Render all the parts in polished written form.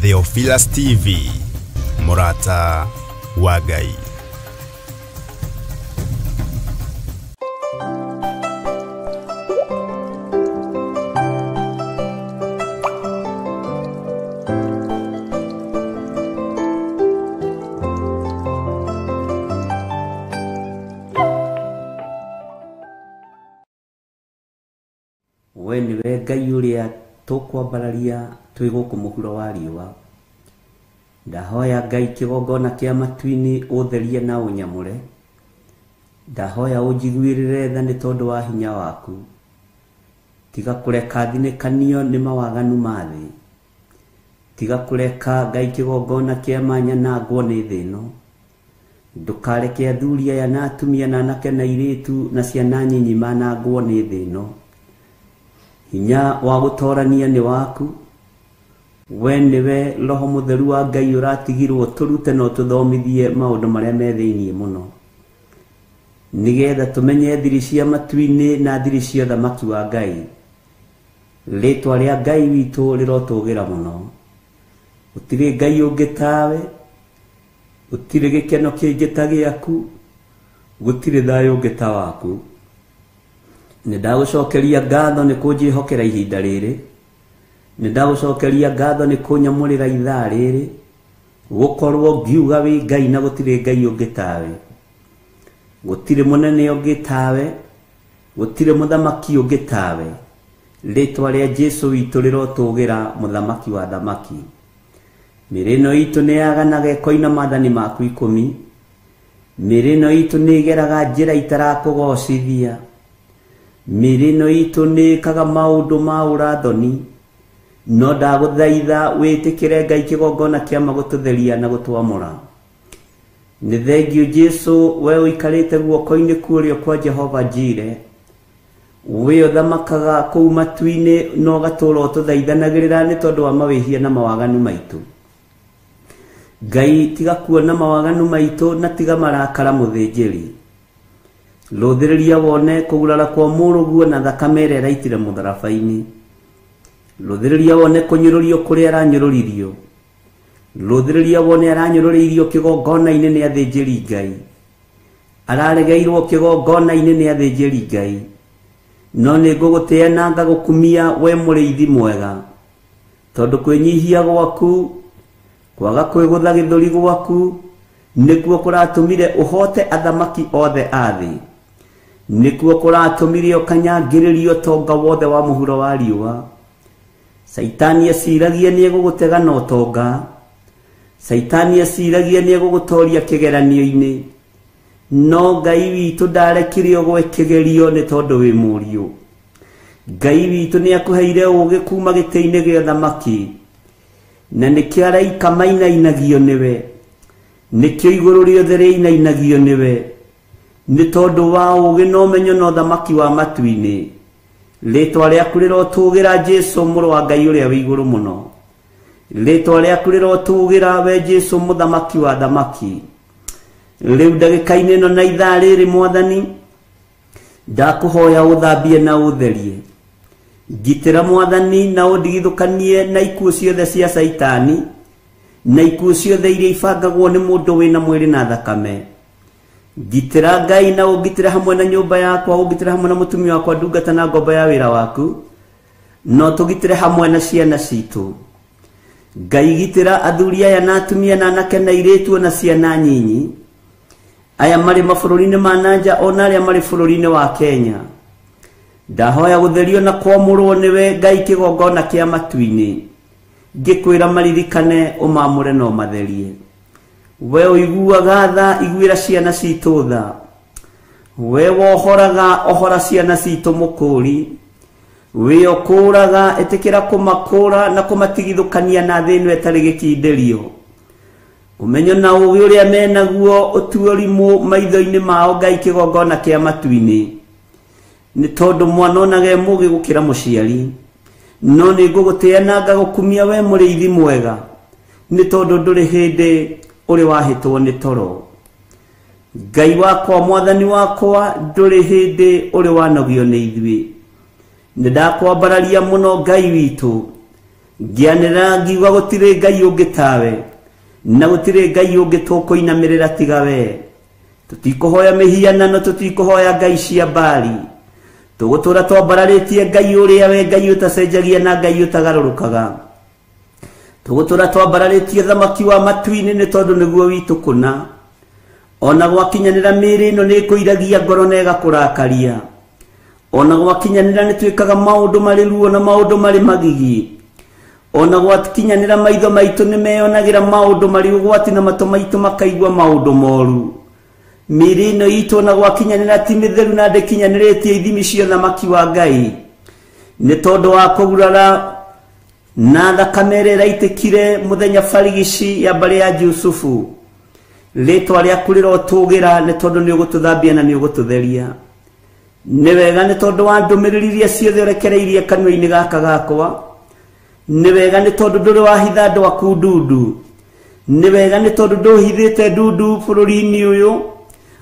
Theophilus TV, Mũrata wa Ngai. We nĩwe Ngai ũrĩa tũkwambararia twĩ gũkũ mũhuro wa riũa. Ndahoya Ngai kĩgongona kĩa matu-inĩ ũtherie na ũnyamũre. Ndahoya ũnjiguĩrĩre tha nĩ tondũ wa hinya waku. Tiga kũreka thinĩkanio nĩ mawaganu ma thĩ. Tiga kũreka Ngai kĩgongona kĩa manyanangwo nĩ thĩ ĩno. Ndũkareke athuri aya na atumia na anake na airĩtu na ciana nyinyi manangwo nĩ thĩ ĩno. Hinya wa gũtorania nĩ waku. We nĩwe Roho Mũtheru wa Ngai ũratigirwo tũrute na ũtũthomithie maũndũ marĩa me thĩiniĩ mũno, nĩgetha tũmenye thiri cia matu-inĩ na thiri cia ũthamaki wa Ngai. Rĩtwa rĩa Ngai witũ rĩrotũgĩra mũno. Gũtirĩ Ngai ũngĩ tawe, gũtirĩ gĩkeno kĩngĩ ta gĩaku, gũtirĩ thayũ ũngĩ ta waku. Nĩ ndagũcokeria ngatho nĩ kũnjĩhokera ihinda rĩrĩ. Nĩ ndagũcokeria ngatho nĩ kũnyamũrĩra ithaa rĩrĩ, gũkorwo ngiuga wĩ Ngai na gũtirĩ Ngai ũngĩ tawe. Gũtirĩ mũnene ũngĩ tawe, gũtirĩ mũthamaki ũngĩ tawe. Rĩtwa rĩa Jesũ witũ rĩrotũgĩra, mũthamaki wa thamaki. Mĩĩrĩ ĩno itũ nĩ yaganaga ĩkoina maathani maku 10. Mĩĩrĩ ĩno itũ nĩ ĩgeraga njĩra itarakũgocithia. Mĩĩrĩ ĩno itũ nĩ ĩkaga maũndũ ma ũrathoni. No ndagũthaitha wĩtĩkĩre Ngai kĩgongona kĩa magũtũtheria na gũtwamũra. Nĩ thengiũ Jesũ, we ũikarĩte guoko-inĩ kũrĩa kwa Jehova Jire. We ũthamakaga kũu matu-inĩ na ũgatũũra ũtũthaithanagĩrĩra nĩ tondũ wa mawĩhia na mawaganu maitũ. Ngai tiga kuona mawaganu maitũ na tiga marakara mũthĩnjĩri. Rũthĩrĩria wone kũgurara kwa mũrũguo na thakame ĩrĩa ĩraitire mũtharaba-inĩ. Rũthĩrĩria wone kũnyũrũrio kũrĩa aranyũrũririo. Rũthĩrĩria wone aranyũrũrĩirio kĩgongona-inĩ nĩ athĩnjĩri Ngai. Araregeirwo kĩgongona-inĩ nĩ athĩnjĩri Ngai. No nĩ ngũgũtĩĩa na ngagũkumia we mũrĩithi mwega, tondũ kwĩnyihia gwaku, kwaga kwĩgũtha gĩthũri gwaku, nĩkuo kũratũmire ũhote athamaki othe a thĩ. Nĩkuo kũratũmire ũkanyangĩrĩrio ũtonga wothe wa mũhuro wa riũa. Caitani aciragia nĩ egũgũtega na ũtonga. Caitani aciragia nĩ egũgũtoria kĩgeranio-inĩ. No Ngai witũ ndarekire ũgwe kĩgerio nĩ tondũ wĩ mũriũ. Ngai witũ nĩ akũheire ũũgĩ kuma gĩtĩ-inĩ gĩa ũthamaki, na nĩkĩo araika mainainagio nĩwe, nĩkĩo igũrũ rĩothe rĩinainagio nĩwe, nĩ tondũ wa ũũgĩ na ũmenyo na ũthamaki wa matu-inĩ. Rĩtwa rĩaku rĩrotũgĩra Jesũ mũrũ wa Ngai ũrĩa wĩ igũrũ mũno. Rĩtwa rĩaku rĩrotũgĩra we Jesũ mũthamaki wa thamaki. Rĩu ndagĩka-inĩ ĩno na ithaa rĩrĩ Mwathani, ndakũhoya ũthambie na ũtherie. Ngitĩra Mwathani na ũndigithũkanie na ikuũ ciothe cia Caitani, na ikuũ ciothe iria ibangagwo nĩ mũndũ wĩna mwĩrĩ na thakame. Ngitĩra Ngai na ũngitĩre hamwe na nyũmba yakwa, ũngitĩre hamwe na mũtumia wakwa, ndungata na ngombo ya wĩra waku, no tũgitĩre hamwe na ciana citũ. Ngai gitĩra athuri aya na atumia na anake na airĩtu na ciana nyinyi, aya marĩ mabũrũri-inĩ ma nanja ona arĩa marĩ bũrũri-inĩ wa Kenya. Ndahoya gũtherio na kwamũrwo nĩwe Ngai kĩgongona kĩa matu-inĩ. Ngĩkwĩra maririkane ũmamũre na ũmatherie. We ũiguaga tha, iguĩra ciana citũ tha. We wohoraga, ohora ciana citũ mũkũri. We ũkũraga, ĩtĩkĩra kũmakũra na kũmatigithũkania na thĩ ĩno ĩtarĩ gĩkindĩrio. Ũmenyo na ũũgĩ ũrĩa menaguo ũtue ũrimũ maitho-inĩ mao Ngai kĩgongona kĩa matu-inĩ. Nĩ tondũ mwana onage mũũgĩ gũkĩra mũciari. No nĩ ngũgũtĩĩa na ngagũkumia we mũrĩithi mwega, nĩ tondũ ndũrĩ hĩndĩ ũrĩ wahĩtwo nĩ toro. Ngai wakwa, Mwathani wakwa, ndũrĩ hĩndĩ ũrĩ wanogio nĩ ithuĩ. Nĩ ndakwambararia mũno Ngai witũ, Ngĩanĩrĩra ngiuga gũtirĩ Ngai ũngĩ tawe, na gũtirĩ Ngai ũngĩ tũkũinamĩrĩra tiga we. Tũtikũhoya mĩhianano, tũtikũhoya ngai cia Baali. Tũgũtũũra twambararĩtie Ngai ũrĩa we Ngai ũtacenjagia na Ngai ũtagarũrũkaga. Tũgũtũũra twambararĩtie thamaki wa matu-inĩ nĩ tondũ nĩguo witũ kũna. Ona gwakinyanĩra mĩĩrĩ ĩno nĩ ĩkũiragia ngoro na ĩgakũrakaria. Ona gwakinyanĩra nĩ twĩkaga maũndũ marĩ ruo na maũndũ marĩ magigi. Ona gwakinyanĩra maitho maitũ nĩ meyonagĩra maũndũ marĩ ũgwati na matũ maitũ makaigua maũndũ moru. Mĩĩrĩ ĩno itũ ona gwakinyanĩra ti mĩtheru na ndĩkinyanĩrĩtie ithimi cia ũthamaki wa Ngai. Nĩ tondũ wa kũgurara na thakame ĩrĩa ĩraitĩkire mũthenya barigici ya mbarĩ ya Jusufu. Rĩtwa rĩaku rĩrotũgĩra nĩ tondũ nĩ ũgũtũthambia na nĩ ũgũtũtheria. Nĩ wega nĩ tondũ wa ndũmĩrĩri iria ciothe ũrekereirie kanua-inĩ gaka gakwa. Nĩ wega nĩ tondũ ndũrĩ wahitha andũ aku ndundu. Nĩ wega nĩ tondũ ndũhithĩte ndundu bũrũri-inĩ ũyũ.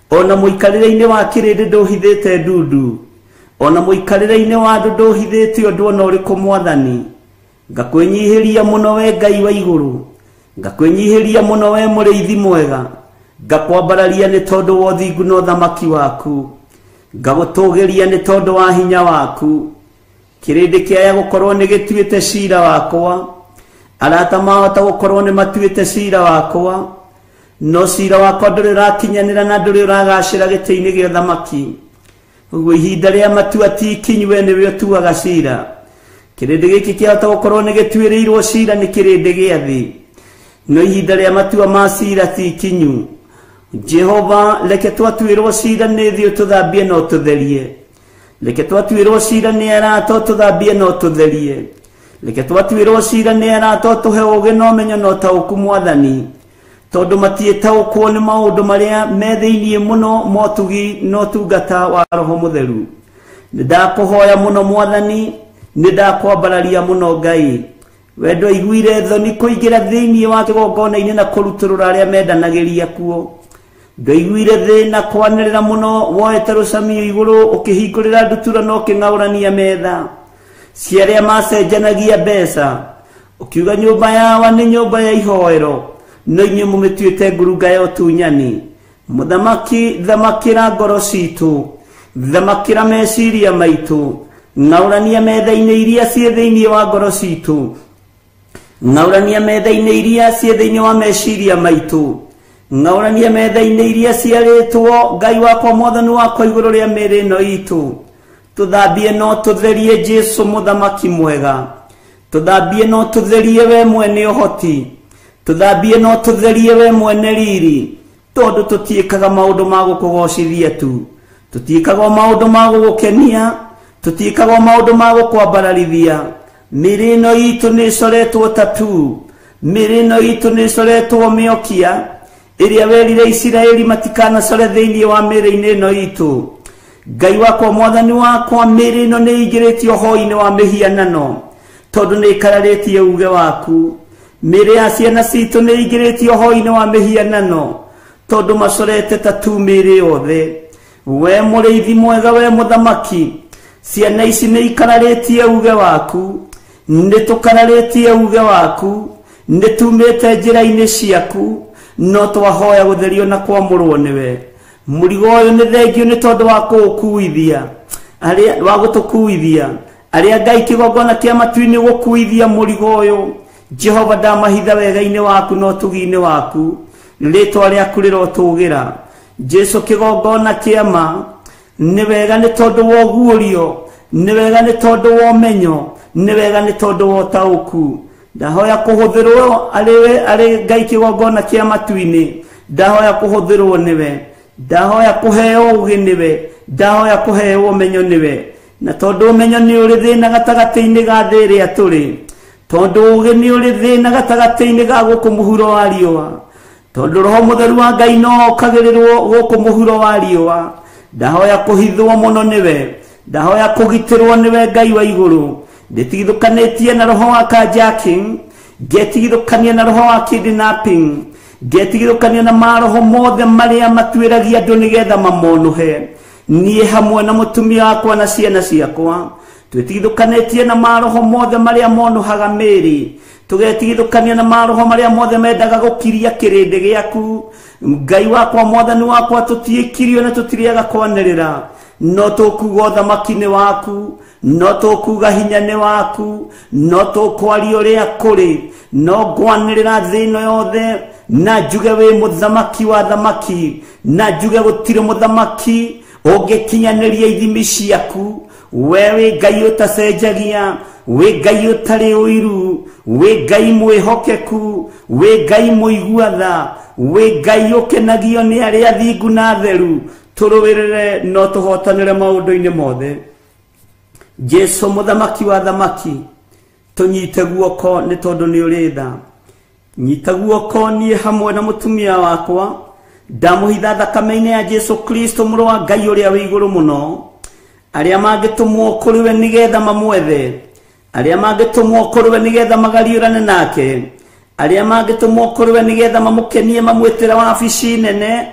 Ona mũikarĩre-inĩ wa kĩrĩndĩ ndũhithĩte ndundu. Ona mũikarĩre-inĩ wa andũ ndũhithĩte ũndũ ona ũrĩkũ Mwathani. Ngakwĩnyihĩria mũno we Ngai wa igũrũ. Ngakwĩnyihĩria mũno we mũrĩithi mwega. Ngakwambararia nĩ tondũ wa ũthingu na ũthamaki waku. Ngagũtũgĩria nĩ tondũ wa hinya waku. Kĩrĩndĩ kĩaya gũkorwo nĩ gĩtuĩte cira wakwa. Arata mahota gũkorwo nĩ matuĩte cira wakwa. No cira wakwa ndũrĩ ũrakinyanĩra na ndũrĩ ũragacĩra gĩtĩ-inĩ gĩa ũthamaki. Ũguo ihinda rĩa matua ti ikinyu, we nĩwe ũtuaga cira. Kĩrĩndĩ gĩkĩ kĩahota gũkorwo nĩ gĩtuĩrĩirwo cira nĩ kĩrĩndĩ gĩa thĩ. No ihinda rĩa matua ma cira ti ikinyu. Jehova, reke twatuĩrwo cira nĩ thĩ ũtũthambie na ũtũtherie. Reke twatuĩrwo cira nĩ arata ũtũthambie na ũtũtherie. Reke twatuĩrwo cira nĩ arata ũtũhe ũũgĩ na ũmenyo na ũtaũku Mwathani. Tondũ matiĩtaũkwo nĩ maũndũ marĩa me thĩinĩ mũno motugi na ũtungata wa Roho Mũtheru. Nĩ ndakũhoya mũno Mwathani, nĩ ndakwambararia mũno Ngai. We ndwaiguire thoni kũingĩra thĩinĩ wa kĩgongona-inĩ na kũrutũrũra arĩa mendanagĩria kuo. Ndwaiguire thĩna kwanĩrĩra mũno woete rũcamio igũrũ ũkĩhingũrĩra ndutura na ũkĩng'aũrania metha cia arĩa macenjanagia mbeca. Ũkiuga nyũmba yawa nĩ nyũmba ya ihoero, no inyuĩ mũmĩtuĩte ngurunga ya ũtunyani. Mũthamaki, thamakĩra ngoro citũ, thamakĩra meciria maitũ, ng'aũrania metha-inĩ iria ciĩ thĩinĩ wa ngoro citũ, ng'aũrania metha-inĩ iria ciĩ thĩinĩ wa meciria maitũ, ng'aũrania metha-inĩ iria ciarĩtwo Ngai wakwa Mwathani wakwa igũrũ rĩa mĩĩrĩ ĩno itũ. Tũthambie no tũtherie Jesũ mũthamaki mwega. Tũthambie no tũtherie we mwene ũhoti. Tũthambie no tũtherie we mwene riri. Tondũ tũtiĩkaga maũndũ ma gũkũgocithia tu. Tũtiĩkaga maũndũ ma gũgũkenia. Tũtiĩkaga maũndũ ma gũkwambararithia. Mĩĩrĩ ĩno itũ nĩ ĩcoretwo tatu. Mĩĩrĩ ĩno itũ nĩ ĩcoretwo mĩokia ĩrĩa werire Isiraeli matikanacore thĩinĩ wa mĩĩrĩ-inĩ ĩno itũ. Ngai wakwa Mwathani wakwa, mĩĩrĩ ĩno nĩ ĩingĩrĩtio hoi-inĩ wa mĩhianano tondũ nĩ ĩkararĩtie uge waku. Mĩĩrĩ ya ciana citũ nĩ ĩingĩrĩtio hoi-inĩ wa mĩhianano tondũ macorete tatu mĩĩrĩ yothe. We mũrĩithi mwega, we mũthamaki, ciana ici nĩ ikararĩtie uge waku, nĩ tũkararĩtie uge waku, nĩ tumĩte njĩra-inĩ ciaku, no twahoya gũtherio na kwamũrwo nĩwe. Mũrigo ũyũ nĩ thengio nĩ tondũ wa kũũkuithia, arĩa wa gũtũkuithia, arĩa Ngai kĩgongona kĩa matu-inĩ gũkuithia mũrigo ũyũ. Jehova, ndamahitha wega-inĩ waku na ũtugi-inĩ waku. Rĩtwa rĩaku rĩrotũgĩra. Jesũ kĩgongona kĩa ma, nĩ wega nĩ tondũ wa ũguũrio, nĩ wega nĩ tondũ wa ũmenyo, nĩ wega nĩ tondũ wa ũtaũku. Ndahoya kũhũthĩrwo arĩ Ngai kĩgongona kĩa matu-inĩ. Ndahoya kũhũthĩrwo nĩwe. Ndahoya kũheo ũũgĩ nĩwe. Ndahoya kũheo ũmenyo nĩwe. Na tondũ ũmenyo nĩ ũrĩ thĩna gatagatĩ-inĩ ga thĩ ĩrĩa tũrĩ, tondũ ũũgĩ nĩ ũrĩ thĩna gatagatĩ-inĩ ga gũkũ mũhuro wa riũa, tondũ Roho Mũtheru wa Ngai no okagĩrĩrwo gũkũ mũhuro wa riũa, ndahoya kũhithwo mũno nĩwe. Ndahoya kũgitĩrwo nĩwe Ngai wa igũrũ. Ndĩtigithũkanĩtie na roho wa carjacking, ngetigithũkania na roho wa kidnapping, ngetigithũkania na maroho mothe marĩa matuĩragia andũ nĩgetha mamonũhe. Niĩ hamwe na mũtumia wakwa na ciana ciakwa Twĩtigithũkanĩtie na maroho mothe marĩa monuhaga mĩĩrĩ, tũgetigithũkania na maroho marĩa mothe mendaga gũkiria kĩrĩndĩ gĩaku. Ngai wakwa, Mwathani wakwa, tũtiĩkirio na tũtiriaga kwanĩrĩra, no tũkuga ũthamaki nĩ waku, no tũkuga hinya nĩ waku, no tũkwaria ũrĩa kũrĩ, no ngwanĩrĩra thĩ ĩno yothe na njuge wĩ mũthamaki wa thamaki, na njuge gũtirĩ mũthamaki ũngĩkinyanĩria ithimi ciaku. We wĩ Ngai ũtacenjagia, wĩ Ngai ũtarĩ ũiru, wĩ Ngai mwĩhokeku, wĩ Ngai mũigua tha, wĩ Ngai ũkenagio nĩ arĩa athingu na atheru. Tũrũĩrĩre no tũhotanĩre maũndũ-inĩ mothe. Jesu mũthamaki wa thamaki, tũnyite guoko nĩ tondũ nĩ ũrĩ tha. Nyita guoko niĩ hamwe na mũtumia wakwa, ndamũhitha thakame-inĩ ya Jesu Kristo mũrũ wa Ngai ũrĩa wĩ igũrũ mũno. Arĩa mangĩtũmwo kũrĩ we nĩgetha mamwethe, arĩa mangĩtũmwo kũrĩ we nĩgetha magariũrane nake, arĩa mangĩtũmwo kũrĩ we nĩgetha mamũkenie mamwĩtĩre wabici nene,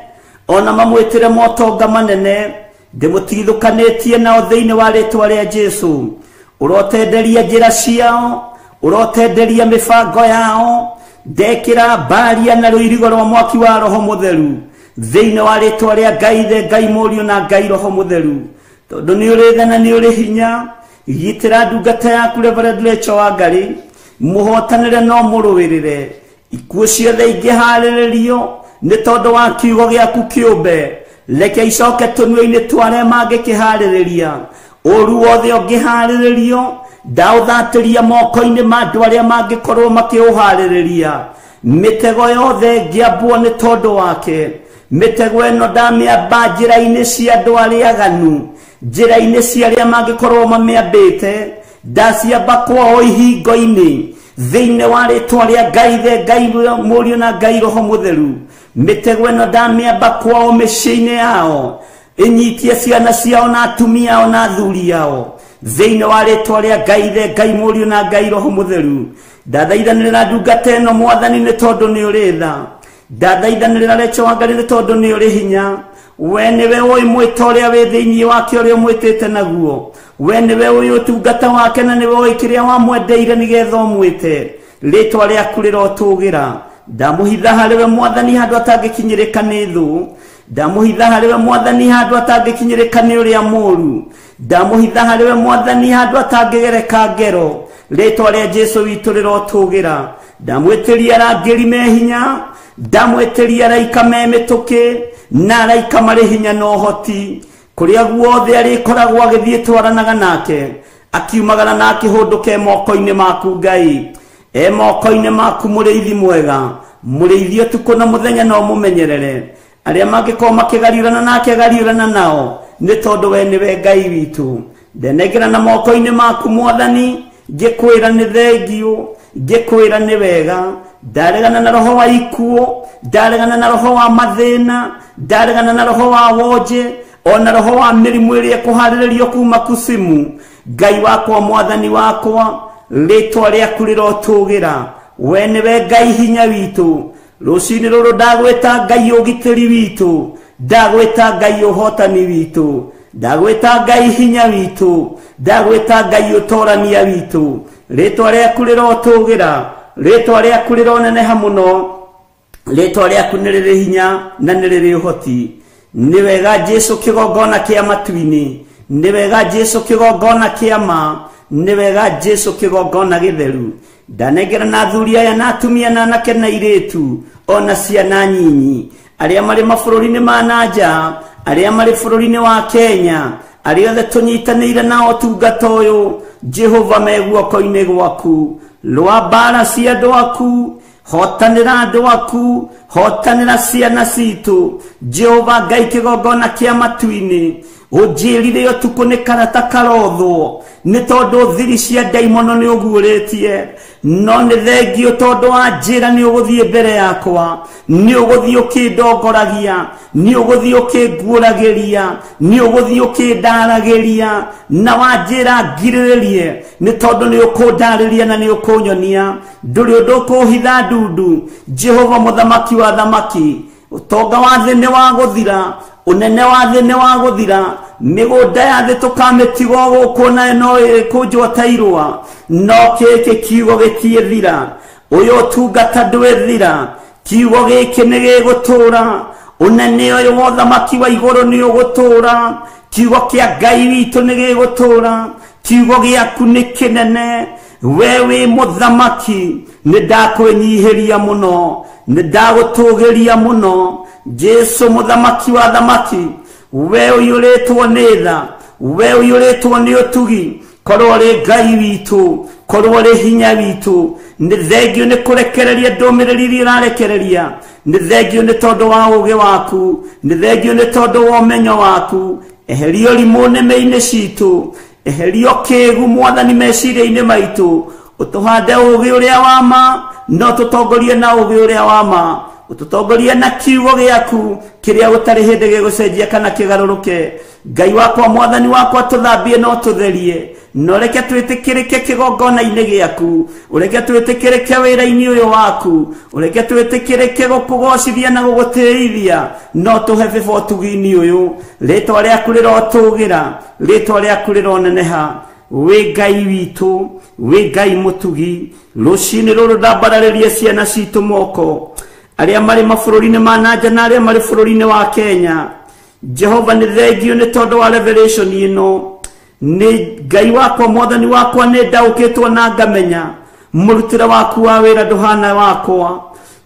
ona mamwĩtĩre motonga manene, ndĩmũtigithũkanĩtie nao thĩinĩ wa rĩtwa rĩa Jesu. Ũrotenderia njĩra ciao, ũrotenderia mĩbango yao, ndekĩra mbaria na rũirigo rwa mwaki wa Roho Mũtheru thĩinĩ wa rĩtwa rĩa Ngai Ithe, Ngai Mũriũ na Ngai Roho Mũtheru. Tondũ nĩ ũrĩ tha na nĩ ũrĩ hinya, gitĩra ndungata yaku Reverend Rachel Wangari, mũhotanĩre no mũrũĩrĩre. Ikuũ ciothe ingĩharĩrĩrio nĩ tondũ wa kiugo gĩaku kĩũmbe, reke icoke tũnua-inĩ twa arĩa mangĩkĩharĩrĩria. Ũru wothe ũngĩharĩrĩrio, ndaũthatĩria moko-inĩ ma andũ arĩa mangĩkorwo makĩũharĩrĩria. Mĩtego yothe ĩngĩambwo nĩ tondũ wake, mĩtego ĩno ndamĩamba njĩra-inĩ cia andũ arĩa aganu, njĩra-inĩ cia arĩa mangĩkorwo mamĩambĩte, ndaciamba kwao ihingo-inĩ thĩinĩ wa rĩtwa rĩa Ngai Ithe, Ngai Mũriũ na Ngai Roho Mũtheru. Mĩtego ĩno ndamĩamba kwao mĩciĩ-inĩ yao, ĩnyitie ciana ciao na atumia ao na athuri ao thĩinĩ wa rĩtwa rĩa Ngai Ithe, Ngai Mũriũ na Ngai Roho Mũtheru. Ndathaithanĩrĩra ndungata ĩno Mwathani nĩ tondũ nĩ ũrĩ tha. Ndathaithanĩrĩra Rachel Wangari nĩ tondũ nĩ ũrĩ hinya. We nĩwe ũĩ mwĩto ũrĩa wĩ thĩinĩ wake ũrĩa ũmwĩtĩte naguo. We nĩwe ũĩ ũtungata wake na nĩwe ũĩ kĩrĩa wamwendeire nĩgetha ũmwĩte. Rĩtwa rĩaku rĩrotũgĩra. Ndamũhitha harĩ we Mwathani handũ atangĩkinyĩrĩka nĩ thũ. Ndamũhitha harĩ we Mwathani handũ atangĩkinyĩrĩka nĩ ũrĩa mũũru. Ndamũhitha harĩ we Mwathani handũ atangĩgereka ngero. Rĩtwa rĩa Jesu witũ rĩrotũgĩra. Ndamwĩtĩria arangĩri me hinya, ndamwĩtĩria araika me mĩtũkĩ, na araika marĩ hinya na ũhoti. Kũrĩa guothe arĩkoragwo agĩthiĩ twaranaga nake, akiumagara na akĩhũndũka e moko-inĩ maku Ngai, e moko-inĩ maku mũrĩithi mwega, mũrĩithi ũtukũ na mũthenya no mũmenyerere. Arĩa mangĩkorwo makĩgariũrana nake gariũrana nao, nĩ tondũ we nĩwe Ngai witũ. Ndenengera na moko-inĩ maku Mwathani, ngĩkwĩra nĩ thengiũ, ngĩkwĩra nĩ wega. Ndaregana na roho wa ikuũ, ndaregana na roho wa mathĩna, ndaregana na roho wa wonje, ona roho wa mĩrimũ ĩrĩa ĩkũharĩrĩrio kuma kusimu. Ngai wakwa, Mwathani wakwa, rĩtwa rĩaku rĩrotũgĩra. We nĩwe Ngai hinya witũ. Rũcinĩ rũrũ ndagwĩta Ngai ũgitĩri witũ, ndagwĩta Ngai ũhotani witũ, ndagwĩta Ngai hinya witũ, ndagwĩta Ngai ũtorania witũ. Rĩtwa rĩaku rĩrotũgĩra, rĩtwa rĩaku rĩroneneha mũno, rĩtwa rĩaku nĩ rĩrĩ hinya na nĩ rĩrĩ ũhoti. Nĩ wega Jesu kĩgongona kĩa matu-inĩ, nĩ wega Jesu kĩgongona kĩa ma, nĩ wega Jesu kĩgongona gĩtheru. Ndanengera na athuri aya na atumia na anake na airĩtu ona ciana nyinyi, arĩa marĩ mabũrũri-inĩ ma na nja, arĩa marĩ bũrũri-inĩ wa Kenya, arĩa othe tũnyitanĩire nao ũtungata ũyũ, Jehova me guoko-inĩ gwaku. Rũa mbara cia andũ aku, hotanĩra andũ aku, hotanĩra ciana citũ. Jehova Ngai kĩgongona kĩa matu-inĩ, ũnjĩrire ũtukũ nĩ karata karothwo, nĩ tondũ thiri cia ndaimono nĩ ũguũrĩtie, no nĩ thengio tondũ wa njĩra nĩ ũgũthiĩ mbere yakwa, nĩ ũgũthiĩ ũkĩndongoragia, nĩ ũgũthiĩ ũkĩnguũragĩria, nĩ ũgũthiĩ ũkĩndaragĩria, na wanjĩra ngirĩrĩrie, nĩ tondũ nĩ ũkũndarĩria na nĩ ũkũnyonia. Ndũrĩ ũndũ ũkũhitha ndundu. Jehova mũthamaki wa thamaki, ũtonga wa thĩ nĩ wa gũthira, ũnene wa thĩ nĩ wa gũthira, Mĩgũnda ya thĩ tũkamĩtigwo gũkũ nayo no ĩkũnjwo ta irũa. No gĩkĩ kiugo gĩtiĩthira, ũyũ ũtungata ndwĩthira, kiugo gĩkĩ nĩ gĩgũtũũra. Ũnene ũyũ wa ũthamaki wa igũrũ nĩ ũgũtũũra, kiugo kĩa Ngai witũ nĩ gĩgũtũũra, kiugo gĩaku nĩ kĩnene. We wĩ mũthamaki, nĩ ndakwĩnyihĩria mũno, nĩ ndagũtũgĩria mũno. Jesu mũthamaki wa thamaki, we ũiyũrĩtwo nĩ tha, we ũiyũrĩtwo nĩ ũtugi, korwo ũrĩ Ngai witũ, korwo ũrĩ hinya witũ. Nĩ thengio nĩ kũrekereria ndũmĩrĩri iria ũrarekereria, nĩ thengio nĩ tondũ wa ũũgĩ waku, nĩ thengio nĩ tondũ wa ũmenyo waku. Eheria ũrimũ nĩmĩ-inĩ citũ, eheria ũkĩgu mwathani meciria-inĩ maitũ, ũtũhande ũũgĩ ũrĩa wa ma, no tũtongorie na ũũgĩ ũrĩa wa ma, ũtũtongorie na kiugo gĩaku kĩrĩa gũtarĩ hĩndĩ gĩgũcenjia kana kĩgarũrũke. Ngai wakwa, mwathani wakwa, tũthambie no tũtherie, na ũreke twĩtĩkĩrĩke kĩgongona-inĩ gĩaku, ũreke twĩtĩkĩrĩke wĩra-inĩ ũyũ waku, ũreke twĩtĩkĩrĩke gũkũgocithia na gũgũtĩithia, no tũhe bĩba ũtugi-inĩ ũyũ. Rĩtwa rĩaku rĩrotũgĩra, rĩtwa rĩaku rĩroneneha. Wĩ Ngai witũ, wĩ Ngai mũtugi. Rũcinĩ rũrũ ndambararĩrie ciana citũ moko, arĩa marĩ mabũrũri-inĩ ma na nja na arĩa marĩ bũrũri-inĩ wa Kenya. Jehova, nĩ thengio nĩ tondũ wa revelation ĩno. Nĩ Ngai wakwa, mwathani wakwa, nĩ ndaũkĩtwo na ngamenya mũrutĩre waku wa wĩra ndũhana wakwa,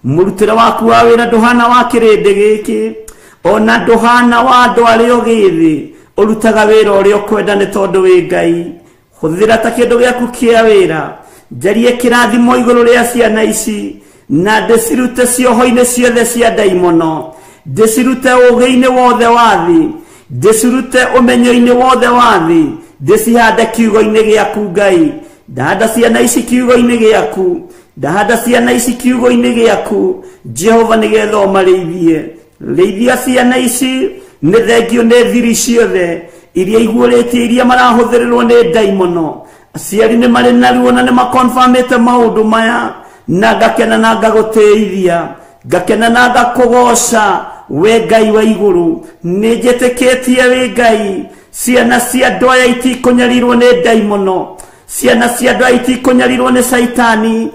mũrutĩre waku wa wĩra ndũhana wa kĩrĩndĩ gĩkĩ, ona ndũhana wa andũ arĩa ũgĩthĩ. Ũrutaga wĩra ũrĩa ũkwenda nĩ tondũ wĩ Ngai. Hũthĩra ta kĩndũ gĩaku kĩa wĩra, njarie kĩrathimo igũrũ rĩa ciana ici, na ndĩcirute cioho-inĩ ciothe cia ndaimono, ndĩcirute ũũgĩ-inĩ wothe wa thĩ, ndĩcirute ũmenyo-inĩ wothe wa thĩ, ndĩcihande kiugo-inĩ gĩaku Ngai. Ndahanda ciana ici kiugo-inĩ gĩaku, ndahanda ciana ici kiugo-inĩ gĩaku Jehova, nĩgetha ũmarĩithie. Rĩithia ciana ici, nĩ thengio nĩ thiri ciothe iria iguũrĩtie, iria marahũthĩrĩrwo nĩ ndaimono. Aciari nĩ marĩ na ruo na nĩ makonfamĩte maũndũ maya, na ngakena na ngagũtĩithia, ngakena na ngakũgoca we Ngai wa igũrũ. Nĩ njĩtĩkĩtie wĩ Ngai. Ciana cia andũ aya itikũnyarirwo nĩ ndaimono, ciana cia andũ aya itikũnyarirwo nĩ caitani,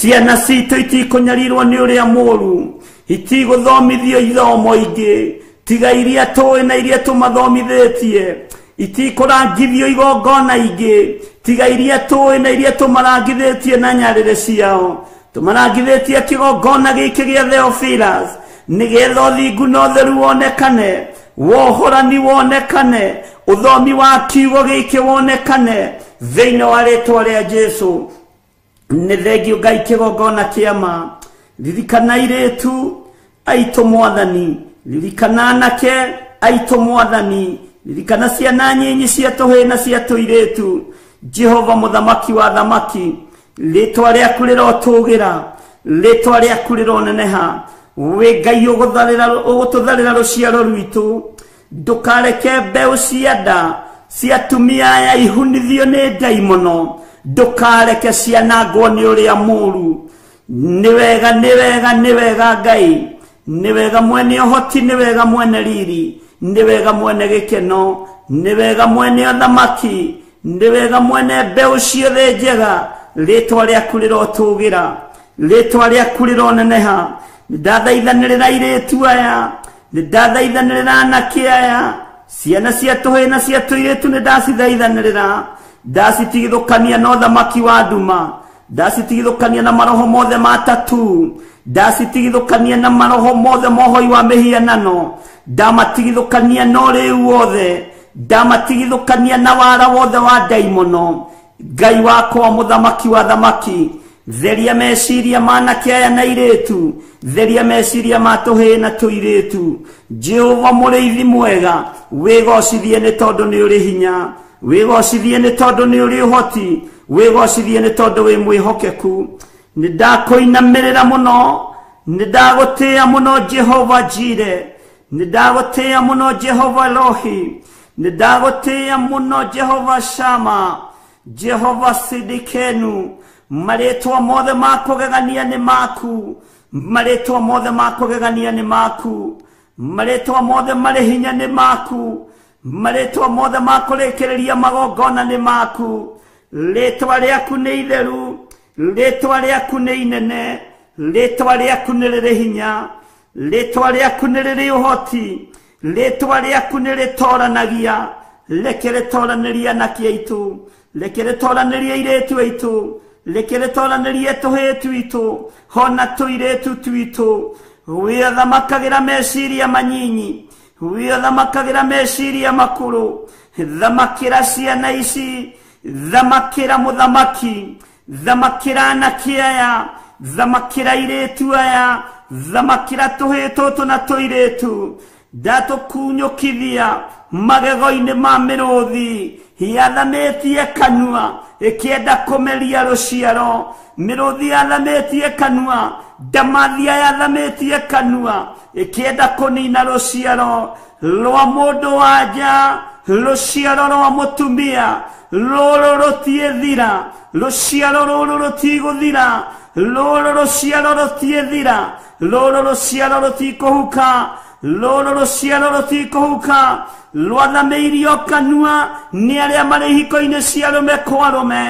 ciana citũ itikũnyarirwo nĩ ũrĩa mũũru, itigũthomithio ithomo ingĩ tiga iria tũĩ na iria tũmathomithĩtie, itikũrangithio igongona ingĩ tiga iria tũĩ na iria tũmarangithĩtie na nyarĩrĩ ciao. Tũmarangithĩtie kĩgongona gĩkĩ gĩa Theophilus, nĩgetha ũthingu na ũtheru wonekane, wohorani wonekane, ũthomi wa kiugo gĩkĩ wonekane thĩinĩ wa rĩtwa rĩa Jesu. Nĩ thengio Ngai kĩgongona kĩa ma. Ririkana airĩtu aitũ mwathani, ririkana anake aitũ mwathani, ririkana ciana nyinyi cia tũhĩĩ na cia tũirĩtu. Jehova mũthamaki wa thamaki, rĩtwa rĩaku rĩrotũgĩra, rĩtwa rĩaku rĩroneneha. Wĩ Ngai ũgũtũtharĩra rũciaro rwitũ, ndũkareke mbeũ cia nda cia atumia aya ihunithio nĩ ndaimono, ndũkareke cianangwo nĩ ũrĩa mũũru. Nĩ wega, nĩ wega, nĩ wega Ngai, nĩ wega mwene ũhoti, nĩ wega mwene riri, nĩ wega mwene gĩkeno, nĩ wega mwene ũthamaki, nĩ wega mwene mbeũ ciothe njega. Rĩtwa rĩaku rĩrotũgĩra, rĩtwa rĩaku rĩroneneha. Nĩ ndathaithanĩrĩra airĩtu aya, nĩ ndathaithanĩrĩra anake aya, ciana cia tũhĩĩ na cia tũirĩtu nĩ ndacithaithanĩrĩra, ndacitigithũkania na ũthamaki wa nduma, ndacitigithũkania na maroho mothe ma tatu, ndacitigithũkania na maroho mothe ma ũhoi wa mĩhianano, ndamatigithũkania na ũrĩu wothe, ndamatigithũkania na wara wothe wa ndaimono. Ngai wakwa mũthamaki wa thamaki, theria meciria ma anake aya na airĩtu, theria meciria ma tũhĩĩ na tũirĩtu. Jehova mũrĩithi mwega, wĩgocithie nĩ tondũ nĩ ũrĩ hinya, wĩgocithie nĩ tondũ nĩ ũrĩ ũhoti, wĩgocithie nĩ tondũ wĩ mwĩhokeku. Nĩ ndakũinamĩrĩra mũno, nĩ ndagũtĩĩa mũno Jehova Jire, nĩ ndagũtĩĩa mũno Jehova Elohi, nĩ ndagũtĩĩa mũno Jehova Shama, Jehova Sidikenu. Marĩtwa mothe ma kũgegania nĩ maku, marĩtwa mothe ma kũgegania nĩ maku, marĩtwa mothe marĩ hinya nĩ maku, Marĩtwa mothe ma kũrĩkĩrĩria magongona nĩ maku. Rĩtwa rĩaku nĩ itheru, rĩtwa rĩaku nĩ inene, rĩtwa rĩaku nĩ rĩrĩ hinya, rĩtwa rĩaku nĩ rĩrĩ ũhoti, rĩtwa rĩaku nĩ rĩtoranagia. Reke rĩtoranĩrie anake aitũ, reke rĩtoranĩrie airĩtu aitũ, reke rĩtoranĩrie tũhĩĩ twitũ, hona tũirĩtu twitũ. Wĩthamakagĩra meciria manyinyi, wĩthamakagĩra meciria makũrũ. Thamakĩra ciana ici, thamakĩra mũthamaki, thamakĩra anake aya, thamakĩra airĩtu aya, thamakĩra tũhĩĩ tũtũ na tũirĩtu. Ndatũkunyũkithia magego-inĩ ma mĩrũthi yathamĩtie kanua ĩkĩenda kũmeria rũciaro. Mĩrũthi yathamĩtie kanua, ndamathia yathamĩtie kanua ĩkĩenda kũnina rũciaro rwa mũndũ wa nja, rũciaro rwa mũtumia. Rũrũ rũtiĩthira, rũciaro rũrũ rũtigũthira, rũrũ rũciaro rũtiĩthira, rũrũ rũciaro rũtikũhuka, rũrũ rũciaro rũtikũhuka. Rwathamĩirio kanua nĩ arĩa marĩ ihiko-inĩ cia arũme kwa arũme,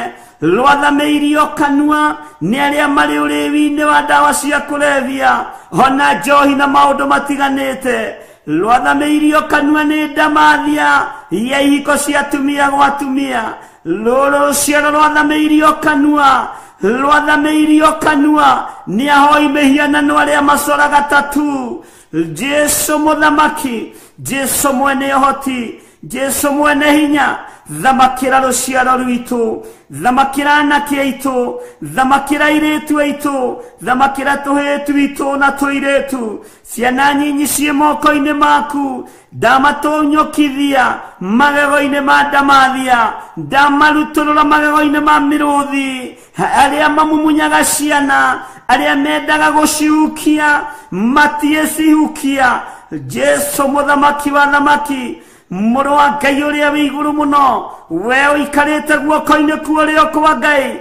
rwathamĩirio kanua nĩ arĩa marĩ ũrĩwi-inĩ wa ndawa cia kũrebia ona njohi na maũndũ matiganĩte. Rwathamĩirio kanua nĩ ndamathia ya ihiko cia atumia gwa atumia. Rũrũ rũciaro rwathamĩirio kanua, rwathamĩirio kanua nĩ ahoi mĩhianano arĩa macoraga tatu. Jesu mũthamaki, Jesu mwene ũhoti, Jesu mwene hinya, thamakĩra rũciaro rwitũ, thamakĩra anake aitũ, thamakĩra airĩtu aitũ, thamakĩra tũhĩĩ twitũ na tũirĩtu. Ciana nyinyi ciĩ moko-inĩ maku, ndamatũnyũkithia magego-inĩ ma ndamathia, ndamarutũrũra magego-inĩ ma mĩrũthi. Arĩa mamumunyaga ciana, arĩa mendaga gũcihukia matiĩcihukia. Jesu mũthamaki wa thamaki, mũrũ wa Ngai ũrĩa wĩ igũrũ mũno, we ũikarĩte guoko-inĩ kwa ũrĩo kwa Ngai,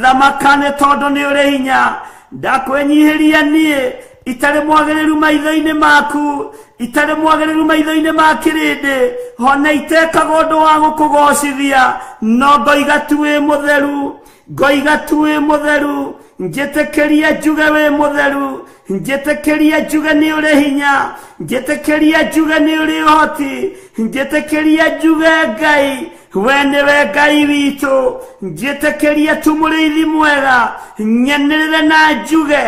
thamaka nĩ tondũ nĩ ũrĩ hinya. Ndakwĩnyihĩria niĩ itarĩ mwagĩrĩru maitho-inĩ maku, itarĩ mwagĩrĩru maitho-inĩ ma kĩrĩndĩ, hona itekaga ũndũ wa gũkũgocithia, no ngoiga tu wĩ mũtheru, ngoiga tu wĩ mũtheru. Njĩtĩkĩria njuge wĩ mũtheru, njĩtĩkĩria njuge nĩ ũrĩ hinya, njĩtĩkĩria njuge nĩ ũrĩ ũhoti, njĩtĩkĩria njuge Ngai we nĩwe Ngai witũ. Njĩtĩkĩria tu mũrĩithi mwega, nyenĩrĩre na njuge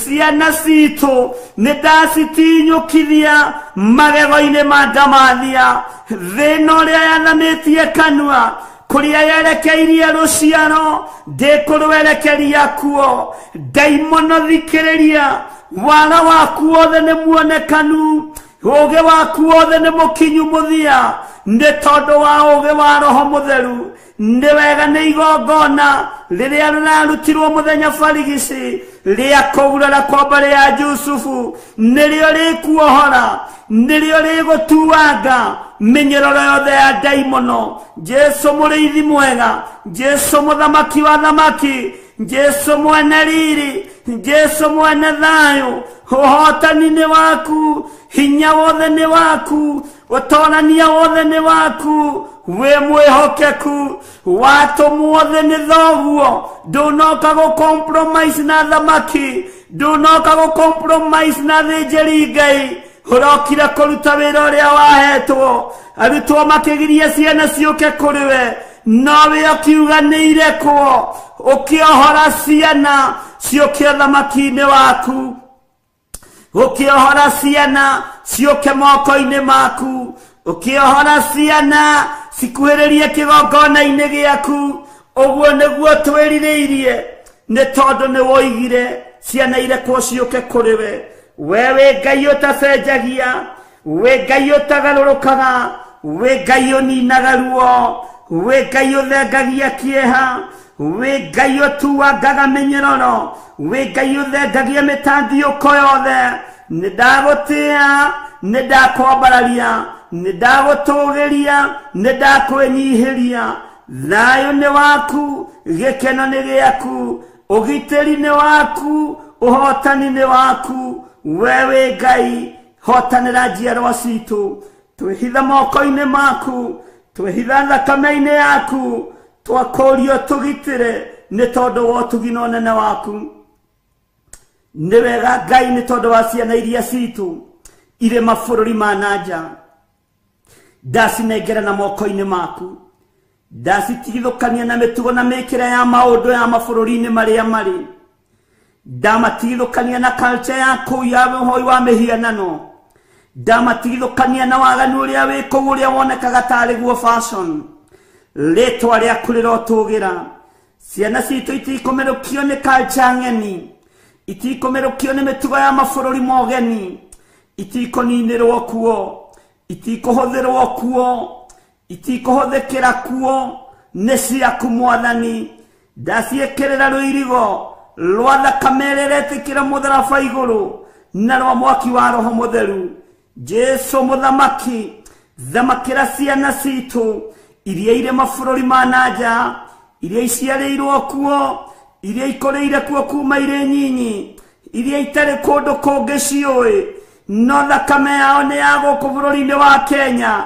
ciana citũ nĩ ndacitinyũkithia magego-inĩ ma ndamathia. Thĩna ũrĩa yathamĩtie kanua kũrĩa yerekeirie rũciaro ndĩkũrwerekeria kuo. Ndaimono thikĩrĩria, wara waku wothe nĩ muonekanu, ũũgĩ waku wothe nĩ mũkinyu mũthia, nĩ tondũ wa ũũgĩ wa Roho Mũtheru. Nĩ wega nĩ igongona rĩrĩa rĩrarutirwo mũthenya barigici rĩa kũgurara kwa mbarĩ ya Jusufu, nĩrĩo rĩkuohora, nĩrĩo rĩgũtuanga mĩnyororo yothe ya ndaimono. Jesu mũrĩithi mwega, Jesu mũthamaki wa thamaki, Jesu mwene riri, Jesu mwene thayũ, ũhotani nĩ waku, hinya wothe nĩ waku, ũtorania wothe nĩ waku, wĩ mwĩhokeku, watũmwo thĩ nĩ thoguo. Ndũnoka gũ compromise na thamaki, ndũnoka gũ compromise na thĩnjĩri Ngai, ũrokire kũruta wĩra ũrĩa wahetwo. Arutwo makĩgiria ciana ciũke kũrĩ we, nowe ũkiuga nĩ irekwo, ũkĩohora ciana ciũke ũthamaki-inĩ waku, ũkĩohora ciana ciũke moko-inĩ maku, ũkĩohora ciana cikuhĩrĩrie kĩgongona-inĩ gĩaku. Ũguo nĩguo twĩrirĩirie, nĩ tondũ nĩ woigire ciana irekwo ciũke kũrĩ we. We wĩ Ngai ũtacenjagia, wĩ Ngai ũtagarũrũkaga, wĩ Ngai ũninaga ruo, wĩ Ngai ũthengagia kĩeha, wĩ Ngai ũtuangaga mĩnyororo, wĩ Ngai ũthengagia mĩtandiũko yothe. Nĩ ndagũtĩĩa, nĩ ndakwambararia, nĩ ndagũtũgĩria, nĩ ndakwĩnyihĩria. Thayũ nĩ waku, gĩkeno nĩ gĩaku, ũgitĩri nĩ waku, ũhotani nĩ waku. We wĩ Ngai, hotanĩra njiarwa citũ. Twĩhitha moko-inĩ maku, twĩhitha thakame-inĩ yaku, twakũrio tũgitĩre nĩ tondũ wa ũtugi na ũnene waku. Nĩ wega Ngai nĩ tondũ wa ciana iria citũ irĩ mabũrũri ma na nja, ndacinengera na moko-inĩ maku, ndacitigithũkania na mĩtugo na mĩkĩre ya maũndũ ya mabũrũri-inĩ marĩa marĩ, ndamatigithũkania na culture ya kũu ya ũhoi wa mĩhianano, ndamatigithũkania na waganu ũrĩa wĩ kũu ũrĩa wonekaga tarĩ guo fashion. Rĩtwa rĩaku rĩrotũgĩra. Ciana citũ itikũmerũkio nĩ culture ng'eni, itikũmerũkio nĩ mĩtugo ya mabũrũri mogeni, itikũninĩrwo kuo, itikũhũthĩrwo kuo, itikũhũthĩkĩra kuo, nĩ ciaku Mwathani. Ndaciĩkĩrĩra rũirigo rwa thakame ĩrĩa ĩretĩkĩra mũtharaba igũrũ na rwa mwaki wa Roho Mũtheru. Jesu mũthamaki, thamakĩra ciana citũ iria irĩ mabũrũri ma na nja, iria iciarĩirwo kuo, iria ikũrĩire kuo kuma irĩ nyinyi, iria itarĩ kũndũ kũngĩ ciũĩ, no thakame yao nĩ ya gũkũ bũrũri-inĩ wa Kenya.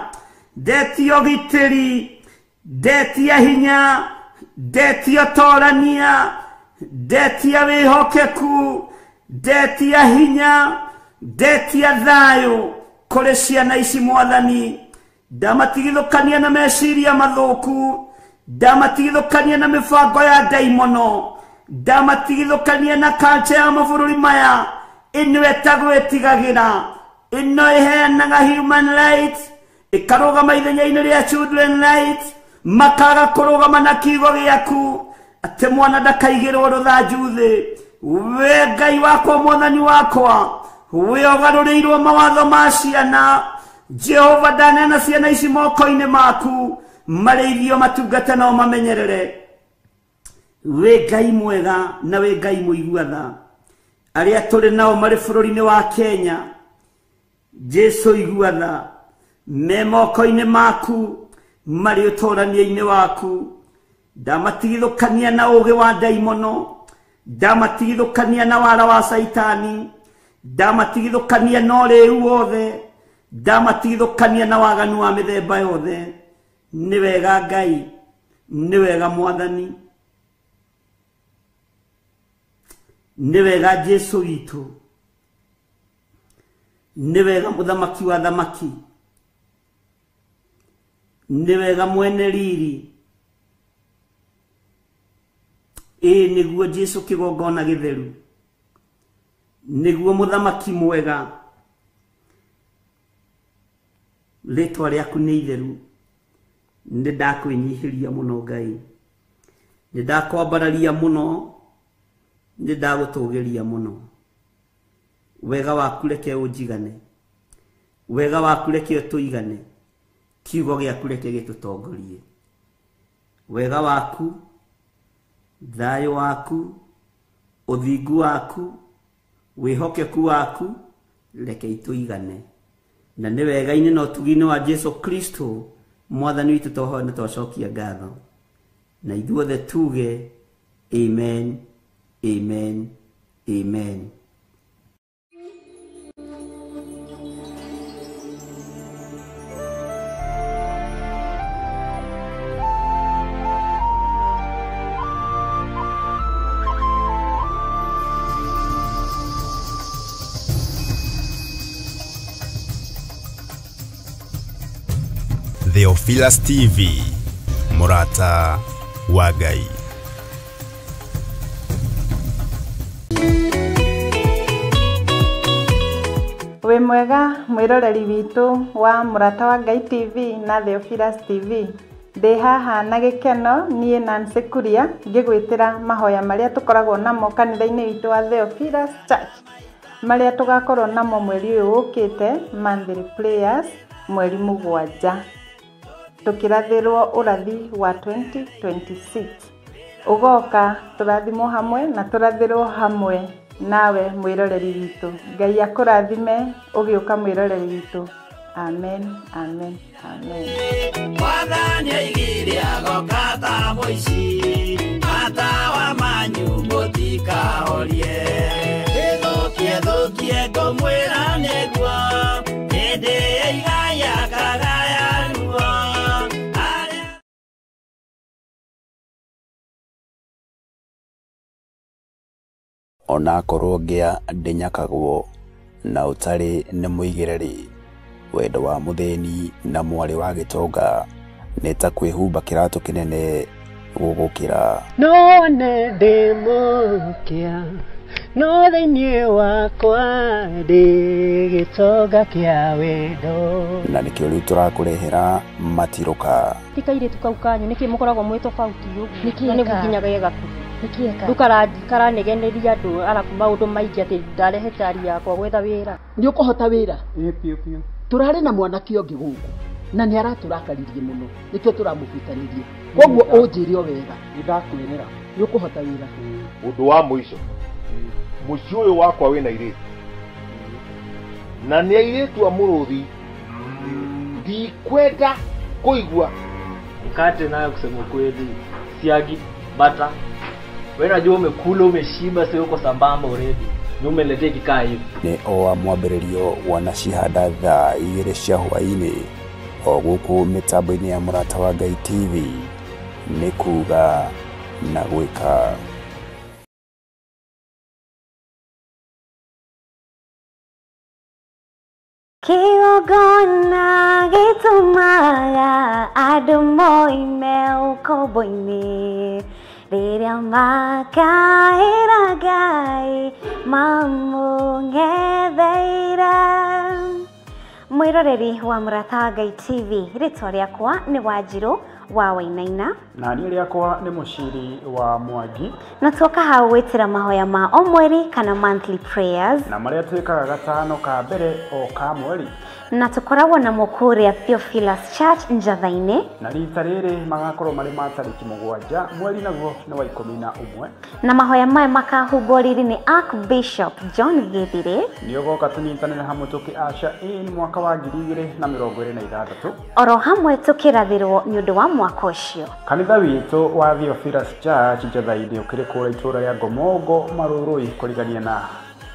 Ndetia ũgitĩri, ndetia hinya, ndetia ũtorania, ndetia wĩhokeku, ndetia hinya, ndetia thayũ kũrĩ ciana ici Mwathani. Ndamatigithũkania na meciria mathũku, ndamatigithũkania na mĩbango ya ndaimono, ndamatigithũkania na culture ya mabũrũri maya ĩno ĩtagwo ĩtigagĩra, ĩno ĩheanaga human rights, ĩkarũgama ithenya-inĩ rĩa children rights, makaga kũrũgama na kiugo gĩaku atĩ mwana ndakaigĩrwo rũthanju thĩ. We Ngai wakwa, Mwathani wakwa, we ũgarũrĩirwo mawatho ma ciana. Jehova, ndaneana ciana ici moko-inĩ maku, marĩithio matungate nao mamenyerere. We Ngai mwega na we Ngai mũigua tha, arĩa tũrĩ nao marĩ bũrũri-inĩ wa Kenya, Jesu igua tha, me moko-inĩ maku, marĩ ũtũrania-inĩ waku. Ndamatigithũkania na ũũgĩ wa ndaimono, ndamatigithũkania na wara wa Caitani, ndamatigithũkania na ũrĩu wothe, ndamatigithũkania na waganu wa mĩthemba yothe. Nĩ wega Ngai, nĩ wega Mwathani, nĩ wega Jesu witũ, nĩ wega mũthamaki wa thamaki, nĩ wega mwene riri. Ĩĩ nĩguo Jesu kĩgongona gĩtheru, nĩguo mũthamaki mwega, rĩtwa rĩaku nĩ itheru. Nĩ ndakwĩnyihĩria mũno Ngai, nĩ ndakwambararia mũno, nĩ ndagũtũgĩria mũno. Wega waku reke ũnjigane, wega waku reke ũtũigane, kiugo gĩaku reke gĩtũtongorie. Wega waku, thayũ waku, ũthingu waku, wĩhokeku waku, reke itũigane. Na nĩ wega-inĩ na ũtugi-inĩ wa Jesu Kristo Mwathani witũ twahoya na twacokia ngatho, na ithuothe tuge amen, amen, amen. Theophilus TV, Murata wa Ngai. Wĩ mwega mwĩroreri witũ wa Mũrata wa Ngai TV na Theophilus TV. Ndĩ haha na gĩkeno niĩ Nancy Kuria ngĩgwĩtĩra mahoya marĩa tũkoragwo namo kanitha-inĩ witũ wa Theophilus Church, marĩa tũgakorwo namo mweri ũyũ ũkĩte, monthly prayers, mweri 7, tũkĩrathĩrwo ũrathi wa 2026. Ũgoka tũrathimwo hamwe na tũrathĩrwo hamwe nawe mwĩroreri witũ. Ngai akũrathime ũgĩũka mwĩroreri witũ. Amen, amen, amen. Mwathani aigire agoka ta mũici, matawa manyu mũtikahorie. Ĩthũkie thũkie ngũmwĩra nĩguo, hĩndĩ ya igaya. Onakorwo ngĩa ndĩnyakagwo na ũtarĩ nĩ mũigĩre-rĩ, wendo wa mũthĩni na mwarĩ wa gĩtonga nĩ ta kwĩhumba kĩratũ kĩnene gũgũkĩra. No nĩ ndĩ mũkĩa, no thĩinĩ wakwa ndĩ gĩtonga kĩa wendo. Na nĩkĩo rĩu tũrakũrehera matirũka. Ti kairĩtu kau kanyu nĩkĩ mũkoragwo mwĩ tofauti ũguo? Na nĩguo nginya ge gakuhĩ. Rĩu karanegeneria andũ arabu maũndũ maingĩ atĩ ndarehe cari yakwa gwetha wĩra. Nĩ ũkũhota wĩra? Tũrarĩ na mwanake ũngĩ gũkũ na nĩ aratũrakaririe mũno nĩkĩo tũramũbutanirie. Koguo ũnjĩre o wega. Nĩndakwĩrĩra. Nĩ ũkũhota wĩra. Ũndũ wa mũico, mũciĩ ũyũ wakwa wĩna airĩtu na nĩ airĩtu a mũrũthi, ndikwenda kũigua. Mkate nayo kusema kweli, siagi, bata. Wewe unajua umekula umeshiba, sio uko sambamba already. Ni umeletea kikaa hivi. Nĩ o wa mwambĩrĩrio wanacihanda thaa 2 cia hwaĩ-inĩ o gũkũ mĩtambo-inĩ ya Mũrata wa Ngai TV, nĩ kuga na gwĩka. Kĩgongona gĩtũmaga andũ moime ũkombo-inĩ, rĩrĩa makaĩra Ngai mamũng'etheire. Mwĩroreri wa Mũrata wa Ngai TV, rĩtwa rĩakwa nĩ Wanjirũ wa Wainaina. Na niĩ rĩakwa nĩ Mũciri wa Mwangi. Na tuoka hau gwĩtĩra mahoya ma o mweri kana monthly prayers, na marĩa twĩkaga gatano ka mbere o ka mweri, na tũkoragwo namo kũrĩa Theophilus Church Njatha-inĩ, na rita rĩrĩ magakorwo marĩ ma tarĩki 7 mweri naguo nĩ wa 11, na mahoya maya makahumbwo riri nĩ Archbishop John Githire. Nĩ ũgoka tũnyitanĩre hamwe tũkĩ usher in mwaka wa 2026, oro hamwe tũkĩrathĩrwo nĩ ũndũ wa mwaka ũcio. Kanitha witũ wa Theophilus Church Njatha-inĩ ũkĩrĩ kũrĩa itũũra rĩa Ngomongo Marũrũi kũrigania na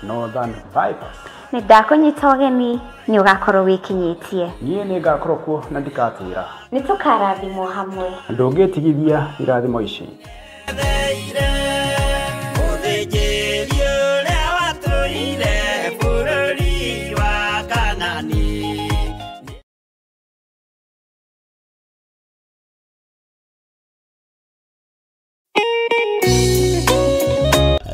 Northern Bypass. Nĩ ndakũnyita ũgeni, nĩ ũgakorwo wĩkinyĩtie. Niĩ nĩ ngakorwo kuo na ndikatĩra. Nĩ tũkarathimwo hamwe. Ndũngĩtigithia irathimo ici. Mũthĩnjĩri ũrĩa watũire bũrũri wa Kanani.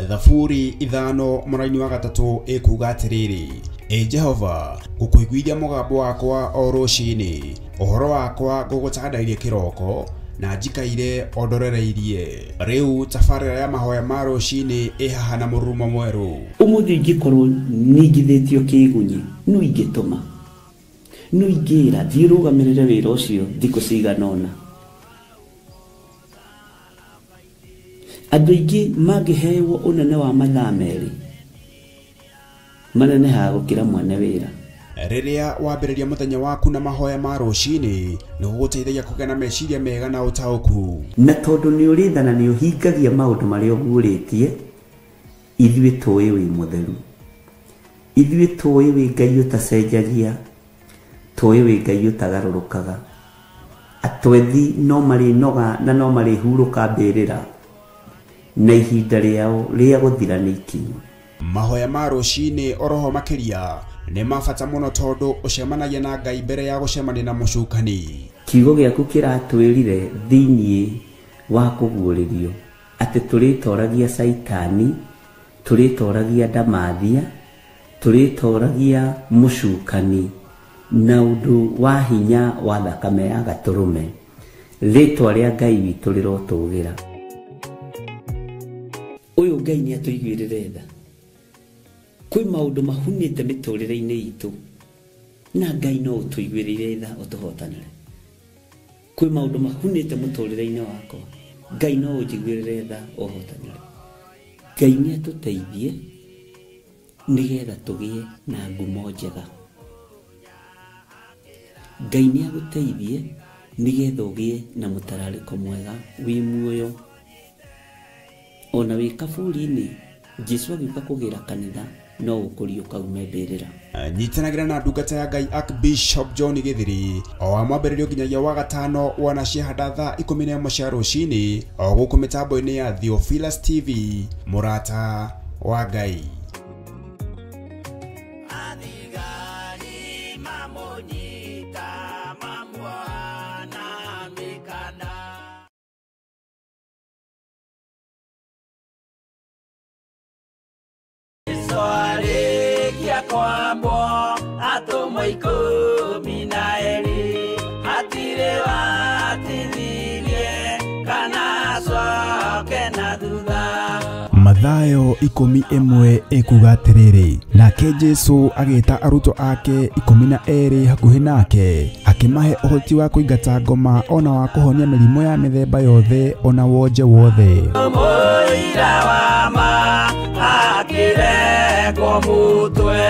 Thaburi 5 mũraini wa 3 ĩkuga atĩrĩrĩ, ĩ Jehova, ngũkũiguithia mũgambo wakwa o rũcinĩ, ũhoro wakwa ngũgũtandairie kĩroko, na njikaire o ndorereirie. Rĩu tabarĩra ya mahoya ma rũcinĩ ĩ haha na mũrurumo mwerũ. Ũmũthĩ ingĩkorwo ningithĩtio kĩgunyi, no ingĩtũma, no ingĩra thiĩ rũgamĩrĩre wĩra ũcio thikũ cigana ũna. Andũ aingĩ mangĩhewo ũnene wa mathaa 2 manenehaga gũkĩra mwene wĩra. Rĩrĩa wambĩrĩria mũthenya waku na mahoya ma rũcinĩ, nĩ gũgũteithagia kũgĩa na meciria mega na ũtaũku. Na tondũ nĩ ũrĩ tha na nĩ ũhingagia maũndũ marĩa ũguũrĩtie, ithuĩ tũĩ wĩ mũtheru, ithuĩ tũĩ wĩ Ngai ũtacenjagia, tũĩ wĩ Ngai ũtagarũrũkaga. Atwethi no marĩnoga na no marĩhurũka mbĩrĩra, na ihinda rĩao rĩa gũthira nĩ ikinyu. Mahoya ma rũcinĩ oroho makĩria nĩ ma bata mũno tondũ ũcemanagia na Ngai mbere ya gũcemania na mũcukani. Kiugo gĩaku kĩratwĩrire thĩinĩ wa kũguũrĩrio atĩ tũrĩtoragia Caitani, tũrĩtoragia ndamathia, tũrĩtoragia mũcukani na ũndũ wa hinya wa thakame ya gatũrũme. Rĩtwa rĩa Ngai witũ rĩrotũgĩra. Ũyũ Ngai nĩ atũiguĩrĩre tha. Kwĩ maũndũ mahunĩte mĩtũrĩre-inĩ itũ, na Ngai no ũtũiguĩrĩire tha ũtũhotanĩre. Kwĩ maũndũ mahunĩte mũtũrĩre-inĩ wakwa, Ngai no ũnjiguĩrĩre tha ũhotanĩre. Ngai nĩ atũteithie nĩgetha tũgĩe na ngumo njega. Ngai nĩ agũteithie nĩgetha ũgĩe na mũtararĩko mwega wĩ muoyo. Ona wĩ kaburi-inĩ, Jesũ agĩũka kũgĩra kanitha no ũkũriũka ume mbĩrĩra. Nyitanagĩra na ndungata ya Ngai Archbishop John Githiri o wa mwambĩrĩrio nginyagia wa gatano wanacihanda thaa 11 cia rũcinĩ o gũkũ mĩtambo-inĩ ya Theophilus TV, Mũrata wa Ngai. Athigari mamũnyita mamuoha mĩkanda. Jesũ arĩkia kwambwo atũmwo 12 hatirĩ watithirie kana acoke na thutha. Mathayo 11 ekuga atĩrĩrĩ, nake Jesũ agĩta arutwo ake 12 hakuhĩ nake, akĩmahe ũhoti wa kũingata ngoma ona wa kũhonia mĩrimũ ya mĩthemba yothe ona wonje wothe. Mũira wa ma akĩrengwo mũtwe.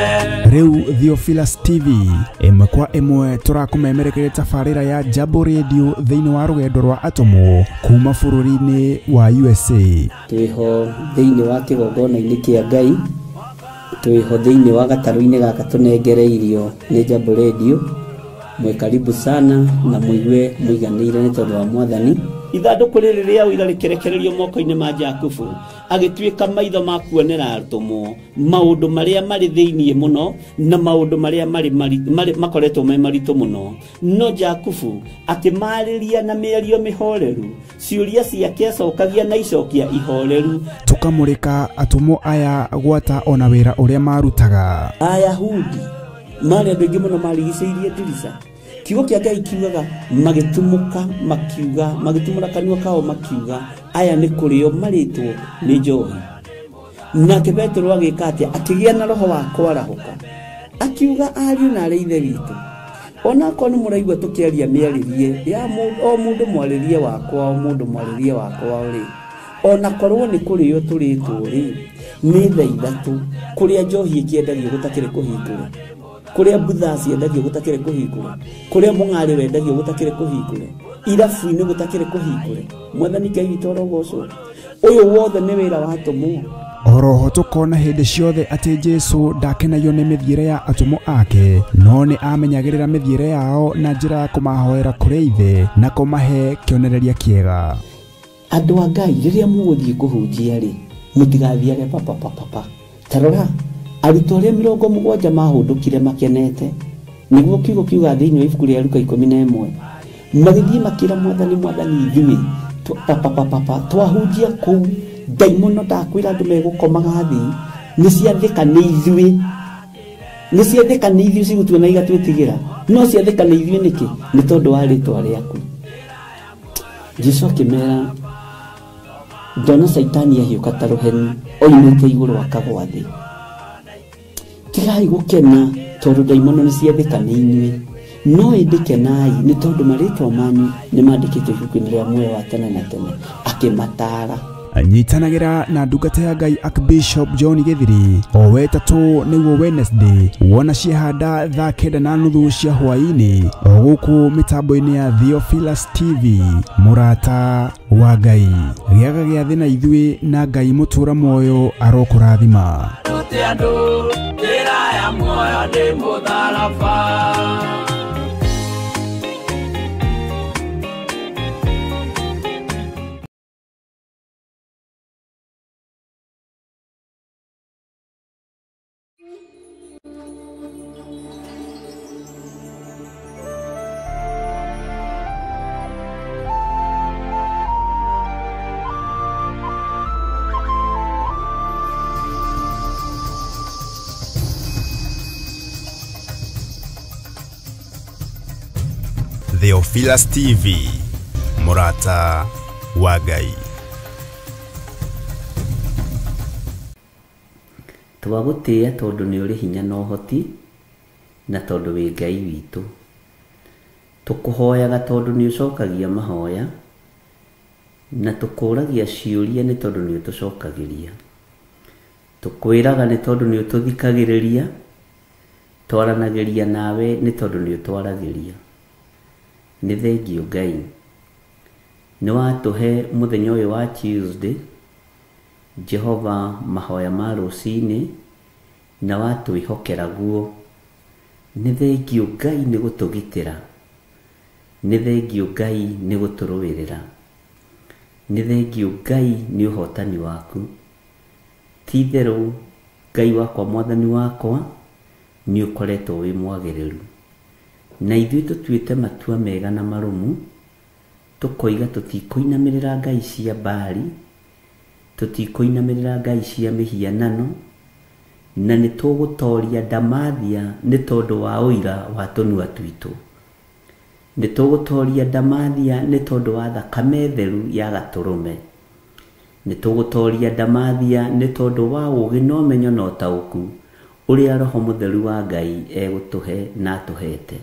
Rĩu Theophilus TV ĩmwe kwa ĩmwe tũrakũmemerekeria tabarĩra ya Jambo Radio thĩinĩ wa rũgendo rwa atũmwo kuma bũrũri-inĩ wa USA. Twĩho thĩinĩ wa kĩgongona-inĩ kĩa Ngai, twĩho thĩinĩ wa gatarũ-inĩ gaka tũnengereirio nĩ Jambo Radio. Mwĩ karibu sana na mũigue mũiganĩire nĩ tondũ wa Mwathani. Ithandũkũ rĩrĩ rĩa ũira rĩkĩrekererio moko-inĩ ma Jakubu, agĩtuĩka maitho ma kuonera atũmwo maũndũ marĩa marĩ thĩinĩ mũno na maũndũ marĩa marĩ makoretwo me maritũ mũno. No Jakubu akĩmarĩria na mĩario mĩhoreru, ciũria ciake acokagia na icokia ihoreru. Tũkamũrĩka atũmwo aya gwata ona wĩra ũrĩa marutaga. Ayahudi marĩ andũ aingĩ mũno marigicĩirie ndirica. Kiugo kĩa Ngai kiugaga magĩtumũka makiuga, magĩtumũra kanua kao makiuga, aya nĩ kũrĩo marĩtwo nĩ njohi. Nake Petero agĩka atĩa? Akĩgĩa na roho wa kwarahũka, akiuga ariũ na arĩ ithe witũ, onakorwo nĩ mũraigua tũkĩaria mĩarĩrie ya o mũndũ mwarĩrie wakwa, o mũndũ mwarĩrie wakwa rĩ, onakorwo nĩ kũrĩo tũrĩtwo rĩ, nĩ thaa 3 kũrĩa njohi ĩkĩendagio gũtakĩrĩ kũhingũre, kũrĩa mbutha ciendagio gũtakĩrĩ kũhingũre, kũrĩa mũng'arĩ wendagio gũtakĩrĩ kũhingũre, irabu-inĩ gũtakĩrĩ kũhingũre. Mwathani Ngai witũ arogocwo. Ũyũ wothe nĩ wĩra wa atũmwo. Oroho tũkona hĩndĩ ciothe atĩ Jesũ ndakenagio nĩ mĩthiĩre ya atũmwo ake, no nĩ amenyagĩrĩra mĩthiĩre yao na njĩra ya kũmahoera kũrĩ Ithe na kũmahe kĩonereria kĩega. Andũ a Ngai, rĩrĩa mũgũthiĩ kũhunjia rĩ, mũtigathiage papapapapa. Ta rora, arutwo arĩa 70 mahũndũkire makenete, nĩguo kiugo kiuga thĩinĩ wa ibuku rĩa Luka 11, magĩthiĩ makĩra Mwathani, Mwathani ithuĩ papapapapa twahunjia kũu ndaimono ndakwĩra andũ megũkomaga thĩ, nĩ ciathĩka nĩ ithuĩ, nĩ ciathĩka nĩ ithuĩ cigũtuona igatwĩtigĩra, no ciathĩka nĩ ithuĩ nĩkĩ? Nĩ tondũ wa rĩtwa rĩaku. Jesũ akĩmera, ndona Caitani ahiũka ta rũheni oimĩte igũrũ akagwa thĩ. Tigai gũkena tondũ ndaimono nĩ ciathĩka nĩ inyuĩ, no ĩndĩ kenai nĩ tondũ marĩtwa manyu nĩ mandĩkĩtwo ibuku-inĩ rĩa muoyo wa tene na tene. Akĩmataara. Nyitanagĩra na ndungata ya Ngai Archbishop John Githiri o wetatũ nĩguo Wednesday wona ciehanda thaa 9:30 cia hwaĩ-inĩ o gũkũ mĩtambo-inĩ ya Theophilus TV. Mũrata wa Ngai, gĩaga gĩathĩ na ithuĩ na Ngai mũtũra muoyo arokũrathima. Rute andũ njĩra ya muoyo nĩ mũtharaba. Theophilus TV, mũrata wa Ngai. Twagũtĩĩa tondũ nĩ ũrĩ hinya na ũhoti, na tondũ wĩ Ngai witũ. Tũkũhoyaga tondũ nĩ ũcokagia mahoya, na tũkũragia ciũria nĩ tondũ nĩ ũtũcokagĩria. Tũkwĩraga nĩ tondũ nĩ ũtũthikagĩrĩria, twaranagĩria nawe nĩ tondũ nĩ ũtwaragĩria. Nĩ thengio Ngai, nĩ watũhe mũthenya ũyũ wa Tuesday, Jehova mahoya ma rũcinĩ, na watwĩhokera guo. Nĩ thengio Ngai nĩ gũtũgitĩra, nĩ thengio Ngai nĩ gũtũrũĩrĩra, nĩ thengio Ngai nĩ ũhotani waku. Ti itherũ Ngai wakwa Mwathani wakwa nĩ ũkoretwo wĩ mwagĩrĩru. Na ithuĩ tũtuĩte matua mega na marũmu, tũkoiga tũtikũinamĩrĩra ngai cia Baali, tũtikũinamĩrĩra ngai cia mĩhianano, na nĩ tũgũtoria ndamathia nĩ tondũ wa ũira wa tũnua twitũ. Nĩ tũgũtoria ndamathia nĩ tondũ wa thakame theru ya gatũrũme. Nĩ tũgũtoria ndamathia nĩ tondũ wa ũũgĩ na ũmenyo na ũtaũku ũrĩa Roho Mũtheru wa Ngai egũtũhe na atũhete.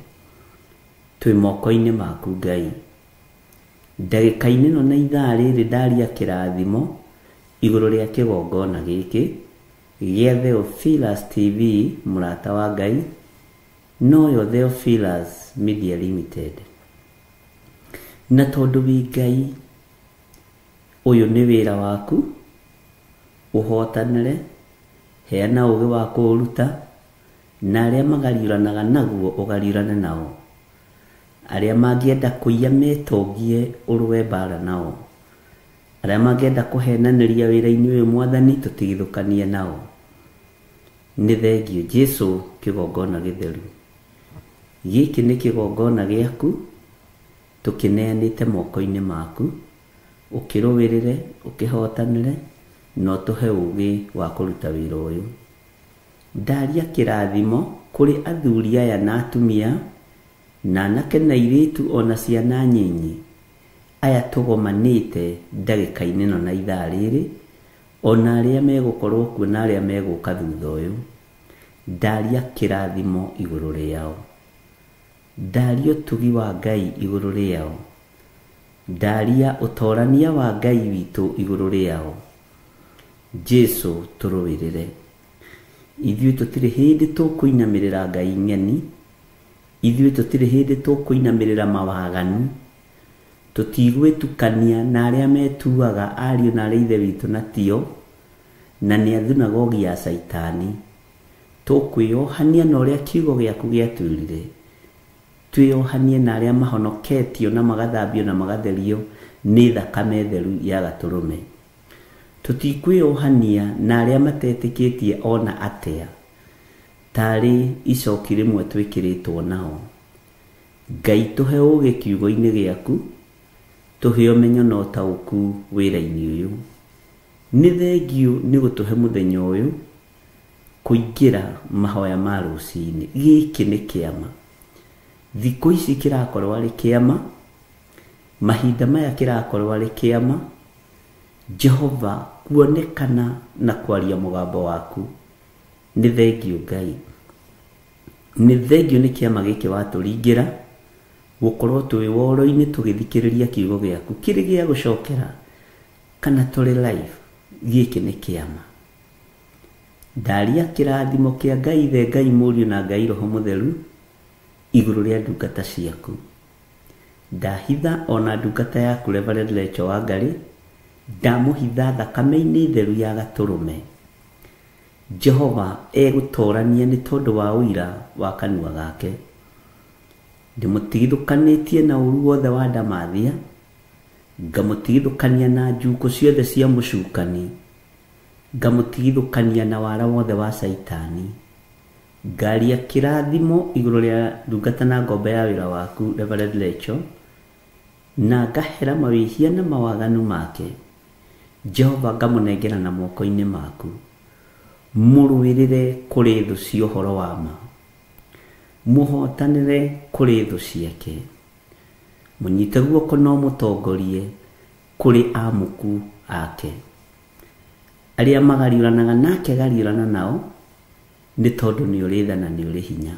Twĩ moko-inĩ maku Ngai. Ndagĩka-inĩ ĩno na ithaa rĩrĩ ndaria kĩrathimo igũrũ rĩa kĩgongona gĩkĩ gĩa Theophilus TV mũrata wa Ngai, noyo Theophilus Media Limited. Na tondũ wĩ Ngai, ũyũ nĩ wĩra waku, ũhotanĩre, heana ũũgĩ wa kũũruta, na arĩa magariũranaga naguo ũgariũrane nao. Arĩa mangĩenda kũiya metongie ũrũe mbara nao. Arĩa mangĩenda kũhenanĩria wĩra-inĩ ũyũ Mwathani tũtigithũkanie nao. Nĩ thengio Jesũ kĩgongona gĩtheru. Gĩkĩ nĩ kĩgongona gĩaku, tũkĩneanĩte moko-inĩ maku, ũkĩrũĩrĩre, ũkĩhotanĩre, na ũtũhe ũũgĩ wa kũruta wĩra ũyũ. Ndaria kĩrathimo kũrĩ athuri aya na atumia, na anake na airĩtu ona ciana nyinyi, aya tũgomanĩte ndagĩka-inĩ ĩno na ithaa rĩrĩ, ona arĩa megũkorwo kuo na arĩa megũka thutha ũyũ. Ndaria kĩrathimo igũrũ rĩao. Ndaria ũtugi wa Ngai igũrũ rĩao. Ndaria ũtorania wa Ngai witũ igũrũ rĩao. Jesũ tũrũĩrĩre. Ithuĩ tũtirĩ hĩndĩ tũkũinamĩrĩra ngai ng'eni, ithuĩ tũtirĩ hĩndĩ tũkũinamĩrĩra mawaganu, tũtigwĩtukania na arĩa metuaga ariũ na arĩa ithe witũ na tio, na nĩ a thunagogi ya Caitani. Tũkwĩyohania na ũrĩa kiugo gĩaku gĩatwĩrire, twĩyohanie na arĩa mahonoketio na magathambio na magatherio nĩ thakame theru ya gatũrũme. Tũtikwĩyohania na arĩa matetĩkĩtie ona atĩa, tarĩ icoki rĩmwe twĩkĩrĩtwo nao. Ngai tũhe ũũgĩ kiugo-inĩ gĩaku, tũhe ũmenyo na ũtaũku wĩra-inĩ ũyũ. Nĩ thengio nĩ gũtũhe mũthenya ũyũ kũingĩra mahoya ma rũcinĩ. Gĩkĩ nĩ kĩama. Thikũ ici kĩrakorwo arĩ kĩama, mahinda maya kĩrakorwo arĩ kĩama, Jehova kuonekana na kwaria mũgambo waku. Nĩ thengio Ngai. Nĩ thengio nĩ kĩama gĩkĩ watũringĩra, gũkorwo twĩ woro-inĩ tũgĩthikĩrĩria kiugo gĩaku kĩrĩ gĩa gũcokera kana tũrĩ live. Gĩkĩ nĩ kĩama. Ndaria kĩrathimo kĩa Ngai Ithe, Ngai Mũriũ na Ngai Roho Mũtheru igũrũ rĩa ndungata ciaku. Ndahitha ona ndungata yaku Reverend Lecho Wangari, ndamũhitha thakame-inĩ theru ya gatũrũme. Jehova egũtorania nĩ tondũ wa ũira wa kanua gake. Ndĩmũtigithũkanĩtie na ũru wothe wa ndamathia, ngamũtigithũkania na njukũ ciothe cia mũcukani, ngamũtigithũkania na wara wothe wa Caitani. Ngaria kĩrathimo igũrũ rĩa ndungata na ngombo ya wĩra waku Reverend Lecho, na ngahera mawĩhia na mawaganu make. Jehova ngamũnengera na moko-inĩ maku. Mũrũĩrĩre kũrĩ thũ cia ũhoro wa ma, mũhotanĩre kũrĩ thũ ciake, mũnyite guoko no mũtongorie kũrĩ amuku ake. Arĩa magariũranaga nake gariũrana nao, nĩ tondũ nĩ ũrĩ tha na nĩ ũrĩ hinya.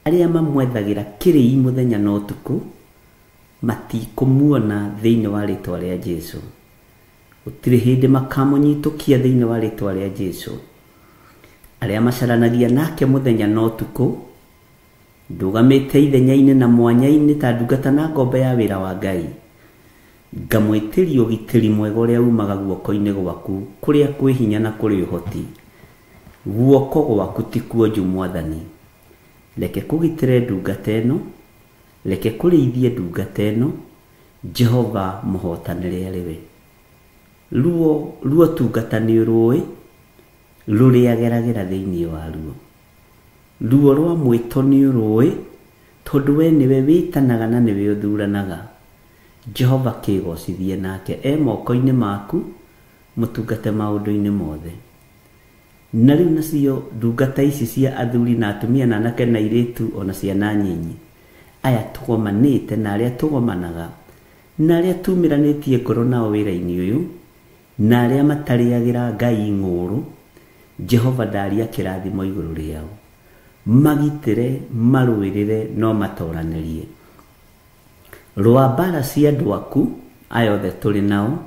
Arĩa mamwethagĩra kĩrĩi mũthenya na ũtukũ matikũmuona thĩinĩ wa rĩtwa rĩa Jesũ. Gũtirĩ hĩndĩ makamũnyitũkia thĩinĩ wa rĩtwa rĩa Jesũ. Arĩa macaranagia nake mũthenya na ũtukũ, ndũgamĩte ithenya-inĩ na mwanya-inĩ ta ndungata na ngombo ya wĩra wa Ngai, ngamwĩtĩria ũgitĩri mwega ũrĩa umaga guoko-inĩ gwaku kũrĩa kwĩ hinya na kũrĩ ũhoti. Guoko gwaku ti kuonju Mwathani. Reke kũgitĩre ndungata ĩno, reke kũrĩithie ndungata ĩno, Jehova mũhotanĩre arĩ we. Ruo ruo tungata nĩ ũrũĩ, Rũrĩa geragĩra thĩinĩ waruo. Ruo rwa mwĩto nĩ ũrũĩ, tondũ we nĩwe wĩtanaga na nĩwe ũthuranaga. Jehova kĩgocithie nake e moko-inĩ maku, mũtungate maũndũ-inĩ mothe. Na rĩu nacio ndungata ici cia athuri na atumia na anake na airĩtu ona ciana nyinyi, aya tũgomanĩte na arĩa tũgomanaga na arĩa tumĩranĩtie ngoro nao wĩra-inĩ ũyũ, na arĩa matarĩagĩra Ngai ng'ũũrũ, Jehova ndaria kĩrathimo igũrũ rĩao. Magitĩre, marũĩrĩre, no matoranĩrie. Rũa mbara cia andũ aku aya othe tũrĩ nao,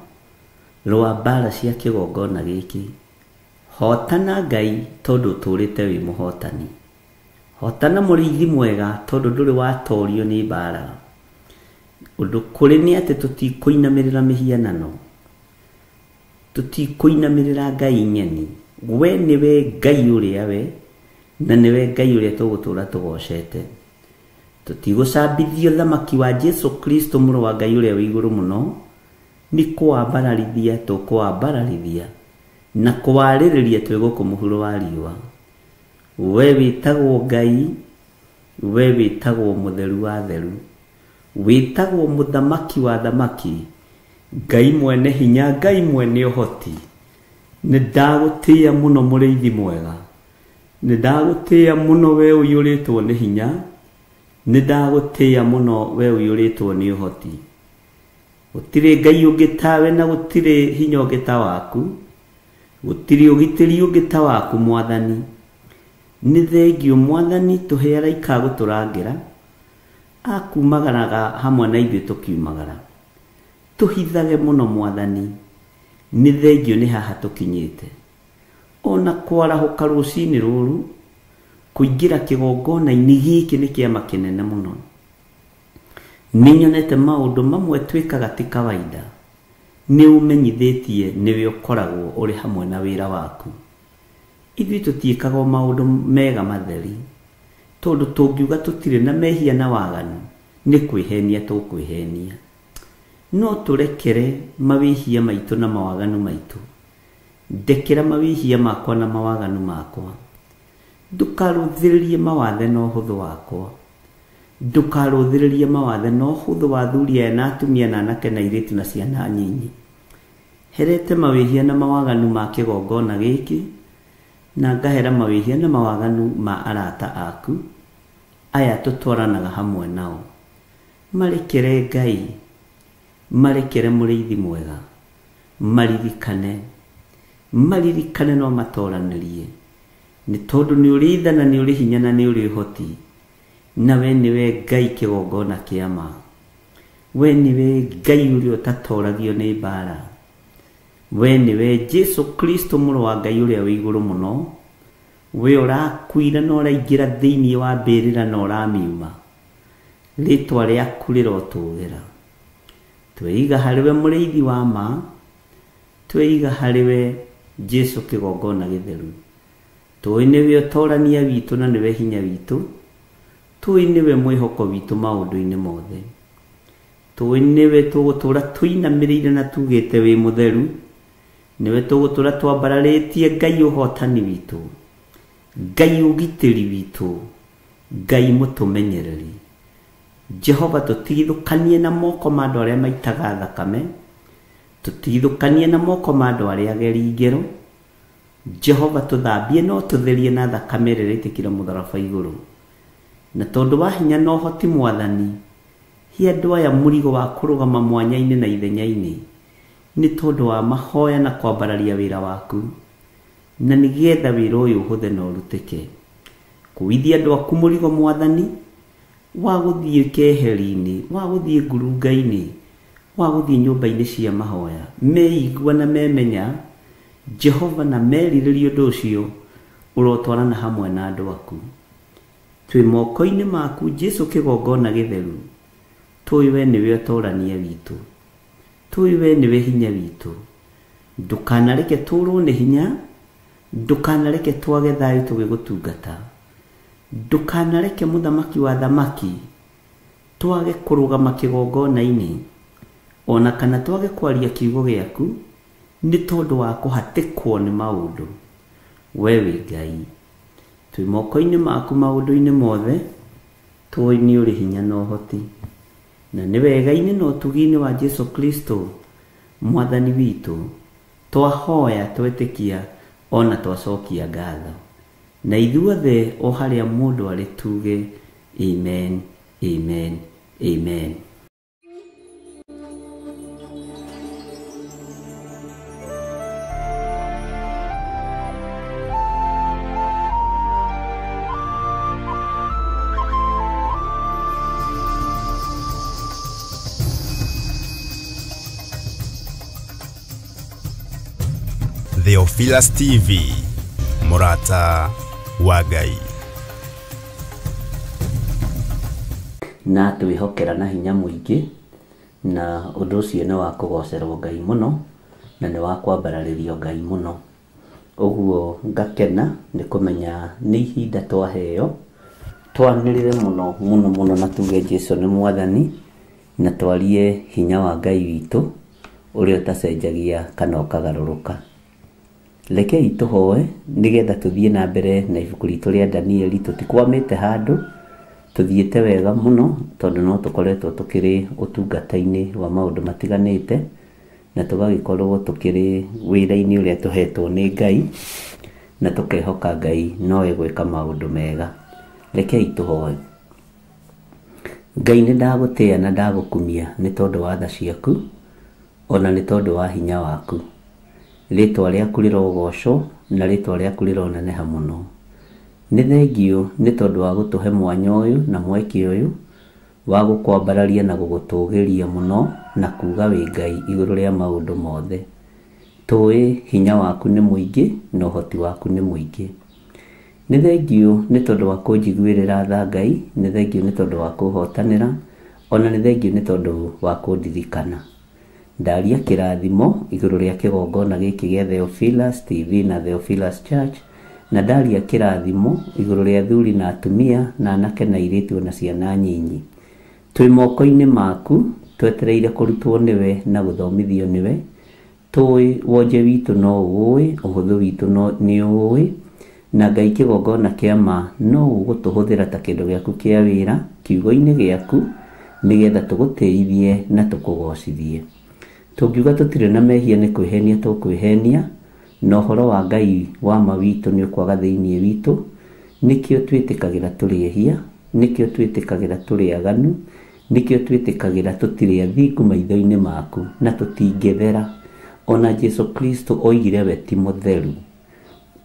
rũa mbara cia kĩgongona gĩkĩ. Hotana Ngai tondũ ũtũũrĩte wĩ mũhotani. Hotana mũrĩithi mwega tondũ ndũrĩ watorio nĩ mbara. Ũndũ kũrĩ nĩ atĩ tũtikũinamĩrĩra mĩhianano, tũtikũinamĩrĩra Ngai nyeni. We nĩwe Ngai ũrĩa we, na nĩwe Ngai ũrĩa tũgũtũũra tũgocete. Tũtigũcambithio thamaki wa Jesu Kristo mũrũ wa Ngai ũrĩa wĩ igũrũ mũno, nĩ kũwambararithia tũkũwambararithia na kũwarĩrĩria twĩ gũkũ mũhuro wa riũa. We wĩtagwo Ngai, we wĩtagwo mũtheru wa theru, wĩtagwo mũthamaki wa thamaki, Ngai mwene hinya, Ngai mwene ũhoti. Nĩ ndagũtĩĩa mũno mũrĩithi mwega, nĩ ndagũtĩĩa mũno we ũiyũrĩtwo nĩ hinya, nĩ ndagũtĩĩa mũno we ũiyũrĩtwo nĩ ũhoti. Gũtirĩ Ngai ũngĩ tawe na gũtirĩ hinya ũngĩ ta waku, gũtirĩ ũgitĩri ũngĩ ta waku Mwathani. Nĩ thengio Mwathani tũhe araika a gũtũrangĩra, akumagaraga hamwe na ithuĩ tũkiumagara. Tũhithage mũno Mwathani, nĩ thengio nĩ haha tũkinyĩte. Ona kwarahũka rũcinĩ rũrũ, kũingĩra kĩgongona-inĩ gĩkĩ nĩ kĩama kĩnene mũno. Nĩ nyonete maũndũ mamwe twĩkaga ti kawaida. Nĩ ũmenyithĩtie nĩwe ũkoragwo ũrĩ hamwe na wĩra waku. Ithuĩ tũtiĩkaga o maũndũ mega matheri, tondũ tũngiuga tũtirĩ na mehia na waganu, nĩ kwĩhenia tũkwĩhenia. No tũrekere mawĩhia maitũ na mawaganu maitũ. Ndekera mawĩhia makwa na mawaganu makwa. Ndũkarũthĩrĩrie mawathe na ũhũthũ wakwa. Ndũkarũthĩrĩrie mawathe na ũhũthũ wa athuri aya na atumia na anake na airĩtu na ciana nyinyi. Herete mawĩhia na mawaganu ma kĩgongona gĩkĩ, na ngahera mawĩhia na mawaganu ma arata aku aya tũtwaranaga hamwe nao. Marekere Ngai, marekere mũrĩithi mwega, maririkane, maririkane no matoranĩrie. Nĩ tondũ nĩ ũrĩ tha na nĩ ũrĩ hinya na nĩ ũrĩ ũhoti, na we nĩwe Ngai kĩgongona kĩa ma. We nĩwe Ngai ũrĩa ũtatoragio nĩ mbara. We nĩwe Jesu Kristo mũrũ wa Ngai ũrĩa wĩ igũrũ mũno, we ũrakuire na ũraingĩra thĩinĩ wa mbĩrĩra na ũramiuma. Rĩtwa rĩaku rĩrotũgĩra. Tweiga harĩwe mũrĩithi wa ma, tweiga harĩwe Jesu kĩgongona gĩtheru. Tũĩ nĩwe ũtorania witũ na nĩwe hinya witũ, tũĩ nĩwe mwĩhoko witũ maũndũ-inĩ mothe. Tũĩ nĩwe tũgũtũũra tũinamĩrĩire na tugĩte wĩ mũtheru, nĩwe tũgũtũũra twambararĩtie Ngai ũhotani witũ, Ngai ũgitĩri witũ, Ngai mũtũmenyereri. Jehova tũtigithũkanie na moko ma andũ arĩa maitaga thakame, tũtigithũkanie na moko ma andũ arĩa ageri ngero. Jehova tũthambie no tũtherie na thakame ĩrĩa ĩrĩtĩkire mũtharaba igũrũ. Na tondũ wa hinya na ũhoti Mwathani, he andũ aya mũrigo wa kũrũgama mwanya-inĩ na ithenya-inĩ, nĩ tondũ wa mahoya na kwambararia wĩra waku, na nĩgetha wĩra ũyũ ũhũthe na ũrutĩke. Kũithia andũ aku mũrigo Mwathani, wa gũthiĩ keheri-inĩ, wa gũthiĩ ngurunga-inĩ, wa gũthiĩ nyũmba-inĩ cia mahoya, meigua na memenya Jehova na merirĩria ũndũ ũcio, ũrotwarana hamwe na andũ aku. Twĩ moko-inĩ maku Jesu kĩgongona gĩtheru, tũĩ we nĩwe ũtorania witũ, tũĩ we nĩwe hinya witũ. Ndũkanareke tũrwo nĩ hinya, ndũkanareke twage thayũ tũgĩgũtungata, ndũkanareke mũthamaki wa thamaki twage kũrũgama kĩgongona-inĩ, ona kana twage kwaria kiugo gĩaku, nĩ tondũ wa kũhatĩkwo nĩ maũndũ. We wĩ Ngai. Twĩ moko-inĩ maku maũndũ-inĩ mothe, tũĩ nĩ ũrĩ hinya na ũhoti. Na nĩ wega-inĩ na ũtugi-inĩ wa Jesu Kristo Mwathani witũ, twahoya twetĩkia ona twacokia ngatho. Na ithuothe o harĩa mũndũ arĩ tuge amen, amen, amen. Theophilus TV, mũrata wa Ngai. Na twĩhokera na hinya mũingĩ, na ũndũ ũcio nĩ wa kũgocerwo Ngai mũno, na nĩ wa kwambararĩrio Ngai mũno. Ũguo ngakena nĩ kũmenya nĩ ihinda twaheo, twanĩrĩre mũno mũno mũno na tuge Jesu nĩ Mwathani, na twarie hinya wa Ngai witũ ũrĩa ũtacenjagia kana ũkagarũrũka. Rekei tũhoe nĩgetha tũthiĩ na mbere na ibuku ritũ rĩa Danieli. Tũtikwamĩte handũ, tũthiĩte wega mũno tondũ no tũkoretwo tũkĩrĩ ũtungata-inĩ wa maũndũ matiganĩte, na tũgagĩkorwo tũkĩrĩ wĩra-inĩ ũrĩa tũhetwo nĩ Ngai, na tũkehoka Ngai no egwĩka maũndũ mega. Rekei tũhoe. Ngai, nĩ ndagũtĩĩa na ndagũkumia nĩ tondũ wa tha ciaku, ona nĩ tondũ wa hinya waku. Rĩtwa rĩaku rĩrogocwo na rĩtwa rĩaku rĩroneneha mũno. Nĩ thengio nĩ tondũ wa gũtũhe mwanya ũyũ na mweke ũyũ wa gũkwambararia na gũgũtũgĩria mũno na kuga wĩ Ngai igũrũ rĩa maũndũ mothe. Tũĩ hinya waku nĩ mũingĩ na ũhoti waku nĩ mũingĩ. Nĩ thengio nĩ tondũ wa kũnjiguĩrĩra tha Ngai, nĩ thengio nĩ tondũ wa kũhotanĩra, ona nĩ thengio nĩ tondũ wa kũndirikana. Ndaria kĩrathimo igũrũ rĩa kĩgongona gĩkĩ gĩa Theophilus TV na Theophilus Church, na ndaria kĩrathimo igũrũ rĩa athuri na atumia na anake na airĩtu na ciana nyinyi. Twĩ moko-inĩ maku, twetereire kũrutwo nĩwe na gũthomithio nĩwe. Tũĩ wonje witũ no ũũĩ, ũhũthũ witũ nĩ ũũĩ, na Ngai kĩgongona kĩa ma no ũgũtũhũthĩra ta kĩndũ gĩaku kĩa wĩra kiugo-inĩ gĩaku, nĩgetha tũgũtĩithie na tũkũgocithie. Tũngiuga tũtirĩ na mehia nĩ kwĩhenia tũkwĩhenia, na ũhoro wa Ngai wa ma witũ nĩ ũkwaga thĩinĩ witũ. Nĩkĩo twĩtĩkagĩra tũrĩ ehia, nĩkĩo twĩtĩkagĩra tũrĩ aganu, nĩkĩo twĩtĩkagĩra tũtirĩ athingu maitho-inĩ maku, na tũtingĩthera. Ona Jesu Kristo oigire we ti mũtheru,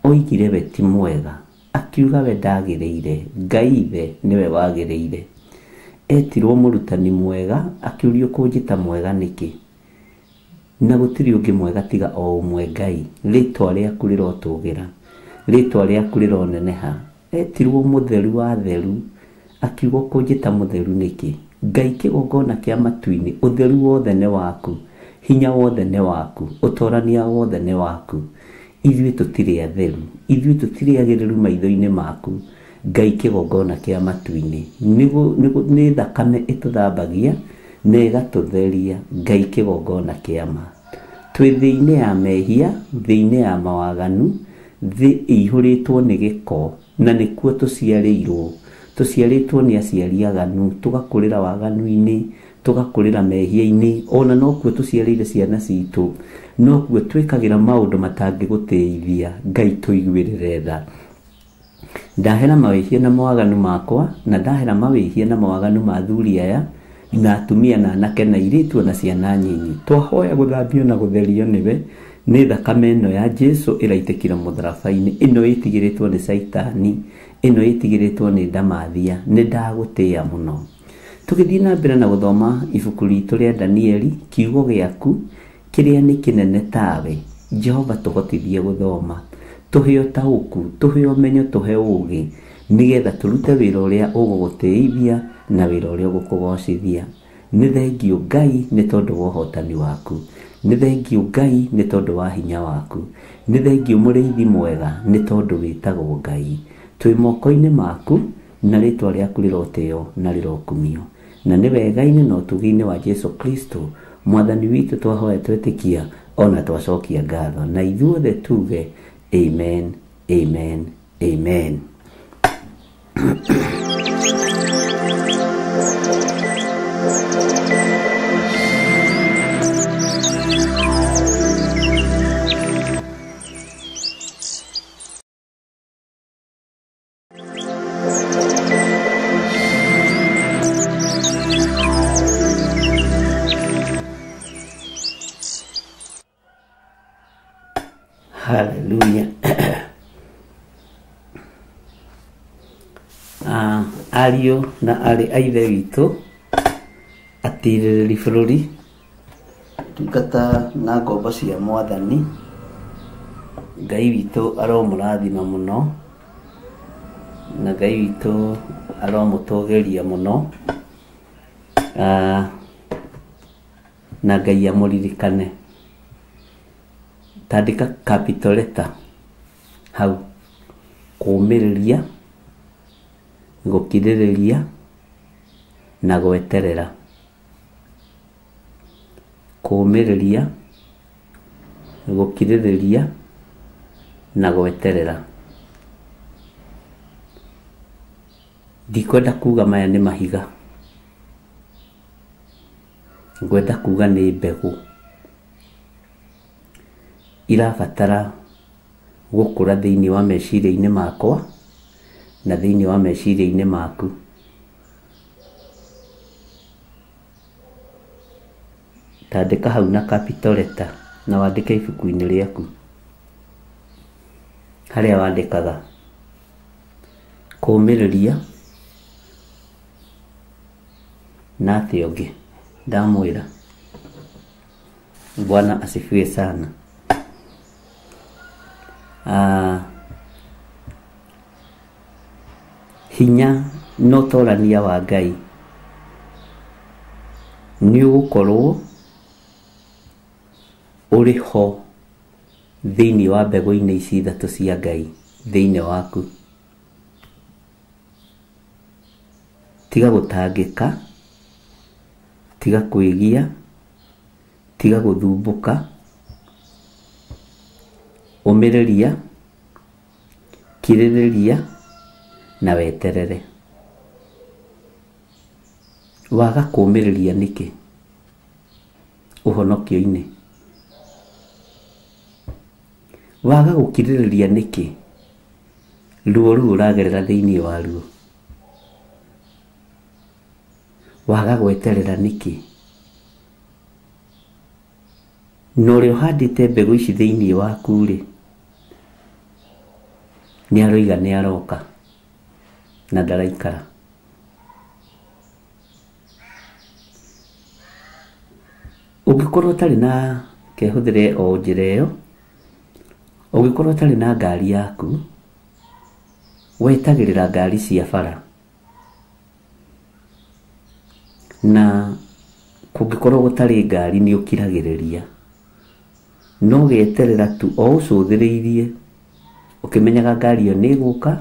oigire we ti mwega, akiuga we ndagĩrĩire, Ngai ithe nĩwe wagĩrĩire. Etirwo mũrutani mwega, akiũrio kũnjĩta mwega nĩkĩ? Na gũtirĩ ũngĩ mwega tiga o ũmwe Ngai. Rĩtwa rĩaku rĩrotũgĩra, rĩtwa rĩaku rĩroneneha. Etirwo mũtheru wa theru, akiuga kũnjĩta mũtheru nĩkĩ? Ngai kĩgongona kĩa matu-inĩ, ũtheru wothe nĩ waku, hinya wothe nĩ waku, ũtorania wothe nĩ waku. Ithuĩ tũtirĩ atheru, ithuĩ tũtirĩ agĩrĩru maitho-inĩ maku. Ngai kĩgongona kĩa matu-inĩ, nĩ thakame ĩtũthambagia na ĩgatũtheria. Ngai kĩgongona kĩa ma. Twĩ thĩ-inĩ ya mehia, thĩ-inĩ ya mawaganu, thĩ ĩihũrĩtwo nĩ gĩko, na nĩkuo tũciarĩirwo. Tũciarĩtwo nĩ aciari aganu, tũgakũrĩra waganu-inĩ, tũgakũrĩra mehia-inĩ, ona nokuo tũciarĩire ciana citũ, nokuo twĩkagĩra maũndũ matangĩgũtĩithia. Ngai tũiguĩrĩre tha. Ndahera mawĩhia na mawaganu makwa, na ndahera mawĩhia na mawaganu ma athuri aya na atumia na anake na airĩtu na ciana nyinyi. Twahoya gũthambio na gũtherio nĩwe nĩ thakame ĩno ya Jesu ĩraitĩkire mũtharaba-inĩ, ĩno ĩtigĩrĩtwo nĩ Caitani, ĩno ĩtigĩrĩtwo nĩ ndamathia. Nĩ ndagũtĩĩa mũno. Tũgĩthiĩ na mbere na gũthoma ibuku ritũ rĩa Danieli, kiugo gĩaku kĩrĩa nĩ kĩnene tawe. Jehova tũhotithie gũthoma, tũhe ũtaũku, tũhe ũmenyo, tũhe ũũgĩ, nĩgetha tũrute wĩra ũrĩa ũgũgũtĩithia na wĩra ũrĩa ũgũkũgocithia. Nĩ thengio Ngai nĩ tondũ wa ũhotani waku, nĩ thengio Ngai nĩ tondũ wa hinya waku, nĩ thengio mũrĩithi mwega nĩ tondũ wĩtagwo Ngai. Twĩ moko-inĩ maku na rĩtwa rĩaku rĩrotĩo na rĩrokumio. Na nĩ wega-inĩ na ũtugi-inĩ wa Jesu Kristo Mwathani witũ twahoya twetĩkia ona twacokia ngatho, na ithuothe tuge amen, Amen, amen. Hallelujah. Ariũ na arĩ a ithe witũ atirĩrĩri bũrũri, ndungata na ngombo cia Mwathani, Ngai witũ aromũrathima mũno na Ngai witũ aromũtũgĩria mũno, na Ngai amũririkane. Tandĩka capital letter hau, kũũmĩrĩria, gũkirĩrĩria na gweterera. Kũũmĩrĩria, gũkirĩrĩria na gweterera. Ndikwenda kuga maya nĩ mahiga, ngwenda kuga nĩ mbegũ irabatara gũkũra thĩinĩ wa meciria-inĩ makwa na thĩinĩ wa meciria-inĩ maku. Tandĩka hau na capital letter na wandĩke ibuku-inĩ rĩaku harĩa wandĩkaga kũũmĩrĩria na atĩa ũngĩ ndamwĩra. Bwana asifiwe sana. Hinya na ũtorania wa Ngai nĩ ũgũkorwo ũrĩ ho thĩinĩ wa mbegũ-inĩ ici ithatũ cia Ngai thĩinĩ waku. Tiga gũtangĩka, tiga kwĩgia, tiga gũthumbũka, ũmĩrĩria, kirĩrĩria na weterere. Waga kũũmĩrĩria nĩkĩ ũhonokio-inĩ? Waga gũkirĩrĩria nĩkĩ ruo rũu ũragerera thĩinĩ wa ruo? Waga gweterera nĩkĩ? Na ũrĩa ũhandĩte mbegũ ici thĩinĩ waku rĩ, nĩ aroiga nĩ aroka na ndaraikara. Ũngĩkorwo ũtarĩ na, kehũthĩre o njĩra ĩyo, ũngĩkorwo ũtarĩ na ngari yaku, wetagĩrĩra ngari cia bara. Na kũngĩkorwo gũtarĩ ngari nĩ ũkiragĩrĩria, no geterera tu o ũcũthĩrĩirie ũkĩmenyaga ngari ĩyo nĩ ĩgũka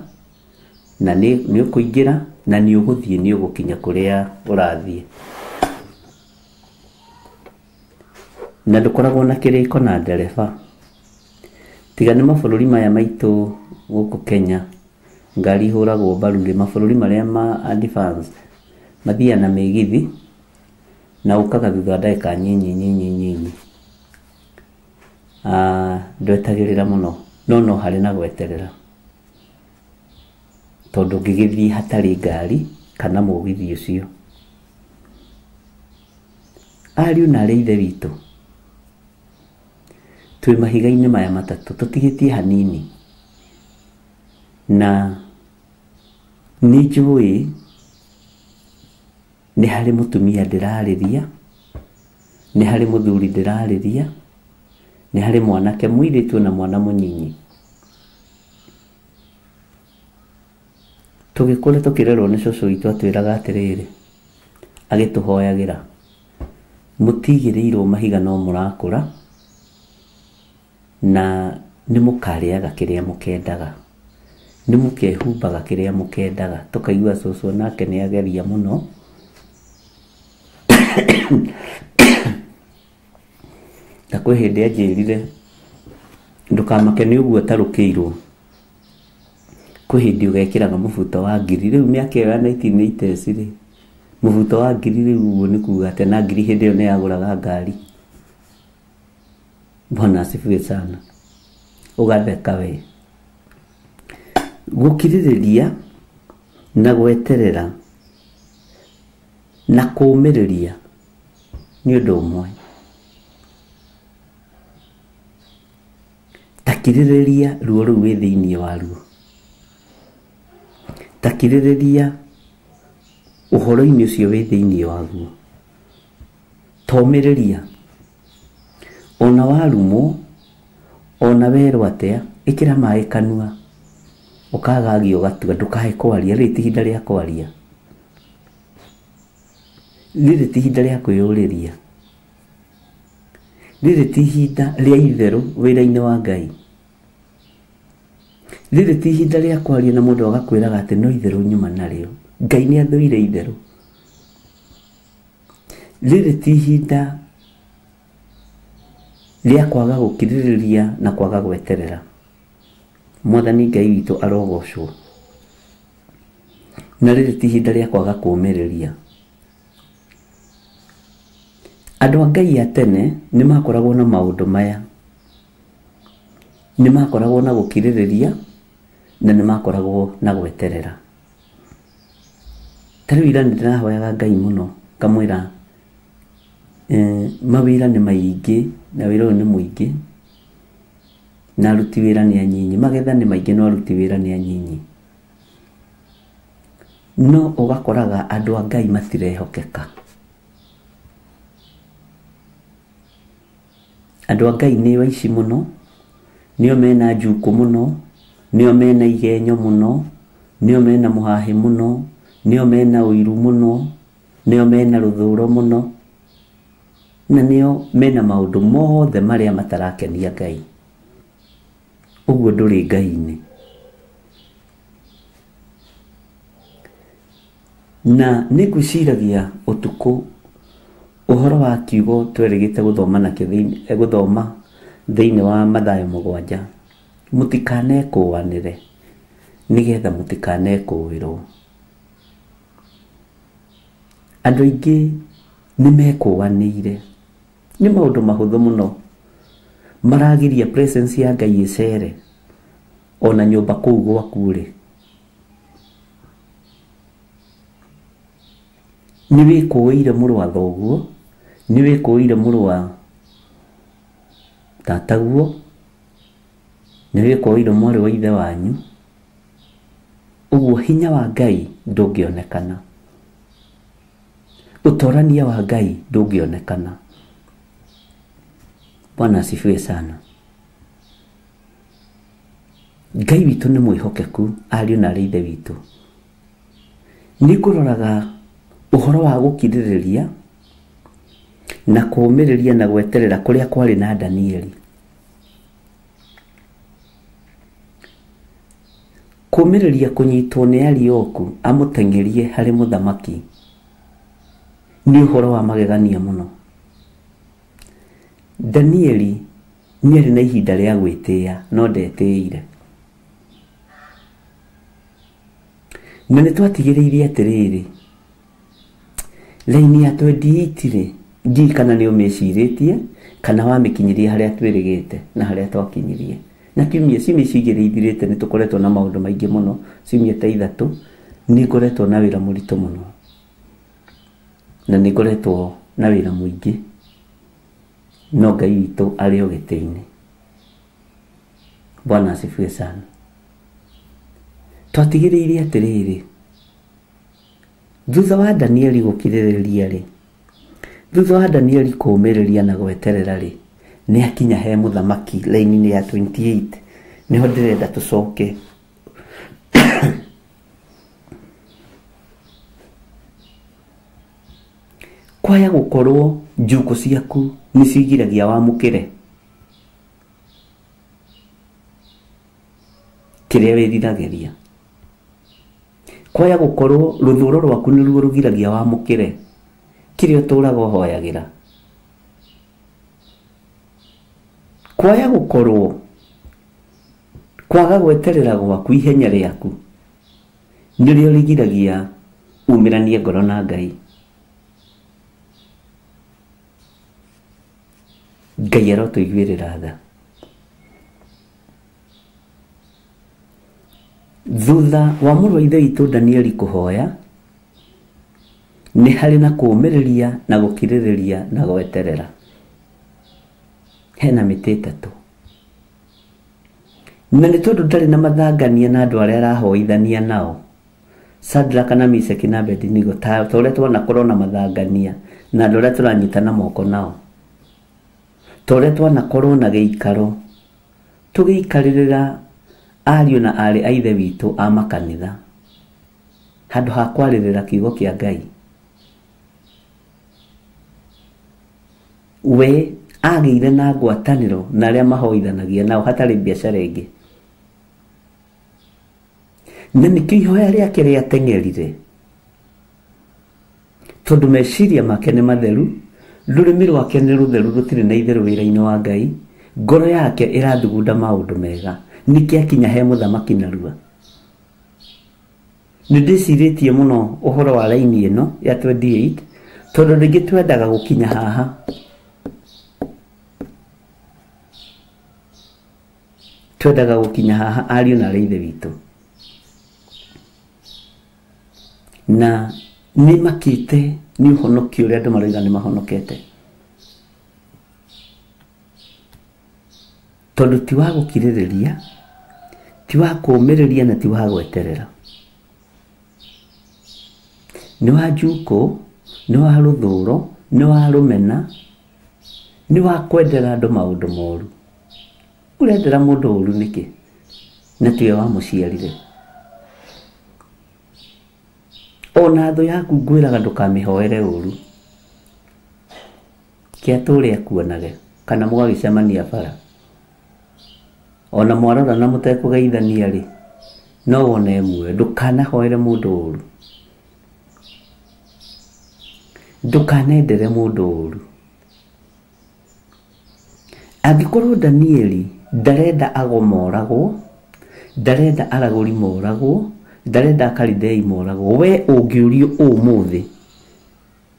na nĩ ũkũingĩra na nĩ ũgũthiĩ, nĩ ũgũkinya kũrĩa ũrathiĩ. Na ndũkoragwo na kĩrĩko na ndereba. Tiga nĩ mabũrũri maya maitũ gũkũ Kenya ngari ihũragwo mbaru rĩ, mabũrũri marĩa ma advanced mathiaga na mĩgithi na ũkaga thutha wa ndagĩka nyinyi nyinyi nyinyi. Ndwetagĩrĩra mũno, no no harĩ na gweterera, tondũ ũngĩgĩthiĩ hatarĩ ngari kana mũgithi ũcio. Ariũ na arĩ ithe witũ, twĩ mahiga-inĩ maya matatũ, tũtigĩtie hanini, na nĩ njũĩ nĩ harĩ mũtumia ndĩrarĩria, nĩ harĩ mũthuri ndĩrarĩria, nĩ harĩ mwanake mũirĩtu na mwana mũnyinyi. Tũgĩkũra tũkĩrerwo nĩ cũcũ witũ atwĩraga atĩrĩrĩ, agĩtũhoyagĩra, mũtigĩrĩirwo mahiga no mũrakũra na nĩ mũkarĩaga kĩrĩa mũkendaga, nĩ mũkehumbaga kĩrĩa mũkendaga. Tũkaigua cũcũ nake nĩ ageria mũno. Na kwĩ hĩndĩ anjĩrire ndũkamake nĩ ũguo ũtarũkĩirwo, Kwĩ hĩndĩ ũgekĩraga mũbuto wa ngiri rĩu mĩaka ĩyo ya 1980s rĩ, mũbuto wa ngiri rĩu ũguo nĩ kuga atĩ na ngiri hĩndĩ ĩyo nĩ yagũraga ngari. Bwana asifiwe sana. Ũgatheka we. Gũkirĩrĩria na gweterera na kũũmĩrĩria nĩ ũndũ ũmwe. Takirĩrĩria ruo rũu wĩ thĩinĩ waruo. Takirĩrĩria ũhoro-inĩ ũcio wĩ thĩinĩ waguo. Tomĩrĩria. Ona warumwo, ona werwo atĩa, ĩkĩra maĩ kanua. Ũkagagia ũgatua, ndũkae kwaria, rĩrĩ ti ihinda rĩa kwaria. Rĩrĩ ti ihinda rĩa kwĩyũrĩria. Rĩrĩ ti ihinda rĩa itherũ wĩra-inĩ wa Ngai. Rĩrĩ ti ihinda rĩa kwaria na mũndũ agakwĩraga atĩ no itherũ nyuma narĩo. Ngai nĩ athũire itherũ. Rĩrĩ ti ihinda rĩa kwaga gũkirĩrĩria na kwaga gweterera. Mwathani Ngai witũ arogocwo. Na rĩrĩ ti ihinda rĩa kwaga kũũmĩrĩria. Andũ a Ngai a tene nĩ makoragwo na maũndũ maya. Nĩ makoragwo na gũkirĩrĩria na nĩ makoragwo na gweterera. Ta rĩu ira nĩ ndĩrahoyaga Ngai mũno ngamwĩra mawĩra nĩ maingĩ na wĩra ũyũ nĩ mũingĩ na aruti wĩra nĩ anyinyi, magetha nĩ maingĩ no aruti wĩra nĩ anyinyi. No ũgakoraga andũ a Ngai matirehokeka. Andũ a Ngai nĩ aici mũno, nĩo mena njukũ mũno, nĩo mena igenyo mũno, nĩo mena mũhahĩ mũno, nĩo mena ũiru mũno, nĩo mena rũthũro mũno, na nĩo mena maũndũ mothe marĩa matarakenia Ngai. Ũguo ndũrĩ Ngai-inĩ. Na nĩ ngwĩciragia ũtukũ ũhoro wa kiugo twerĩgĩte gũthoma nakĩo gũthoma thĩinĩ wa Mathayo 7. Mũtikanekũũanĩre nĩgetha mũtikanekũũĩrwo. Andũ aingĩ nĩ mekũũanĩire. Nĩ maũndũ mahũthũ mũno. Maragiria presence ya Ngai ĩcere ona nyũmba kũu gwaku rĩ. Nĩ wĩkũĩire mũrũ wa thoguo, nĩ wĩkũĩire mũrũ wa tataguo, nĩ wĩkũĩire mwarĩ wa ithe wanyu. Ũguo hinya wa Ngai ndũngĩonekana. Ũtorania wa Ngai ndũngĩonekana. Bwana asifiwe sana. Ngai witũ nĩ mwĩhokeku ariũ na arĩ ithe witũ. Nĩ ngũroraga ũhoro wa gũkirĩrĩria na kũũmĩrĩria na gweterera kũrĩa kwarĩ na Danieli. Kũũmĩrĩria kũnyitwo nĩ Arioku amũteng'erie harĩ mũthamaki nĩ ũhoro wa magegania mũno. Danieli nĩ arĩ na ihinda rĩa gwĩtĩĩa no ndetĩĩire. Na nĩ twatigĩrĩirie atĩrĩrĩ, raini ya 28 rĩ, ndiũĩ kana nĩ ũmĩcirĩtie kana wamĩkinyirie harĩa twĩrĩgĩte na harĩa twakinyirie. Na kiumia ciumia ici igĩrĩ ithirĩte nĩ tũkoretwo na maũndũ maingĩ mũno, ciumia ta ithatũ nĩ ngoretwo na wĩra mũritũ mũno. Na nĩ ngoretwo na wĩra mũingĩ. No Ngai witũ arĩ o gĩtĩ-inĩ. Bwana asifiwe sana. Twatigĩrĩirie atĩrĩrĩ, thutha wa Danieli gũkirĩrĩria rĩ, thutha wa Danieli kũũmĩrĩria na gweterera rĩ, nĩ akinya he mũthamaki raini-inĩ ya 28. Nĩho ndĩrenda tũcoke. Kwaya gũkorwo njukũ ciaku nĩ cigiragia wamũkĩre kĩrĩa wĩriragĩria. Kwaya gũkorwo rũthũro rwaku nĩruo rũgiragia wamũkĩre kĩrĩa ũtũraga ũhoyagĩra. Kwaya gũkorwo kwaga gweterera gwaku ihenya rĩaku Nĩrĩo rĩgiragia umĩranie ngoro na Ngai. Ngai arotũiguĩrĩra tha. Thutha wa mũrũ wa ithe witũ Danieli kũhoya, nĩ harĩ na kũũmĩrĩria na gũkirĩrĩria na gweterera. Hena mĩtĩ ĩtatũ. Na nĩ tondũ ndarĩ na mathangania na andũ arĩa arahoithania nao, Shadraka na Meshaki na Abednego, ta ũrĩa twanakorwo na mathangania na andũ arĩa tũranyitana moko nao, ta ũrĩa twanakorwo na gĩikaro tũgĩikarĩrĩra ariũ na aarĩ a ithe witũ a makanitha handũ ha kwarĩrĩra kiugo kĩa Ngai. We agĩire na ngwatanĩro na arĩa mahoithanagia nao hatarĩ biacara ĩngĩ. Na nĩkĩo ihoya rĩake rĩateng'erire, tondũ meciria make nĩ matheru, rũrĩmĩ rwake nĩ rũtheru, rũtirĩ na itherũ wĩra-inĩ wa Ngai, ngoro yake ĩrathugunda maũndũ mega. Nĩkĩo akinya he mũthamaki narua. Nĩ ndĩcirĩtie mũno ũhoro wa raini ĩno ya 28, tondũ rĩngĩ twendaga gũkinya haha. Twendaga gũkinya haha ariũ na aarĩ ithe witũ. Na nĩ makĩte nĩ ũhonokio ũrĩa andũ maroiga nĩ mahonokete, tondũ ti wa gũkirĩrĩria, ti wa kũũmĩrĩria na ti wa gweterera. Nĩ wa njukũ, nĩ wa rũthũro, nĩ wa rũmena, nĩ wa kwendera andũ maũndũ moru. Ũrendera mũndũ ũru nĩkĩ? Na tiwe wamũciarire. Ona thũ yaku ngwĩraga ndũkamĩhoere ũru, kĩa tũrĩa akuonage kana mũgagĩcemania bara, ona mwarora na mũtekũgeithania rĩ, no wone muoyo. Ndũkanahoere mũndũ ũru, ndũkanendere mũndũ ũru. Angĩkorwo Danieli ndarenda ago moragwo, ndarenda aragũri moragwo, ndarenda akaridei moragwo, we ũngĩũrio ũmũthĩ,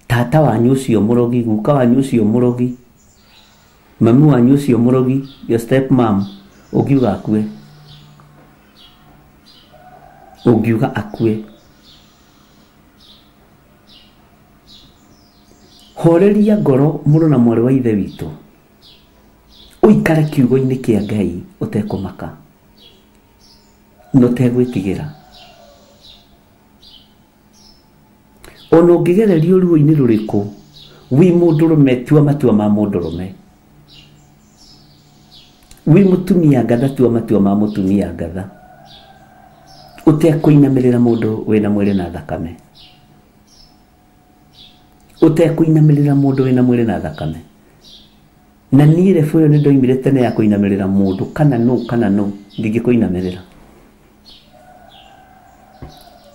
tata wanyu ũcio mũrogi, guka wanyu ũcio mũrogi, mami wanyu ũcio mũrogi, your step mom, ũngiuga akue? Ũngiuga akue? Horeria ngoro mũrũ na mwarĩ wa ithe witũ, ũikare kiugo-inĩ kĩa Ngai ũtekũmaka na ũtegwĩtigĩra. Ona ũngĩgererio ruo-inĩ rũrĩkũ, wĩ mũndũrũme tua matua ma mũndũrũme, wĩ mũtumia ngatha tua matua ma mũtumia ngatha, ũtekũinamĩrĩra mũndũ wĩna mwĩrĩ na thakame, ũtekũinamĩrĩra mũndũ wĩna mwĩrĩ na thakame. Na niĩ rebu ĩyo nĩ ndoimire tene ya kũinamĩrĩra mũndũ, kana nũ kana nũ, ndingĩkũinamĩrĩra.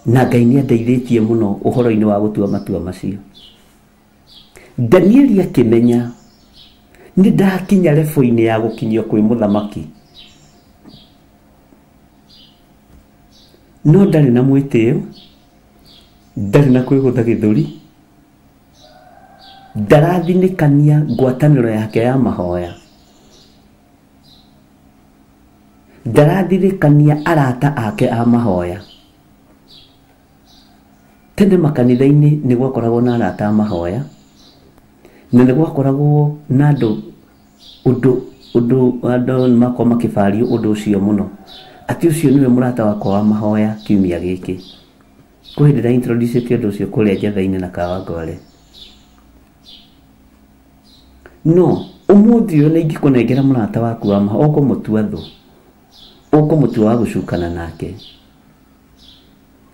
Na Ngai nĩ andeithĩtie mũno ũhoro-inĩ wa gũtua matua macio. Danieli akĩmenya nĩ ndakinya rebu-inĩ ya gũkinyio kwĩ mũthamaki, no ndarĩ na mwĩtĩo, ndarĩ na kwĩgũtha gĩthũri, ndarathinĩkania ngwatanĩro yake ya mahoya, ndarathirĩkania arata ake a mahoya. Tene makanitha-inĩ nĩ gwakoragwo na arata a mahoya, na nĩ gwakoragwo na andũ ũndũ andũ nĩ makoragwo makĩbario ũndũ ũcio mũno, atĩ ũcio nĩwe mũrata wakwa wa mahoya kiumia gĩkĩ. Kwĩ hĩndĩ nda introduce ũndũ ũcio kũrĩa Njetha-inĩ na Kawangware. No ũmũthĩ ũyũ nĩ ingĩkũnengera mũrata waku wa mahoya, ũkũmũtua thũ, ũkũmũtua wa gũcukana nake.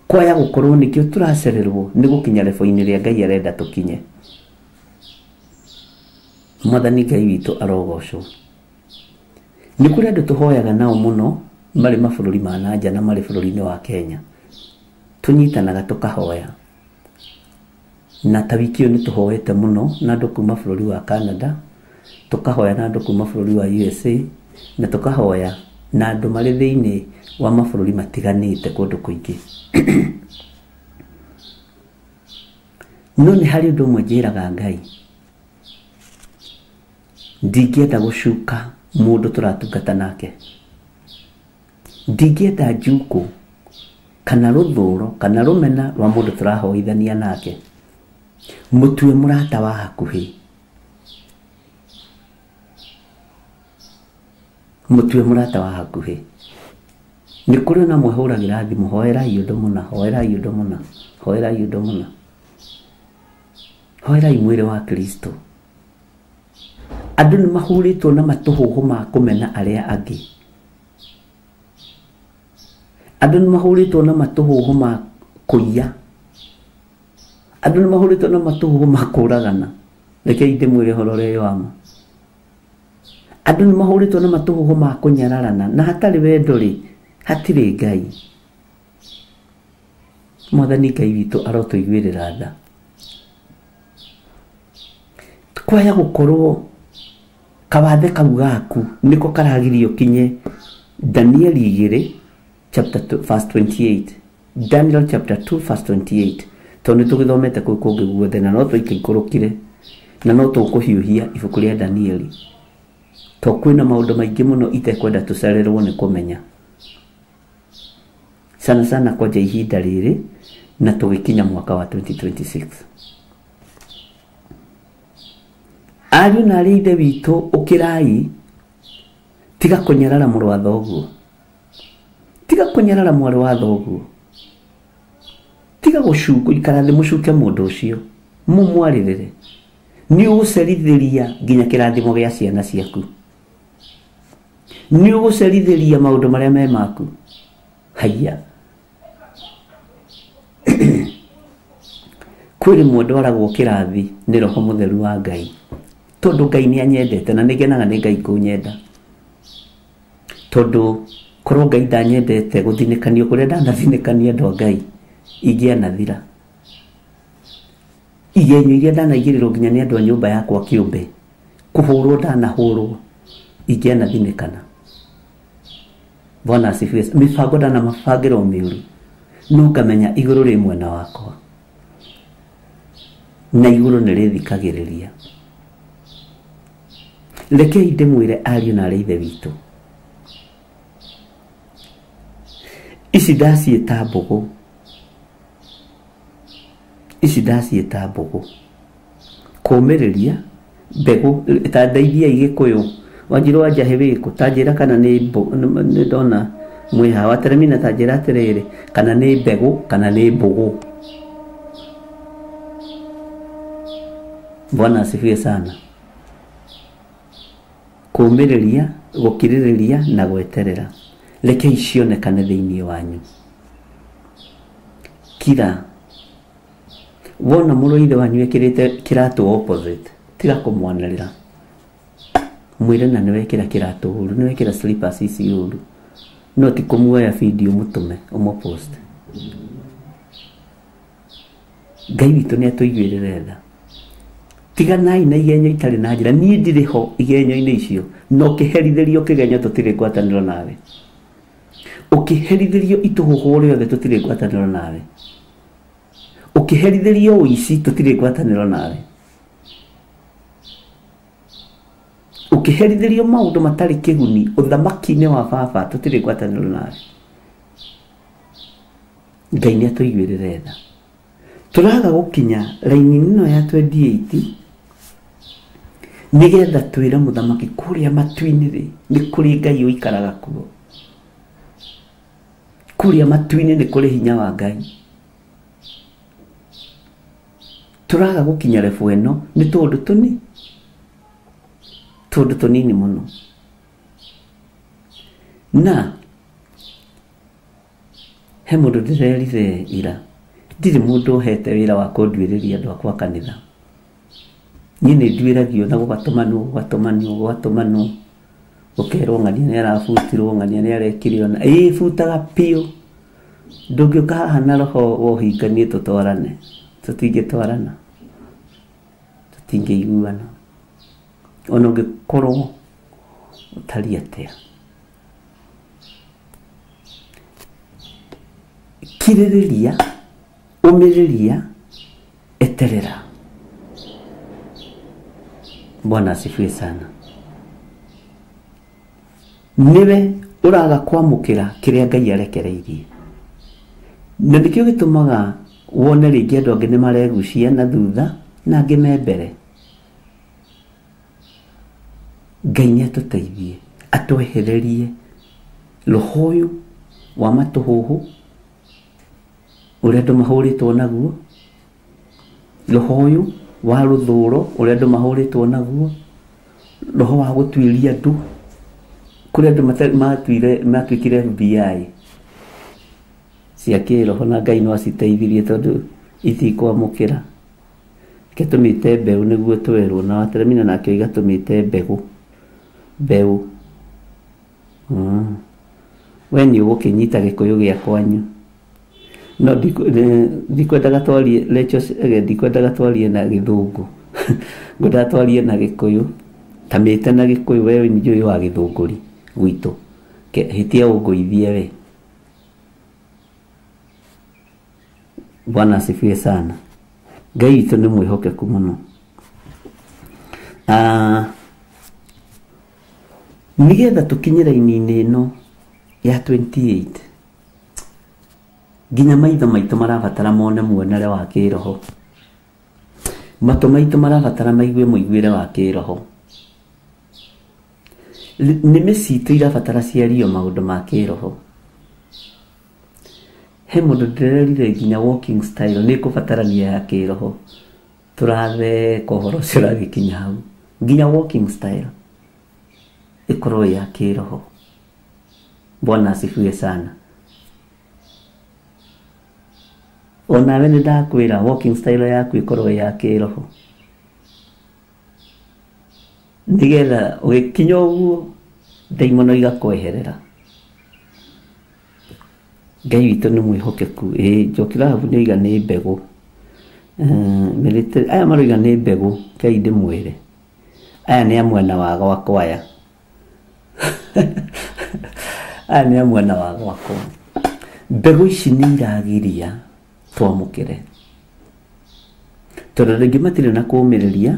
Kwaya gũkorwo nĩkĩo tũracererwo nĩ gũkinya rebo-inĩ rĩa Ngai arenda tũkinye. Mwathani Ngai witũ arogocwo. Nĩ kũrĩ andũ tũhoyaga nao mũno marĩ mabũrũri ma na nja na marĩ bũrũri-inĩ wa Kenya. Tũnyitanaga tũkahoya. Na ta wiki ĩyo nĩ tũhoete mũno na andũ kuma bũrũri wa Canada, tũkahoya na andũ kuma bũrũri wa USA, na tũkahoya na andũ marĩ thĩinĩ wa mabũrũri matiganĩte kũndũ kũingĩ. No nĩ harĩ ũndũ ũmwe njĩraga Ngai, ndingĩenda gũcuka mũndũ tũratungata nake, ndingĩenda njukũ kana rũthũro kana rũmena rwa mũndũ tũrahoithania nake. Mũtue mũrata wa hakuhĩ, mũtue mũrata wa hakuhĩ. Nĩ kũrĩ na mwĩhũragĩra thimũ, hoerai ũndũ mũna, hoerai ũndũ mũna, hoerai ũndũ mũna, hoerai mwĩrĩ wa Kristo. Andũ nĩ mahũrĩtwo na matũhũhũ ma kũmena arĩa angĩ. Andũ nĩ mahũrĩtwo na matũhũhũ ma kũiya. Andũ nĩ mahũrĩtwo na matũhũhũ ma kũragana. Rekei ndĩmwĩre ũhoro ũrĩa wa ma. Andũ nĩ mahũrĩtwo na matũhũhũ ma kũnyararana, na hatarĩ wendo rĩ, hatirĩ Ngai. Mwathani Ngai witũ arotũiguĩrĩra tha. Kwaya gũkorwo kawathe kau gaku nĩko karagirio kinye Daniel 2 chapter 2 verse 28. Daniel chapter 2 verse 28. Tondũ nĩ tũgĩthomete kũu kũngĩ guothe na no twaikũrũkire na no tũkũhiũhia ibuku rĩa Danieli, to kwĩna maũndũ maingĩ mũno itekwenda tũcererwo nĩ kũmenya, sana sana kwanja ihinda rĩrĩ na tũgĩkinya mwaka wa 2026. Ariũ na arĩ ithe witũ, ũkĩrai, tiga kũnyarara mũrũ wa thoguo, tiga kũnyarara mwarĩ wa thoguo, tiga gũikara thĩ mũcuke mũndũ ũcio, mũmwarĩrĩre. Nĩ ũgũcerithĩria nginya kĩrathimo gĩa ciana ciaku, nĩ ũgũcerithĩria maũndũ marĩa me maku. Haiya, kwĩ rĩmwe ndwaragwo kĩrathi nĩ Roho Mũtheru wa Ngai, tondũ Ngai nĩ anyendete na nĩngenaga nĩ Ngai kũnyenda. Tondũ korwo Ngai ndanyendete, gũthinĩkanio kũrĩa ndanathinĩkania andũ a Ngai ingĩanathira. Igenyo iria ndanaigĩrĩrwo nginya nĩ andũ a nyũmba yakwa kĩũmbe, kũhũrwo ndanahũrwo, ingĩanathinĩkana. Bwana asifiwe. Mĩbango ndanamabangĩrwo mĩũru, no ngamenya igũrũ rĩ mwena wakwa na igũrũ nĩ rĩthikagĩrĩria. Rekei ndĩmwĩre ariũ na arĩ ithe witũ, ici ndaciĩta mbũgũ, ici ndaciĩta mbũgũ. Kũũmĩrĩria mbegũ, ta ndeithiai Gĩkũyũ, Wanjirũ wa Njahĩ wĩkũ, ta njĩra kana nĩ ndona mwĩ hawa Teremina, ta njĩra atĩrĩrĩ, kana nĩ mbegũ kana nĩ mbũgũ. Bwana asifiwe sana. Kũũmĩrĩria, gũkirĩrĩria na gweterera, rekei cionekane thĩinĩ wanyu. Kira wona mũrũ ithe wanyu ekĩrĩte kĩratũ opposite, tiga kũmwanĩrĩra, mwĩre na nĩwekĩra kĩratũ ũru, nĩwekĩra slippers ici ũru, no ti kũmuoya video mũtũme ũmũpost. Ngai witũ nĩ atũiguĩrĩre tha. Tiganai na igenyo itarĩ na njĩra. Niĩ ndirĩ ho igenyo-inĩ icio, na ũkĩherithĩrio kĩgenyo tũtirĩ ngwatanĩro nawe, ũkĩherithĩrio itũhũhũ rĩothe tũtirĩ ngwatanĩro nawe, ũkĩherithĩrio ũici tũtirĩ ngwatanĩro nawe, ũkĩherithĩrio maũndũ matarĩ kĩguni ũthamaki-inĩ wa baba tũtirĩ ngwatanĩro nawe. Ngai nĩ atũiguĩrĩre tha. Tũraga gũkinya raini ĩno ya 28 nĩgetha twĩre mũthamaki kũrĩa matu-inĩ rĩ, nĩ kũrĩ Ngai ũikaraga kuo. Kũrĩa matu-inĩ nĩ kũrĩ hinya wa Ngai. Tũraga gũkinya level ĩno nĩ tũndũ tũni, tũndũ tũnini mũno. Na he mũndũ ndĩrerire ira, ndirĩ mũndũ ũhete wĩra wa kũnduĩrĩria andũ akwa kanitha. Niĩ nĩ nduĩragio na gũgatũmanwo, gũgatũmanwo, gũgatũmanwo, ũkerwo ng'ania nĩ arabutirwo, ng'ania nĩ arekire ona ĩĩ, butaga biũ. Ndũngĩũka haha na roho wa ũhinganie tũtwarane, tũtingĩtwarana, tũtingĩiguana, ona ũngĩkorwo ũtariĩ atĩa. Kirĩrĩria, ũmĩrĩria, eterera. Bwana asifiwe sana. Niwe ũraga kwamũkĩra kĩrĩa Ngai arekereirie. Na nĩkĩo gĩtũmaga wone rĩngĩ andũ angĩ nĩ maregucia na thutha na angĩ me mbere. Ngai nĩ atũteithie, atwehererie roho ũyũ wa matũhũhũ ũrĩa andũ mahũrĩtwo naguo, roho ũyũ wa rũthũro ũrĩa andũ mahũrĩtwo naguo, roho wa gũtuĩria andũ kũrĩa andũ matuĩkire FBI cia kĩroho na Ngai no aciteithirie tondũ itikwamũkĩra. Reke tũmĩte mbeũ nĩguo twerwo, na Wateremina nake oiga tũmĩte mbegũ, mbeũ. We nĩ ũgũkĩnyita gĩkũyũ gĩa kwanyu. No ndikwendaga twarie, ndikwendaga twarie na gĩthũngũ. Ngwendaga twarie na gĩkũyũ. Ta mĩte na gĩkũyũ, we nĩ njũĩ wa gĩthũngũri gwitũ. Hĩtia ũngũithie we. Bwana asifiwe sana. Ngai witũ nĩ mwĩhokeku mũno. Nĩgetha tũkinye raini-inĩ ĩno ya 28 nginya maitho maitũ marabatara mone muonere wa kĩroho, matũ maitũ marabatara maigue mũiguĩre wa kĩroho, nĩmĩ citũ irabatara ciario maũndũ ma kĩroho. He mũndũ ndĩrerire nginya walking style nĩ ĩkũbatarania ya kĩroho, tũratheka ũhoro ũcio ũragĩkinya hau. Nginya walking style ĩkorwo ya kĩroho. Bwana asifiwe sana. Onawe nĩ ndakwĩra walking style yaku ĩkorwo ya kĩroho, nĩgetha ũgĩkinya ũguo ndaimono igakweherera. Ngai witũ nĩ mwĩhokeku. Ĩĩ Njoki Rahabu nĩ oiga nĩ mbegũ. Aya maroiga nĩ mbegũ, Ngai ndĩmwĩre aya nĩ a mwena wa gwakwa aya. Aya nĩ a mwena wa gwakwa. Mbegũ ici nĩ iragiria twamũkĩre, tondũ andũ aingĩ matirĩ na kũũmĩrĩria,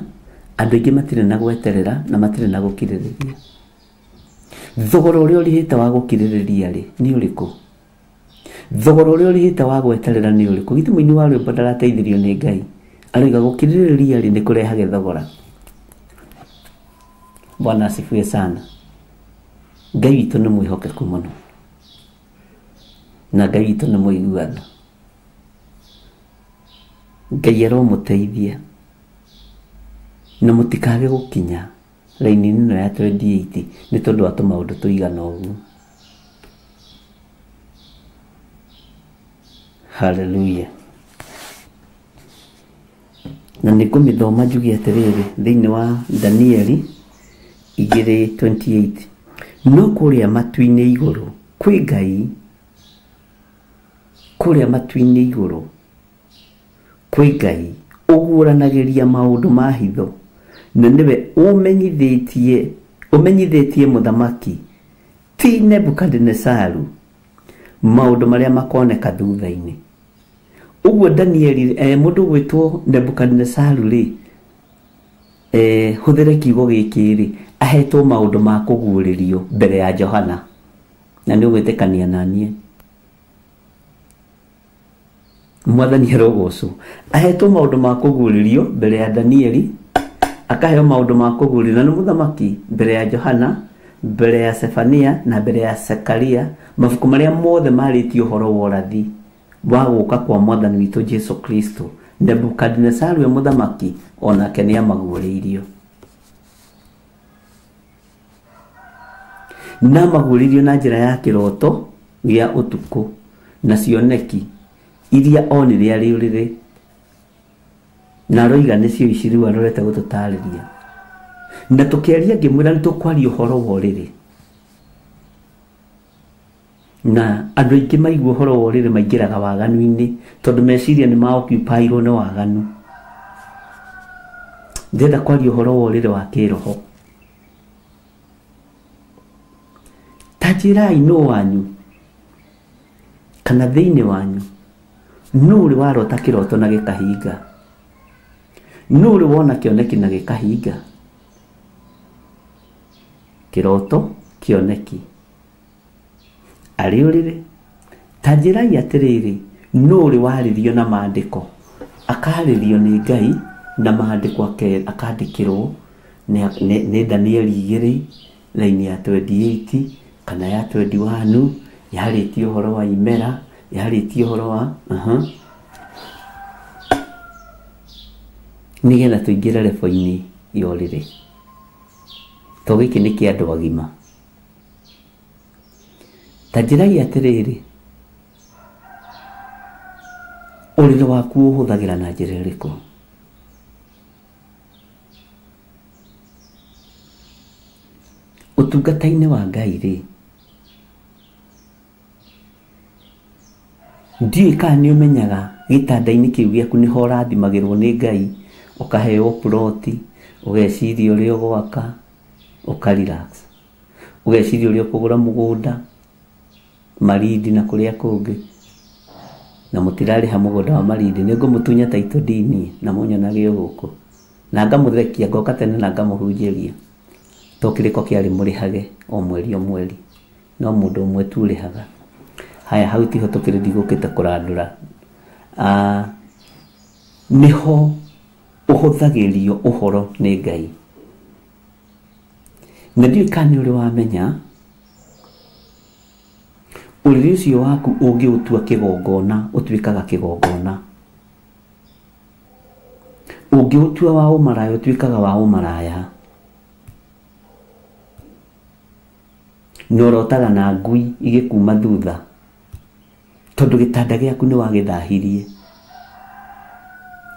andũ aingĩ matirĩ na gweterera na matirĩ na gũkirĩrĩria. Thogora ũrĩa ũrĩhĩte wa gũkirĩrĩria rĩ nĩ ũrĩkũ? Thogora ũrĩa ũrĩhĩte wa gweterera nĩ ũrĩkũ? Githĩ mũini wa rwĩmbo ndarateithirio nĩ Ngai? Aroiga gũkirĩrĩria rĩ nĩ kũrehage thogora. Bwana asifiwe sana. Ngai witũ nĩ mwĩhokeku mũno, na Ngai witũ nĩ mũiguano. Ngai aromũteithia na mũtikage gũkinya raini-inĩ ĩno ya 28 nĩ tondũ wa tũmaũndũ tũigana ũguo. Hallelujah. Na nĩ ngũmĩthoma njuge atĩrĩrĩ thĩinĩ wa Danieli 2:28, no kũrĩa matu-inĩ igũrũ kwĩ Ngai, kũrĩa matu-inĩ igũrũ kwĩ Ngai ũguũranagĩria maũndũ ma hitho, na nĩwe ũmenyithĩtie mũthamaki ti Nebukadinesaru maũndũ marĩa makoneka thutha-inĩ. Ũguo Danieli, mũndũ ũgwĩtwo Nebukadinesaru rĩ, hũthĩre kiugo gĩkĩ rĩ, ahetwo maũndũ ma kũguũrĩrio mbere ya Johana, na nĩ ũgwĩtĩkania na niĩ. Mwathani arogocwo. Ahetwo maũndũ ma kũguũrĩrio mbere ya Danieli, akaheo maũndũ ma kũguũrĩrio na nĩ mũthamaki mbere ya Johana, mbere ya Sefania na mbere ya Sekaria, mabuku marĩa mothe marĩtie ũhoro wa ũrathi wa gũka kwa Mwathani witũ Jesu Kristo. Nebukadinesaru we mũthamaki onake nĩ amaguũrĩirio, na amaguũrĩirio na njĩra ya kĩroto gĩa ũtukũ na cioneki iria onire arĩ ũrĩrĩ, na aroiga nĩcio ici rĩu arorete gũtũtarĩria. Na tũkĩaria ngĩmwĩra nĩ tũkwaria ũhoro wa ũrĩrĩ, na andũ aingĩ maigua ũhoro wa ũrĩrĩ maingĩraga waganu-inĩ tondũ meciria nĩ maoccupy-irwo nĩ waganu. Ndĩrenda kwaria ũhoro wa ũrĩrĩ wa kĩroho. Ta njĩrai nũ wanyu kana thĩinĩ wanyu Nũ ũrĩ warota kĩroto na gĩkahinga? Nũ ũrĩ wona kĩoneki na gĩkahinga? Kĩroto, kĩoneki. Arĩ ũrĩrĩ, ta njĩrai atĩrĩrĩ, nũ ũrĩ warĩrio na maandĩko? Akarĩrio nĩ Ngai na maandĩko akandĩkĩrwo nĩ Danieli 2 raini ya 28 kana ya 21, yarĩtie ũhoro wa imera, yarĩtie ũhoro wa nĩgetha tũingĩre rebo-inĩ ya ũrĩrĩ. To gĩkĩ nĩ kĩa andũ agima. Ta njĩrai atĩrĩrĩ, ũrĩrĩ waku ũhũthagĩra na njĩra ĩrĩkũ? Ũtungata-inĩ wa Ngai rĩ, ndiũĩ kana nĩ ũmenyaga gĩtanda-inĩ kĩu gĩaku nĩho ũrathimagĩrwo nĩ Ngai, ũkaheo ploti, ũgeciria ũrĩa ũgwaka, ũka relax, ũgeciria ũrĩa ũkũgũra mũgũnda Malindi na kũrĩa kũngĩ, na mũtirarĩha mũgũnda wa Malindi. Nĩ ngũmũtunya title deed na mũnyonage o gũkũ, na ngamũthekia, ngoka tene na ngamũhunjĩria. To kĩrĩko kĩarĩ mũrĩhage o mweri o mweri, no mũndũ ũmwe tu ũrĩhaga. Haya, hau tiho tũkĩrĩ, ndigũkĩte kũrandũra. Nĩho ũhũthagĩrio ũhoro nĩ Ngai. Na ndiũĩ kana nĩ ũrĩ wamenya ũrĩrĩ ũcio waku ũngĩũtua kĩgongona, ũtuĩkaga kĩgongona. Ũngĩũtua wa ũmaraya, ũtuĩkaga wa ũmaraya. Na ũrotaga na ngui igĩkuma thutha, tondũ gĩtanda gĩaku nĩ wagĩthahirie,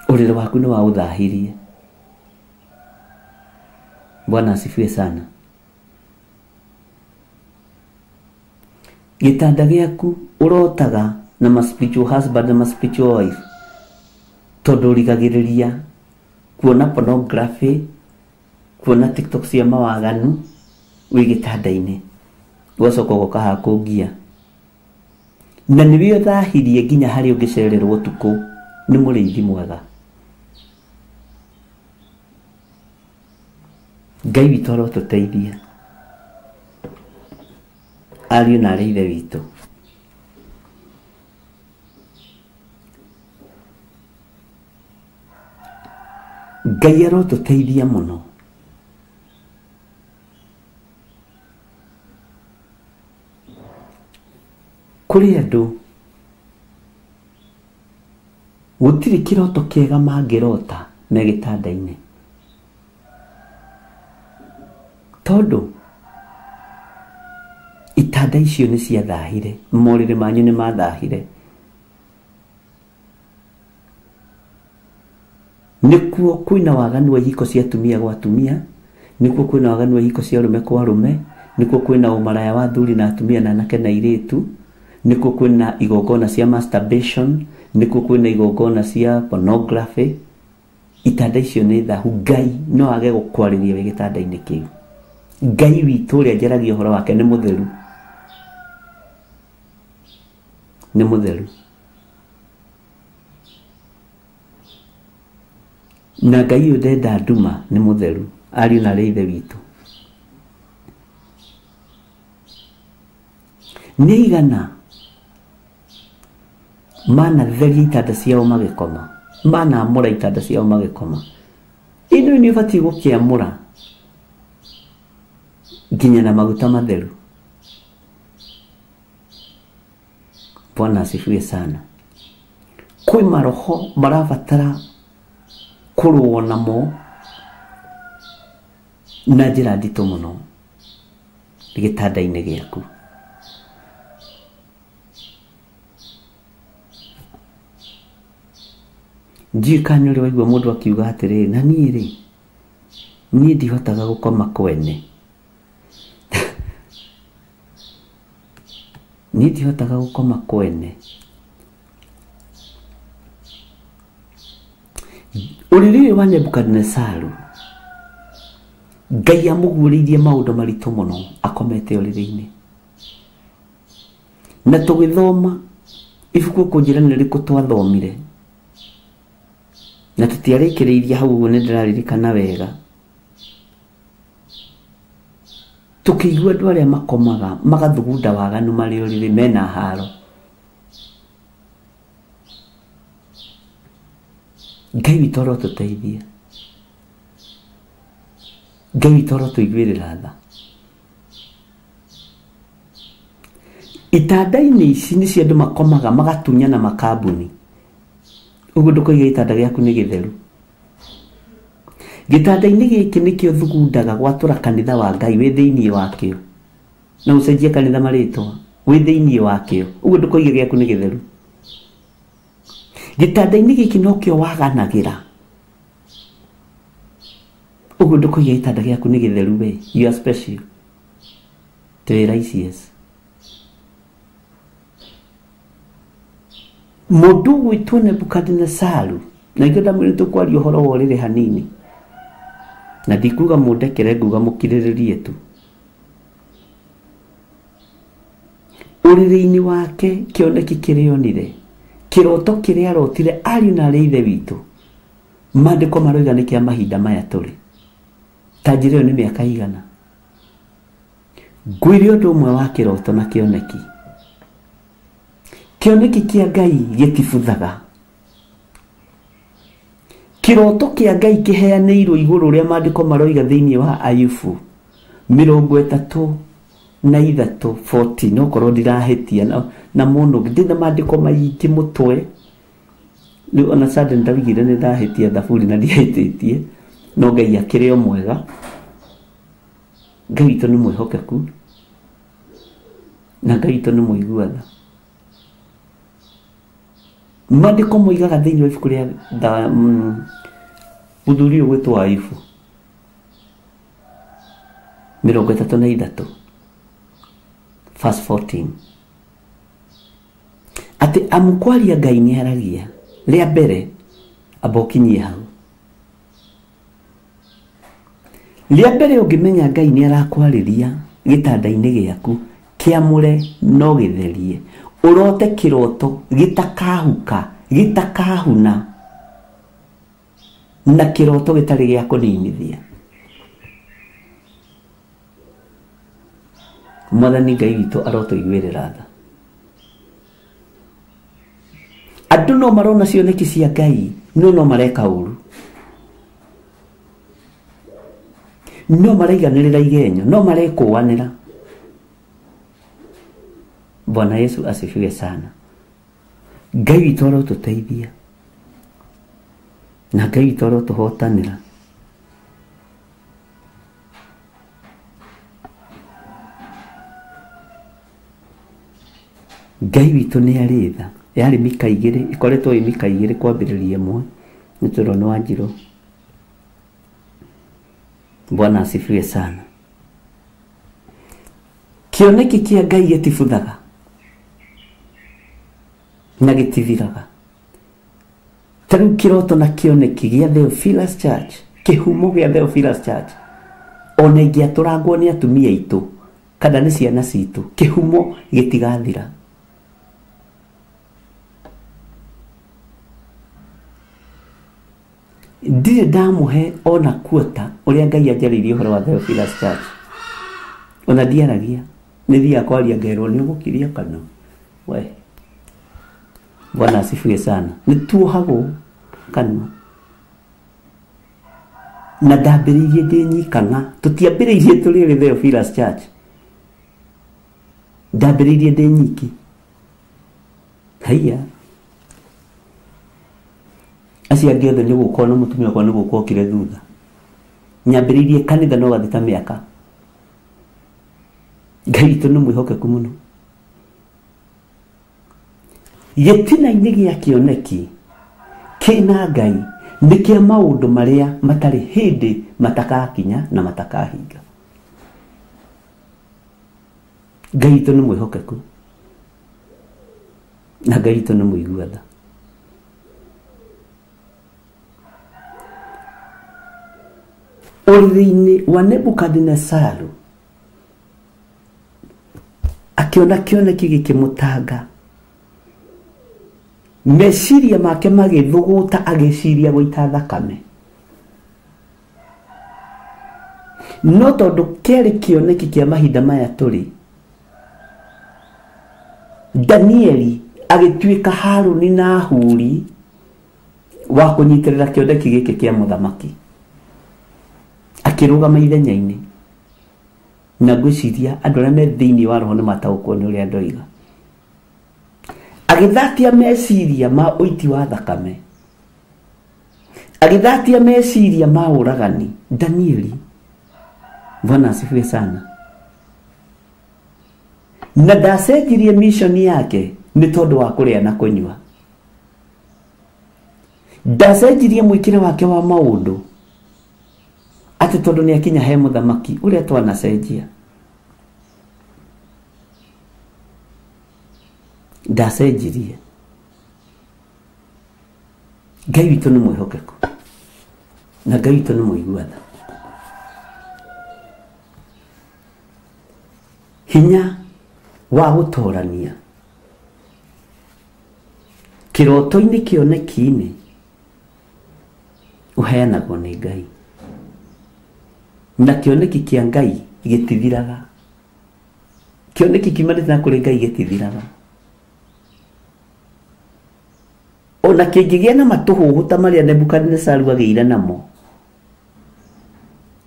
ũrĩrĩ waku nĩ waũthahirie. Bwana asifiwe sana. Gĩtanda gĩaku ũrotaga na ma spiritual husband na ma spiritual wife, tondũ ũrigagĩrĩria kuona pornography, kuona TikTok cia mawaganu wĩ gĩtanda-inĩ, ũgacoka ũgoka haha kũngia. Na nĩwe ũthahirie nginya harĩa ũngĩcererwo ũtukũ nĩ mũrĩithi mwega. Ngai witũ arotũteithia, ariũ na arĩ ithe witũ. Ngai arotũteithia mũno. Kũrĩ andũ gũtirĩ kĩroto kĩega mangĩrota me gĩtanda-inĩ, tondũ itanda icio nĩ ciathahire, morĩrĩ manyu nĩ mathahire. Nĩkuo kwĩna waganu wa ihiko cia atumia gwa atumia, nĩkuo kwĩna waganu wa ihiko cia arũme kwa arũme, nĩkuo kwĩna ũmaraya wa athuri na atumia na anake na airĩtu, nĩkuo kwĩna igongona cia masturbation, nĩkuo kwĩna igongona cia pornography. Itanda icio nĩ thahu. Ngai no age gũkwarĩria wĩ gĩtanda-inĩ kĩu. Ngai witũ ũrĩa njaragia ũhoro wake nĩ mũtheru, nĩ mũtheru. Na Ngai ũyũ ndenda nduma, nĩ mũtheru. Ariũ na arĩ ithe witũ, nĩ aigana manatheria itanda ciao magĩkoma, manamũra itanda ciao magĩkoma. Ĩno nĩ ũbatiĩ gũkĩamũra nginya na maguta matheru. Bwana asifiwe sana. Kwĩ maroho marabatara kũrũo namo na njĩra nditũ mũno gĩtanda-inĩ gĩaku. Ndiũĩ kana nĩ ũrĩ waigua mũndũ akiuga atĩrĩrĩ, na niĩ rĩ, niĩ ndihotaga gũkoma kwene. Niĩ ndihotaga gũkoma kwene. Ũrĩrĩ ũyũ wa Nebukadinesaru, Ngai amũguũrĩirie maũndũ maritũ mũno akomete ũrĩrĩ-inĩ. Na tũgĩthoma Ibuku kũnjĩra nĩ rĩrĩkũ twathomire na tũtiarĩkĩrĩirie hau ũguo, nĩ ndĩraririkana wega. Tũkĩigua andũ arĩa makomaga magathugunda waganu marĩ ũrĩrĩ mena haro. Ngai witũ arotũteithia, Ngai witũ arotũiguĩrĩra tha. Itanda-inĩ ici nĩ cia andũ makomaga magatunyana makambuni. Ũguo ndũkoiga gĩtanda gĩaku nĩ gĩtheru. Gĩtanda-inĩ gĩkĩ nĩkĩo thugundaga gwatũra kanitha wa Ngai wĩ thĩinĩ wakĩo, na ũcenjie kanitha marĩtwa wĩ thĩinĩ wakĩo. Ũguo ndũkoiga gĩaku nĩ gĩtheru. Gĩtanda-inĩ gĩkĩ nokĩo waganagĩra. Ũguo ndũkoiga gĩtanda gĩaku nĩ gĩtheru we, you are special. Twĩ righteous. Mũndũ ũgwĩtwo Nebukadinesaru, na ithuĩ ndamwĩra nĩtũkwaria ũhoro wa ũrĩrĩ hanini, na ndikuga mũndekere, nguga mũkirĩrĩrie tu. Ũrĩrĩ-inĩ wake kĩoneki kĩrĩa onire, kĩroto kĩrĩa arotire ariũ na arĩ ithe witũ, maandĩko maroiga nĩ kĩa mahinda maya tũrĩ. Ta njĩra ĩyo nĩ mĩaka igana. Ngwĩre ũndũ ũmwe wa kĩroto na kĩoneki. Kĩoneki kĩa Ngai gĩtibuthaga. Kĩroto kĩa Ngai kĩheanĩirwo igũrũ ũrĩa maandĩko maroiga thĩinĩ wa Ayubu 33 40, no korwo ndirahĩtia na mũno ndĩna maandĩko maingĩ mũtwe. Rĩu ona Sunday ndaugire nĩ ndahĩtia thaburi na ndiahĩtĩtie, no Ngai akĩrĩ o mwega. Ngai witũ nĩ mwĩhokeku na Ngai witũ nĩ mũigua tha. Maandĩko moigaga thĩinĩ wa ibuku rĩa mũthuri ũyũ gwĩtwo Ayubu 33 verse 14 atĩ amũkwaria Ngai nĩ aragia. Rĩa mbere amba ũkinyie hau. Rĩa mbere ũngĩmenya Ngai nĩ arakwarĩria gĩtanda-inĩ gĩaku, kĩamũre no gĩtherie, ũrote kĩroto gĩtakahuka, gĩtakahuna, na kĩroto gĩtarĩ gĩa kũninithia. Mwathani Ngai witũ arotũiguĩrĩra tha. Andũ no marona cioneki cia Ngai, no mareka ũru, no maraiganĩrĩra igenyo, no marekũanĩra. Bwana Yesu asifiwe sana. Ngai witũ arotũteithia na Ngai witũ arotũhotanĩra. Ngai witũ nĩ arĩ tha. Yarĩ mika igĩrĩ, ĩkoretwo ĩ mika igĩrĩ kwambĩrĩria ĩmwe, nĩ tũrona Wanjirũ. Bwana asifiwe sana. Kĩoneki kĩa Ngai gĩtibuthaga na gĩtithiraga. Ta rĩu kĩroto na kĩoneki gĩa Theophilus Church, kĩhumo gĩa Theophilus Church, ona ingĩatũrangwo nĩ atumia aitũ kana nĩ ciana citũ, kĩhumo gĩtigathira. Ndirĩ ndamũhe ona kuota ũrĩa Ngai anjarĩirie ũhoro wa Theophilus Church. Ona ndiaragia, nĩ thiaga kwaria ngerwo nĩ ũgũkiria kanua. We, Bwana asifiwe sana. Nĩ tuohagwo kanua. Na ndambĩrĩirie ndĩ nyikang'a, tũtiambĩrĩirie tũrĩ erĩ Theophilus Church. Ndambĩrĩirie ndĩ nyiki. Haiya. Acio angĩ othe nĩ gũka na mũtumia wakwa nĩ gũka okire thutha. Nyambĩrĩirie kanitha no gathĩ ta mĩaka. Ngai witũ nĩ mwĩhokeku mũno. Gĩtina-inĩ gĩa kĩoneki kĩna Ngai nĩ kĩa maũndũ marĩa matarĩ hĩndĩ matakakinya na matakahinga. Ngai witũ nĩ mwĩhokeku na Ngai witũ nĩ mũigua tha. Ũrĩrĩ-inĩ wa Nebukadinesaru akĩona kĩoneki gĩkĩmũtanga. Meciria make magĩthũgũta agĩciria gũita thakame. No tondũ kĩarĩ kĩoneki kĩa mahinda maya tũrĩ, Danieli agĩtuĩka Harũni na Huri wa kũnyitĩrĩra kĩoneki gĩkĩ kĩa mũthamaki. Akĩrũgama ithenya-inĩ. Na ngwĩciria andũ arĩa me thĩinĩ wa roho nĩ mataũkwo nĩ ũrĩa ndoiga. Agĩthatia meciria ma ũiti wa thakame. Agĩthatia meciria ma ũragani. Danieli, Bwana asifiwe sana. Na ndacenjirie mission yake nĩ tondũ wa kũrĩa na kũnyua. Ndacenjirie mwĩkĩre wake wa maũndũ atĩ tondũ nĩ akinya he mũthamaki ũrĩa twanacenjia. Ndacenjirie. Ngai witũ nĩ mwĩhokeku na Ngai witũ nĩ mũigua tha. Hinya wa gũtorania kĩroto-inĩ kĩoneki-inĩ ũheanagwo nĩ Ngai, na kĩoneki kĩa Ngai gĩtithiraga. Kĩoneki kiumanĩte na kũrĩ Ngai gĩtithiraga. Ona kĩngĩgĩa na matũhũhũ ta marĩa Nebukadinezaru agĩire namo,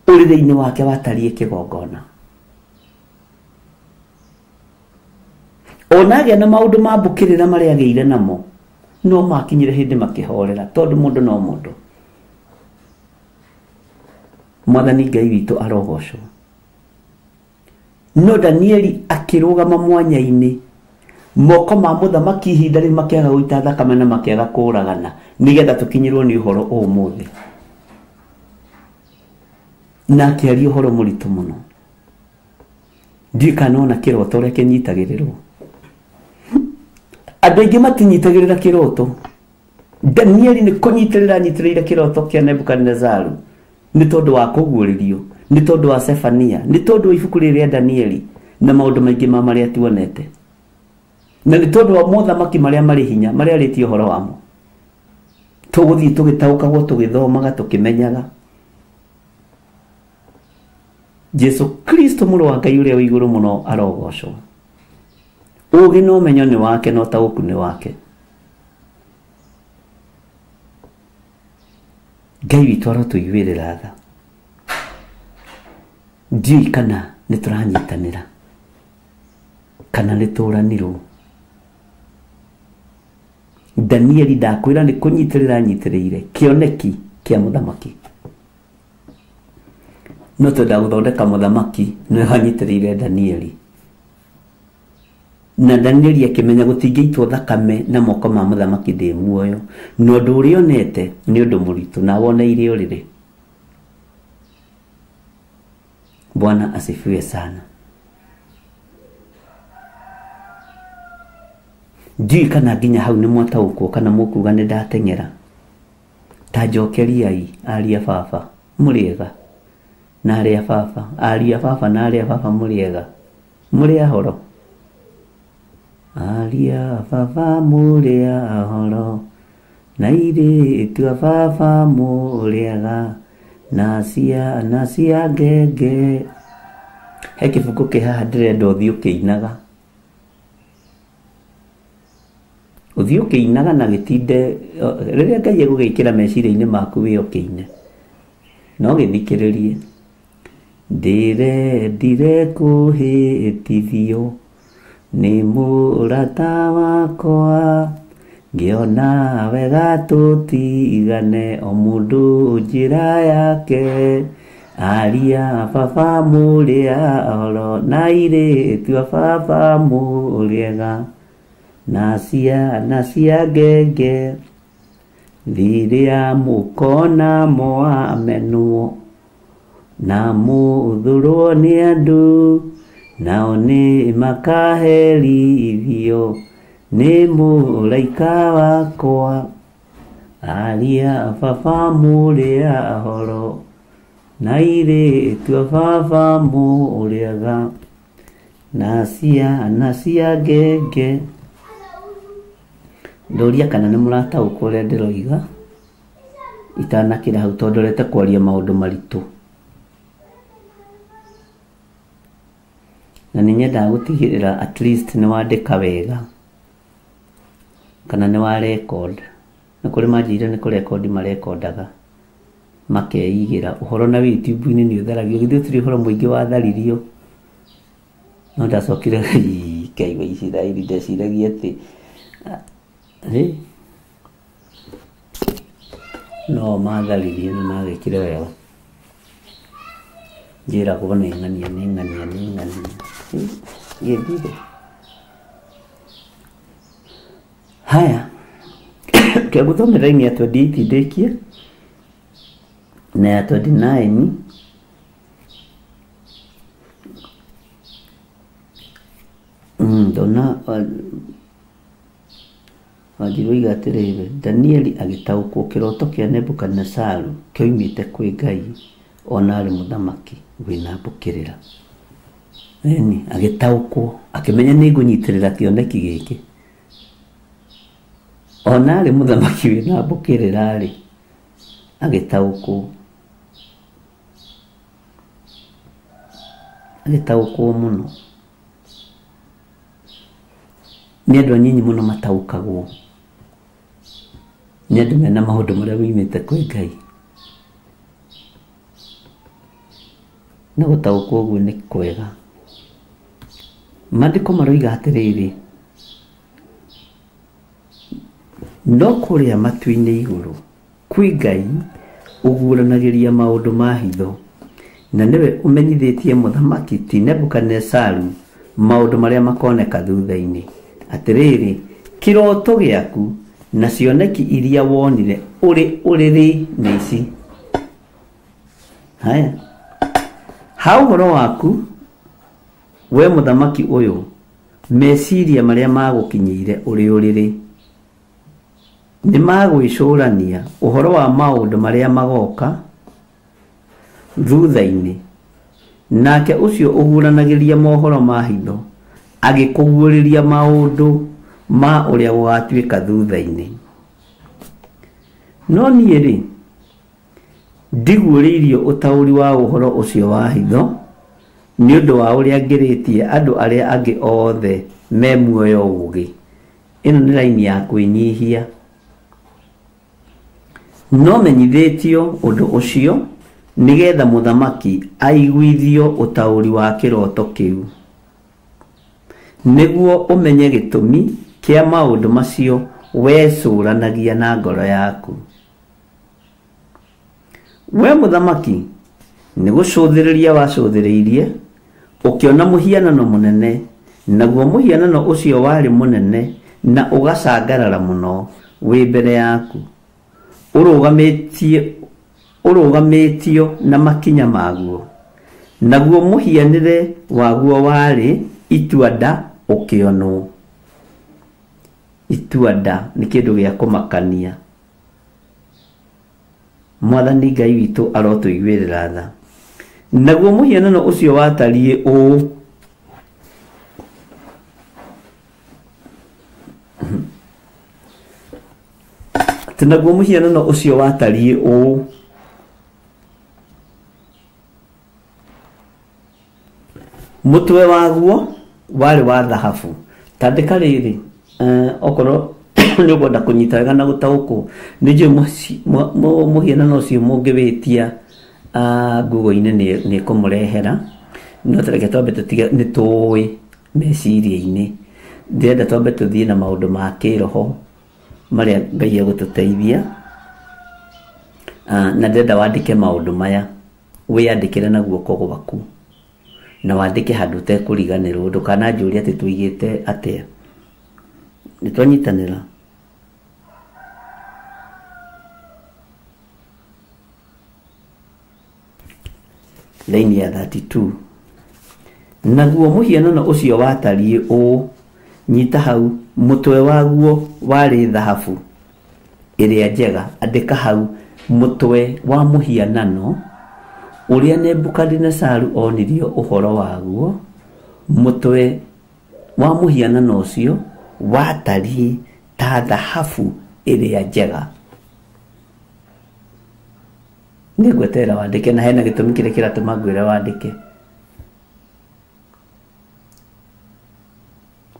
ũrĩrĩ-inĩ wake watariĩ kĩgongona. Ona agĩa na maũndũ ma mbũkĩrĩra marĩa agĩire namo, no makinyire hĩndĩ makĩhorera, tondũ mũndũ no mũndũ. Mwathani Ngai witũ arogocwo. No Danieli akĩrũgama mwanya-inĩ, moko ma mũthamaki ihinda rĩu makĩaga gũita thakame na makĩaga kũũragana, nĩgetha tũkinyĩrwo nĩ ũhoro ũmũthĩ. Na akĩaria ũhoro mũritũ mũno. Ndiũĩ kana ona kĩroto ũrĩa kĩnyitagĩrĩrwo. Andũ aingĩ matinyitagĩrĩra kĩroto. Danieli nĩ kũnyitĩrĩra anyitĩrĩire kĩroto kĩa Nebukadinezaru nĩ tondũ wa kũguũrĩrio, nĩ tondũ wa Sefania, nĩ tondũ wa ibuku rĩrĩ rĩa Danieli na maũndũ maingĩ ma marĩa tuonete, na nĩ tondũ wa mothamaki marĩa marĩ hinya marĩa arĩtie ũhoro wamo. Tũgũthiĩ tũgĩtaũkagwo, tũgĩthomaga, tũkĩmenyaga. Jesu Kristo mũrũ wa Ngai ũrĩa wĩ igũrũ mũno arogocwo. Ũũgĩ na ũmenyo nĩ wake na ũtaũku nĩ wake. Ngai witũ arotũiguĩrĩra tha. Ndiũĩ kana nĩ tũranyitanĩra kana nĩ tũranirwo. Danieli ndakwĩra nĩ kũnyitĩrĩra anyitĩrĩire kĩoneki kĩa mũthamaki. No twenda gũthondeka mũthamaki nĩwe wanyitĩrĩire Danieli. Na Danieli akĩmenya gũtingĩitwo thakame na moko ma mũthamaki ndĩ muoyo, na ũndũ ũrĩa onete nĩ ũndũ mũritũ na woneire ũrĩrĩ. Bwana asifiwe sana. Ndiũĩ kana nginya hau nĩ mwataũkwo kana mũkuga nĩ ndateng'era. Ta njokeriai aria baba mũrĩega, na arĩa baba, aria baba na arĩa baba mũrĩega, mũrĩ ahoro. Aria baba mũrĩ ahoro, na airĩtu a baba mũrĩega, na ciana cia ngenge. He kĩbungo kĩ haha ndĩrenda ũthiĩ ũkĩinaga. Ũthiĩ ũkĩinaga na gĩtinde rĩrĩa Ngai egũgĩkĩra meciria-inĩ maku wĩ ũkĩine. No gĩthikĩrĩrie. Ndĩrendire kũhĩtithio nĩ mũrata wakwa, ngĩona wega tũtigane o mũndũ njĩra yake. Aria baba mũrĩ ahoro, na airĩtu a baba mũrĩega, na ciana cia ngenge. Rĩrĩa mũkona mwamenwo na mũthũrwo nĩ andũ, nao nĩ makaherithio nĩ mũraika wakwa. Aria baba mũrĩ ahoro, na airĩtu a baba mũrĩega, na ciana cia ngenge. Ndoria kana nĩ mũrataũkwo ũrĩa ndĩroiga itanakĩra hau tondũ ndorete kwaria maũndũ maritũ. Na nĩ nyendaga gũtigĩrĩra at least nĩ wandĩka wega kana nĩ wa record. Nĩ kũrĩ manjĩrire nĩ kũrekondi marekondaga makeigĩra ũhoro na YouTube-inĩ nĩ ũtharagio. Githĩ gũtirĩ ũhoro mũingĩ watharirio? No ndacokire Ngai wa Isiraeli ndeciragia atĩ no matharirie nĩ magĩkire wega. Njĩragwo nĩ ng'ania nĩ ng'ania nĩ ng'ania. Gĩthire. Haya, kĩgũthomera raini ya 28 ndĩkie na ya 29. Ndona Wanjiru oiga atĩrĩrĩ, Danieli agĩtaũkwo kĩroto kĩa Nebukadinezaru kĩoimĩte kwĩ Ngai ona arĩ mũthamaki wĩna mbũkĩrĩra. Ĩni, agĩtaũkwo akĩmenya nĩ ngũnyitĩrĩra kĩoneki gĩkĩ. Ona arĩ mũthamaki wĩna mbũkĩrĩra rĩ, agĩtaũkwo. Agĩtaũkwo mũno. Nĩ andũ anyinyi mũno mataũkagwo. Nĩ andũ mena maũndũ marĩa moimĩte kwĩ Ngai. Na gũtaũkwo ũguo nĩ kwega. Maandĩko maroiga atĩrĩrĩ, no kũrĩa matu-inĩ igũrũ kwĩ Ngai ũguũranagĩria maũndũ ma hitho, na nĩwe ũmenyithĩtie mũthamaki ti Nebukadinezaru maũndũ marĩa makoneka thutha-inĩ. Atĩrĩrĩ, kĩroto gĩaku na cioneki iria wonire ũrĩ ũrĩrĩ nĩ ici. Haya, ha ũhoro waku we mũthamaki ũyũ, meciria marĩa magũkinyĩire ũrĩ ũrĩrĩ nĩ magwĩcũrania ũhoro wa maũndũ marĩa magoka thutha-inĩ. Nake ũcio ũguũranagĩria mohoro ma hitho agĩkũguũrĩria maũndũ ma ũrĩa gũgatuĩka thutha-inĩ. No niĩ rĩ, ndiguũrĩirio ũtaũri wa ũhoro ũcio wa hitho nĩ ũndũ wa ũrĩa ngĩrĩtie andũ arĩa angĩ othe me muoyo ũũgĩ. Ĩno nĩ raini ya kwĩnyihia. No menyithĩtio ũndũ ũcio nĩgetha mũthamaki aiguithio ũtaũri wa kĩroto kĩu, nĩguo ũmenye gĩtũmi kĩa maũndũ macio wecũranagia na ngoro yaku. We mũthamaki, nĩ gũcũthĩrĩria wacũthĩrĩirie ũkĩona mũhianano mũnene, naguo mũhianano ũcio warĩ mũnene na ũgacangarara mũno wĩ mbere yaku, ũrũgamĩtio na makinya maguo, naguo mũhianĩre waguo warĩ itua-nda ũkĩonwo. Itua-nda nĩ kĩndũ gĩa kũmakania. Mwathani Ngai witũ arotũiguĩrĩra tha. Naguo mũhianano ũcio watariĩ ũũ: atĩ naguo mũhianano ũcio watariĩ ũũ: mũtwe waguo warĩ wa thahabu. Tandĩka rĩrĩ, okorwo nĩ ũkwenda kũnyita wega na gũtaũkwo, nĩ njũĩ mũhianano ũcio mũngĩwĩtia Google-inĩ nĩ ĩkũmũrehera, no tareke twambe tũtige, nĩ tũĩ meciria-inĩ. Ndĩrenda twambe tũthiĩ na maũndũ ma kĩroho marĩa Ngai egũtũteithia, na ndĩrenda wandĩke maũndũ maya, wĩyandĩkĩre na guoko gwaku na wandĩke handũ ũtekũriganĩrwo, ndũkananjũrie atĩ tũigĩte atĩa. Nĩ twanyitanĩra? Laini ya 32. Naguo mũhianano ũcio watariĩ ũũ: nyita hau, mũtwe waguo warĩ thahabu ĩrĩa njega. Andĩka hau, mũtwe wa mũhianano ũrĩa Nebukadinezaru onirio ũhoro waguo, mũtwe wa mũhianano ũcio watariĩ ta thahabu ĩrĩa njega. Nĩngweterera wandĩke na hena gĩtũmi kĩrĩa kĩratũma ngwĩre wandĩke.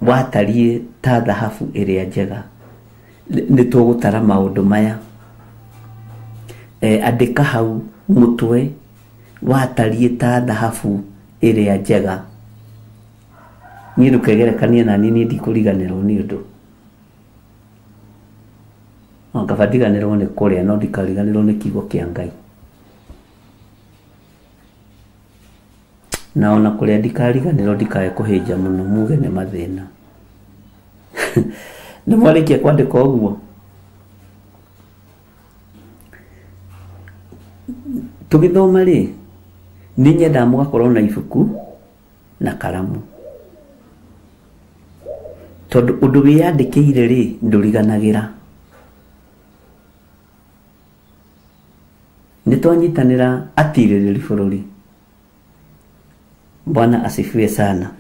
Watariĩ ta thahabu ĩrĩa njega. Nĩ tũgũtara maũndũ maya. Andĩka hau mũtwe watariĩ ta thahabu ĩrĩa njega. Niĩ ndũkegerekanie na niĩ, niĩ ndikũriganĩrwo nĩ ũndũ. No kaba ndiganĩrwo nĩ kũrĩa no ndikariganĩrwo nĩ kiugo kĩa Ngai. Na ona kũrĩa ndikariganĩrwo ndikae kũhĩnja mũno muge nĩ mathĩna. Nĩ mwarĩkia kwandĩka ũguo? Tũgĩthoma rĩ, nĩ nyendaga mũgakorwo na ibuku na karamu. Tondũ ũndũ wĩyandĩkĩire rĩ, ndũriganagĩra. Nĩ twanyitanĩra atirĩrĩri bũrũri. Bwana asifiwe sana.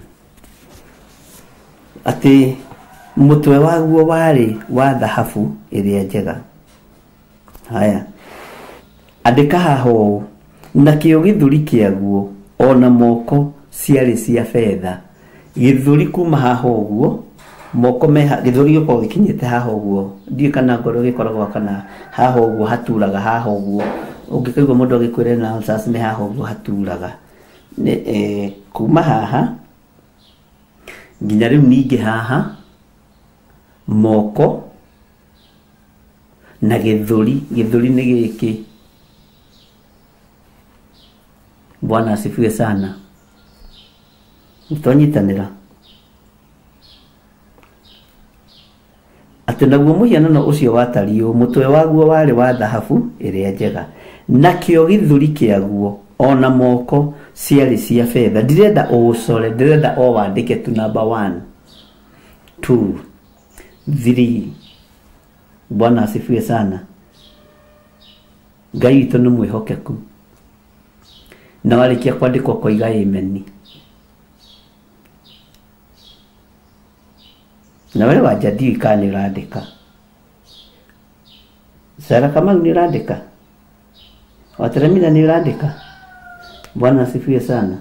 Atĩ mũtwe waguo warĩ wa thahabu ĩrĩa njega. Haya, andĩka haha ũũ, nakĩo gĩthũri kĩaguo ona moko ciarĩ cia betha. Gĩthũri kuma haha ũguo, moko meha, gĩthũri gĩkoragwo gĩkinyĩte haha ũguo, ndiũĩ kana ngoro gĩkoragwo kana haha ũguo haturaga haha ũguo. Ũngĩkaigua mũndũ agĩkwĩra na ulcers nĩ haha ũguo haturaga. Nĩ kuma haha nginya rĩu ningĩ haha moko na gĩthũri, gĩthũri nĩ gĩkĩ. Bwana asifiwe sana. Twanyitanĩra. Atĩ naguo mũhianano ũcio watariĩ ũũ, mũtwe waguo warĩ wa thahabu ĩrĩa njega, nakĩo gĩthũri kĩaguo ona moko ciarĩ cia betha. Ndirenda ũũcore, ndĩrenda o wandĩke tu number 1 2 3. Bwana asifiwe sana. Ngai witũ nĩ mwĩhokeku. Na warĩkia kwandĩka ũkoiga amen. Na we wanja ndiũĩ kana nĩ ũrandĩka. Sarah Kamau nĩ ũrandĩka? Wateremina nĩ ũrandĩka? Bwana asifiwe sana.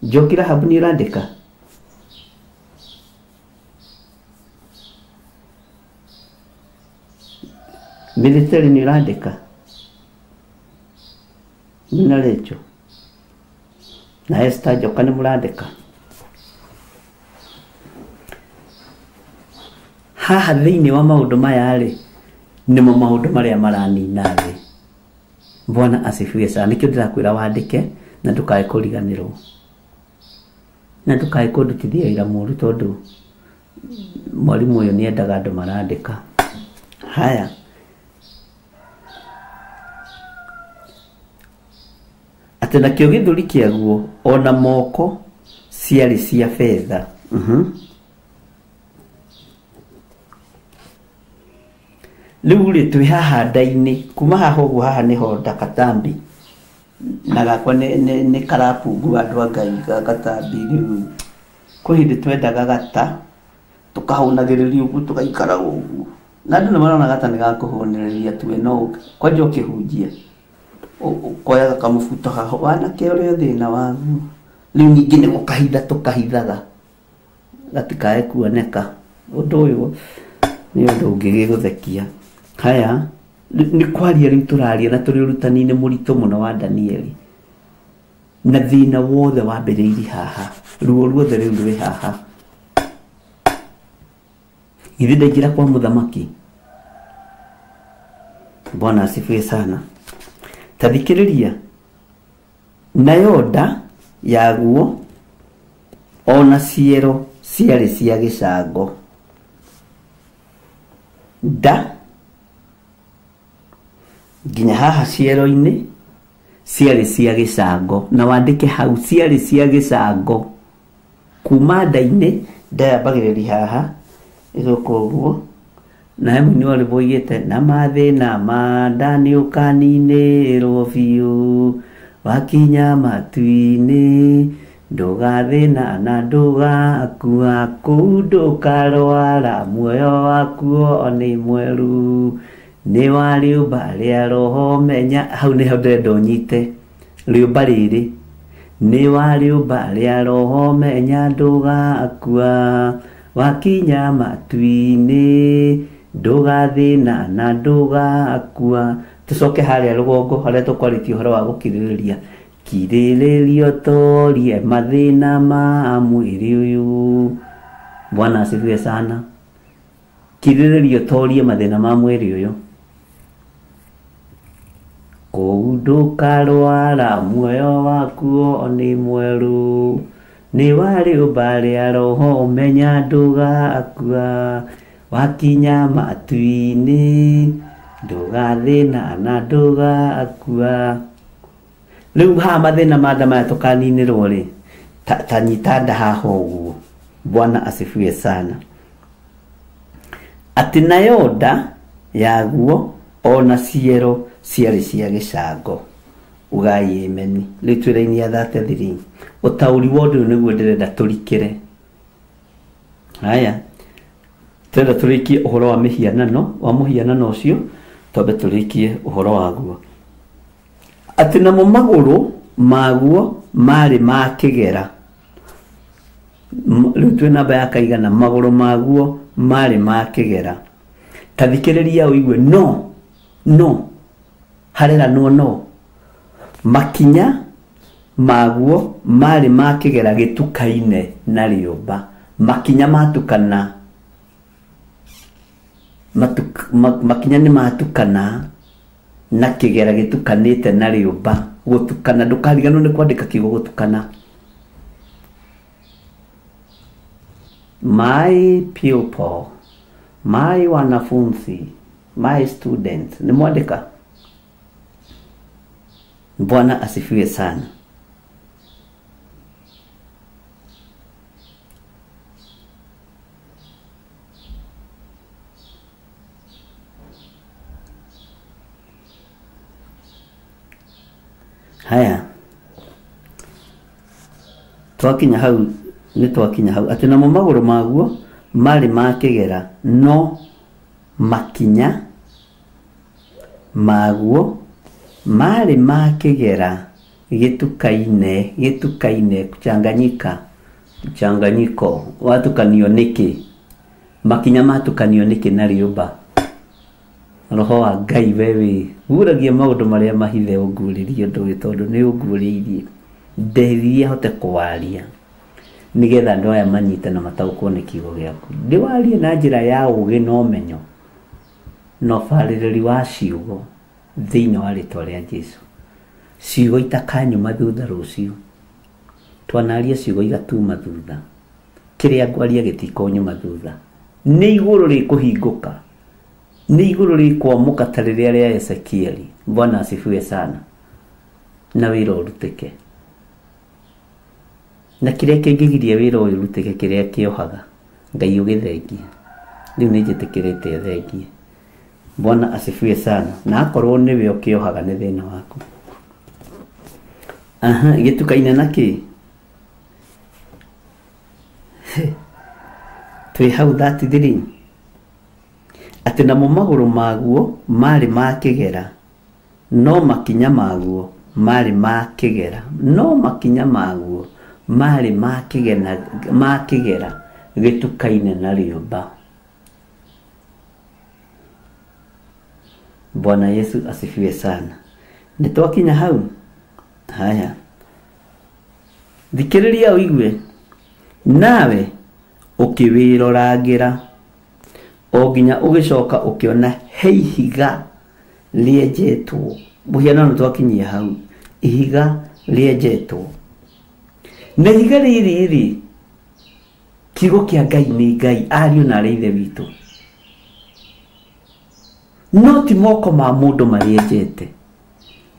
Njoki Rahabu nĩ ũrandĩka? Military nĩ ũrandĩka? Nina Rachel na Esther Njoka nĩ mũrandĩka? Haha thĩinĩ wa maũndũ maya rĩ, nĩmo maũndũ marĩa maranina thĩ. Bwana asifiwe sana. Nĩkĩo ndĩrakwĩra wandĩke na ndũkae kũriganĩrwo. Na ndũkae kũndutithia wĩra mũru tondũ mwarimũ ũyũ nĩendaga andũ marandĩka. Haya, atĩ nakĩo gĩthũri kĩaguo ona moko ciarĩ cia betha. Rĩu rĩ, twĩ haha nda-inĩ, kuma haha ũguo haha nĩho nda katambi, na gakwa nĩ karapungu andũ a Ngai ga katambi. Rĩu kwĩ hĩndĩ twendaga gata tũkahũnagĩrĩria ũguo tũgaikara ũguo, na andũ nĩ marona gata nĩ gakũhũnĩrĩria tuwe, no kwanja ũkĩhunjia ũkoyaga kamũbuto haha, wanake ũrĩa thĩna waguo. Rĩu ningĩ nĩ gũkahitha tũkahithaga gatikae kuoneka. Ũndũ ũyũ nĩ ũndũ ũngĩgĩgũthekia. Haya, nĩ kwaria rĩu tũraria na tũrĩ ũrutani-inĩ mũritũ mũno wa Danieli. Na thĩna wothe wambĩrĩirie haha, ruo ruothe rĩu rwĩ haha. Githĩ ndaingĩra kwa mũthamaki? Bwana asifiwe sana. Ta thikĩrĩria, nayo nda yaguo ona ciero ciarĩ cia gĩcango. Nda nginya haha ciero-inĩ ciarĩ cia gĩcango, na wandĩke hau ciarĩ cia gĩcango. Kuma nda-inĩ, nda yambagĩrĩria haha ĩgoka ũguo, na he mũini wa rwĩmbo oigĩte na mathĩna ma nda nĩ ũkaninĩrwo biũ, wakinya matu-inĩ Ndũgathĩna na ndũgakua kũu ndũkarwara muoyo waku nĩ mwerũ nĩ wa rĩũmba rĩa roho menya hau nĩho ndĩrenda ũnyite rĩũmba rĩrĩ nĩ wa rĩũmba rĩa roho menya ndũgakua wakinya matu-inĩ ndũgathĩna na ndũgakua. Tũcoke harĩa rũgongo harĩa tũkwarĩtie ũhoro wa gũkirĩrĩria. Kirĩrĩrio torie mathĩna ma mwĩrĩ ũyũ. Bwana asifiwe sana. Kirĩrĩrio torie mathĩna ma mwĩrĩ ũyũ. Kũu ndũkarwara muoyo waku nĩ mwerũ nĩ wa rĩũmba rĩa roho menya ndũgakua wakinya matu-inĩ ndũgathĩna na ndũgakua. Rĩu haha mathĩna ma nda maya tũkaninĩrwo rĩ ta nyita nda haha ũguo. Bwana asifiwe sana. Atĩ nayo nda yaguo ona ciero ciarĩ cia gĩcango. Ugai ameni. Rĩu twĩ raini ya 33. Ũtaũri wa ũndũ ũyũ nĩguo ndĩrenda tũrikĩre. Haya, tũrenda tũrĩkie ũhoro wa mĩhianano, wa mũhianano ũcio, twambe tũrĩkie ũhoro waguo. Atĩ namo magũrũ maguo marĩ ma kĩgera. Rĩu twĩ namba ya kaigana, magũrũ maguo marĩ ma kĩgera. Ta thikĩrĩria ũigue no no hareranwo no makinya maguo marĩ ma kĩgera gĩtukaine na rĩũmba. Makinya matukana, makinya nĩ matukana na kĩgera gĩtukanĩte na rĩũmba. Gũtukana, ndũkariganĩrwo nĩ kwandĩka kiugo gũtukana. My pupil, my wanafunzi, my student, nĩ mwandĩka. Bwana asifiwe sana. Haya, twakinya hau, nĩ twakinya hau atĩ namo magũrũ maguo marĩ ma kĩgera no makinya maguo marĩ ma kĩgera gĩtukaine, gĩtukaine kuchanganyika, mchanganyiko watukanio nĩkĩ? Makinya matukanio nĩkĩ na rĩũmba? Roho wa Ngai wewe guragia maũndũ marĩa mahithe ũngurĩrie ũndũ ũyũ tondũ nĩ ũngurĩirie. Ndeithia hote kwaria nĩgetha andũ aya manyite na mataũkwo nĩ kiugo gĩaku. Ndĩwarie na njĩra ya ũũgĩ na ũmenyo na ũbarĩrĩri wa ciugo thĩinĩ wa rĩtwa rĩa Jesũ. Ciugo itakanyuma thutha rũciũ. Twanaria ciugo igatuma thutha. Kĩrĩa ngwaria gĩtikũnyuma thutha. Nĩ igũrũ rĩkũhingũka. Nĩ igũrũ rĩkwamũka ta rĩrĩa rĩa Ezekieli. Bwana asifiwe sana. Na wĩra ũrutĩke. Na kĩrĩa kĩngĩgiria wĩra ũyũ ũrutĩke kĩrĩa kĩohaga Ngai ũgĩthengie. Rĩu nĩ njĩtĩkĩrĩte thengie. Bwana asifiwe sana. Na akorwo nĩwe ũkĩohaga nĩ thĩna waku. Aha, gĩtukaine na kĩ? Twĩ hau 33. Atĩ namo magũrũ maguo marĩ ma kĩgera no makinya maguo marĩ ma kĩgera, no makinya maguo marĩ ma kĩgera gĩtukaine na rĩũmba. Bwana Yesu asifiwe sana. Nĩ twakinya hau. Haya, thikĩrĩria ũigue. Nawe ũkĩwĩrorangĩra o nginya ũgĩcoka ũkĩona he ihiga rĩenjetwo. Mũhianano twakinyia hau, ihiga rĩenjetwo. Na ihiga rĩrĩ rĩ, kiugo kĩa Ngai nĩ Ngai, ariũ na arĩ ithe witũ. No ti moko ma mũndũ marĩenjete,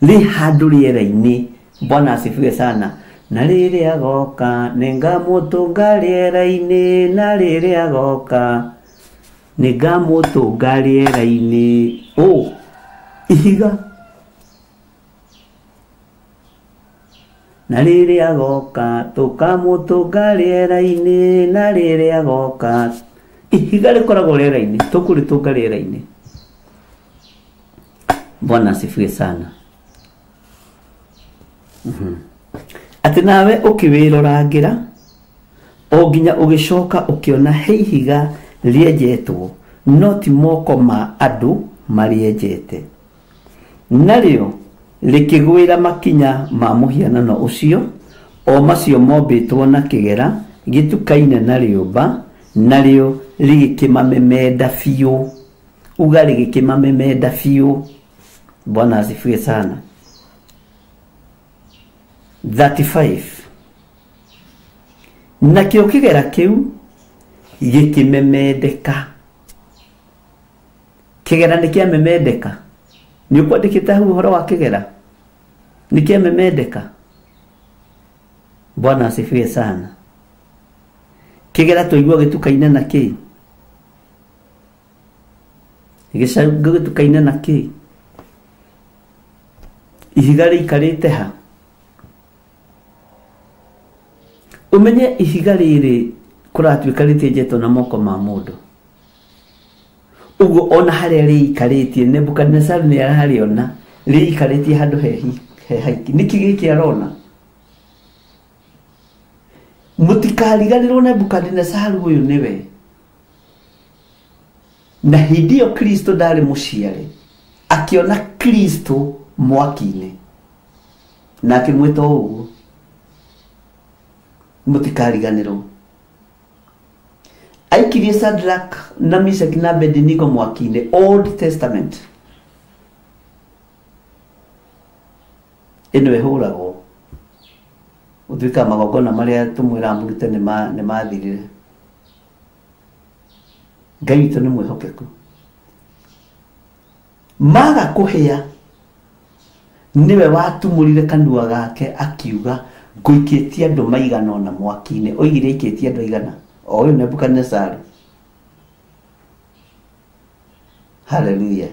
rĩ handũ rĩera-inĩ. Bwana asifiwe sana. Na rĩrĩa agoka nĩngamũtũnga rĩera-inĩ, na rĩrĩa agoka nĩngamũtũnga rĩera-inĩ. Ũ ihiga Na rĩrĩa agoka tũkamũtũnga rĩera-inĩ, na rĩrĩa agoka ihiga rĩkoragwo rĩera-inĩ, tũkũrĩtũnga rĩera-inĩ. Bwana asifiwe sana. Atĩ nawe ũkĩwĩrorangĩra o nginya ũgĩcoka ũkĩona he ihiga rĩenjetwo, no ti moko ma andũ marĩenjete, narĩo rĩkĩgwĩra makinya ma mũhianano ũcio, o macio mombĩtwo na kĩgera gĩtukaine na rĩũmba, narĩo rĩgĩkĩmamemenda biũ. Uga rĩgĩkĩmamemenda biũ. Bwana asifiwe sana. 35 nakĩo kĩgera kĩu gĩkĩmemendeka. Kĩgera nĩ kĩamemendeka. Nĩ ũkwandĩkĩte hau ũhoro wa kĩgera nĩ kĩamemendeka. Bwana asifiwe sana. Kĩgera tũigua gĩtukaine na kĩ? Gĩcango gĩtukaine na kĩ? Ihiga rĩikarĩte ha? Ũmenye ihiga rĩrĩ kũratuĩka rĩtienjetwo na moko ma mũndũ. Ũguo ona harĩa rĩikarĩtie Nebukadnezar nĩ ararĩona rĩikarĩtie handũ he haiki. Nĩkĩ gĩkĩ arona? Mũtikariganĩrwo Nebukadnezar ũyũ nĩwe. Na hĩndĩ ĩyo Kristo ndarĩ mũciare, akĩona Kristo mwaki-inĩ na akĩmwĩta ũguo. Mũtikariganĩrwo. Aikirie Shadrach na Meshach na Abednego mwaki-inĩ, Old Testament. Ĩno ĩhũragwo ũtuĩka magongona marĩa tũmwĩraga mũrute nĩ mathirire. Ngai witũ nĩ mwĩhokeku. Maga kũhĩa nĩwe watumũrire kanua gake akiuga ngũikĩtie andũ maigana ũna mwaki-inĩ. Oigire aikĩtie andũ aigana? O ũyũ Nebukadnezar. Haleluya.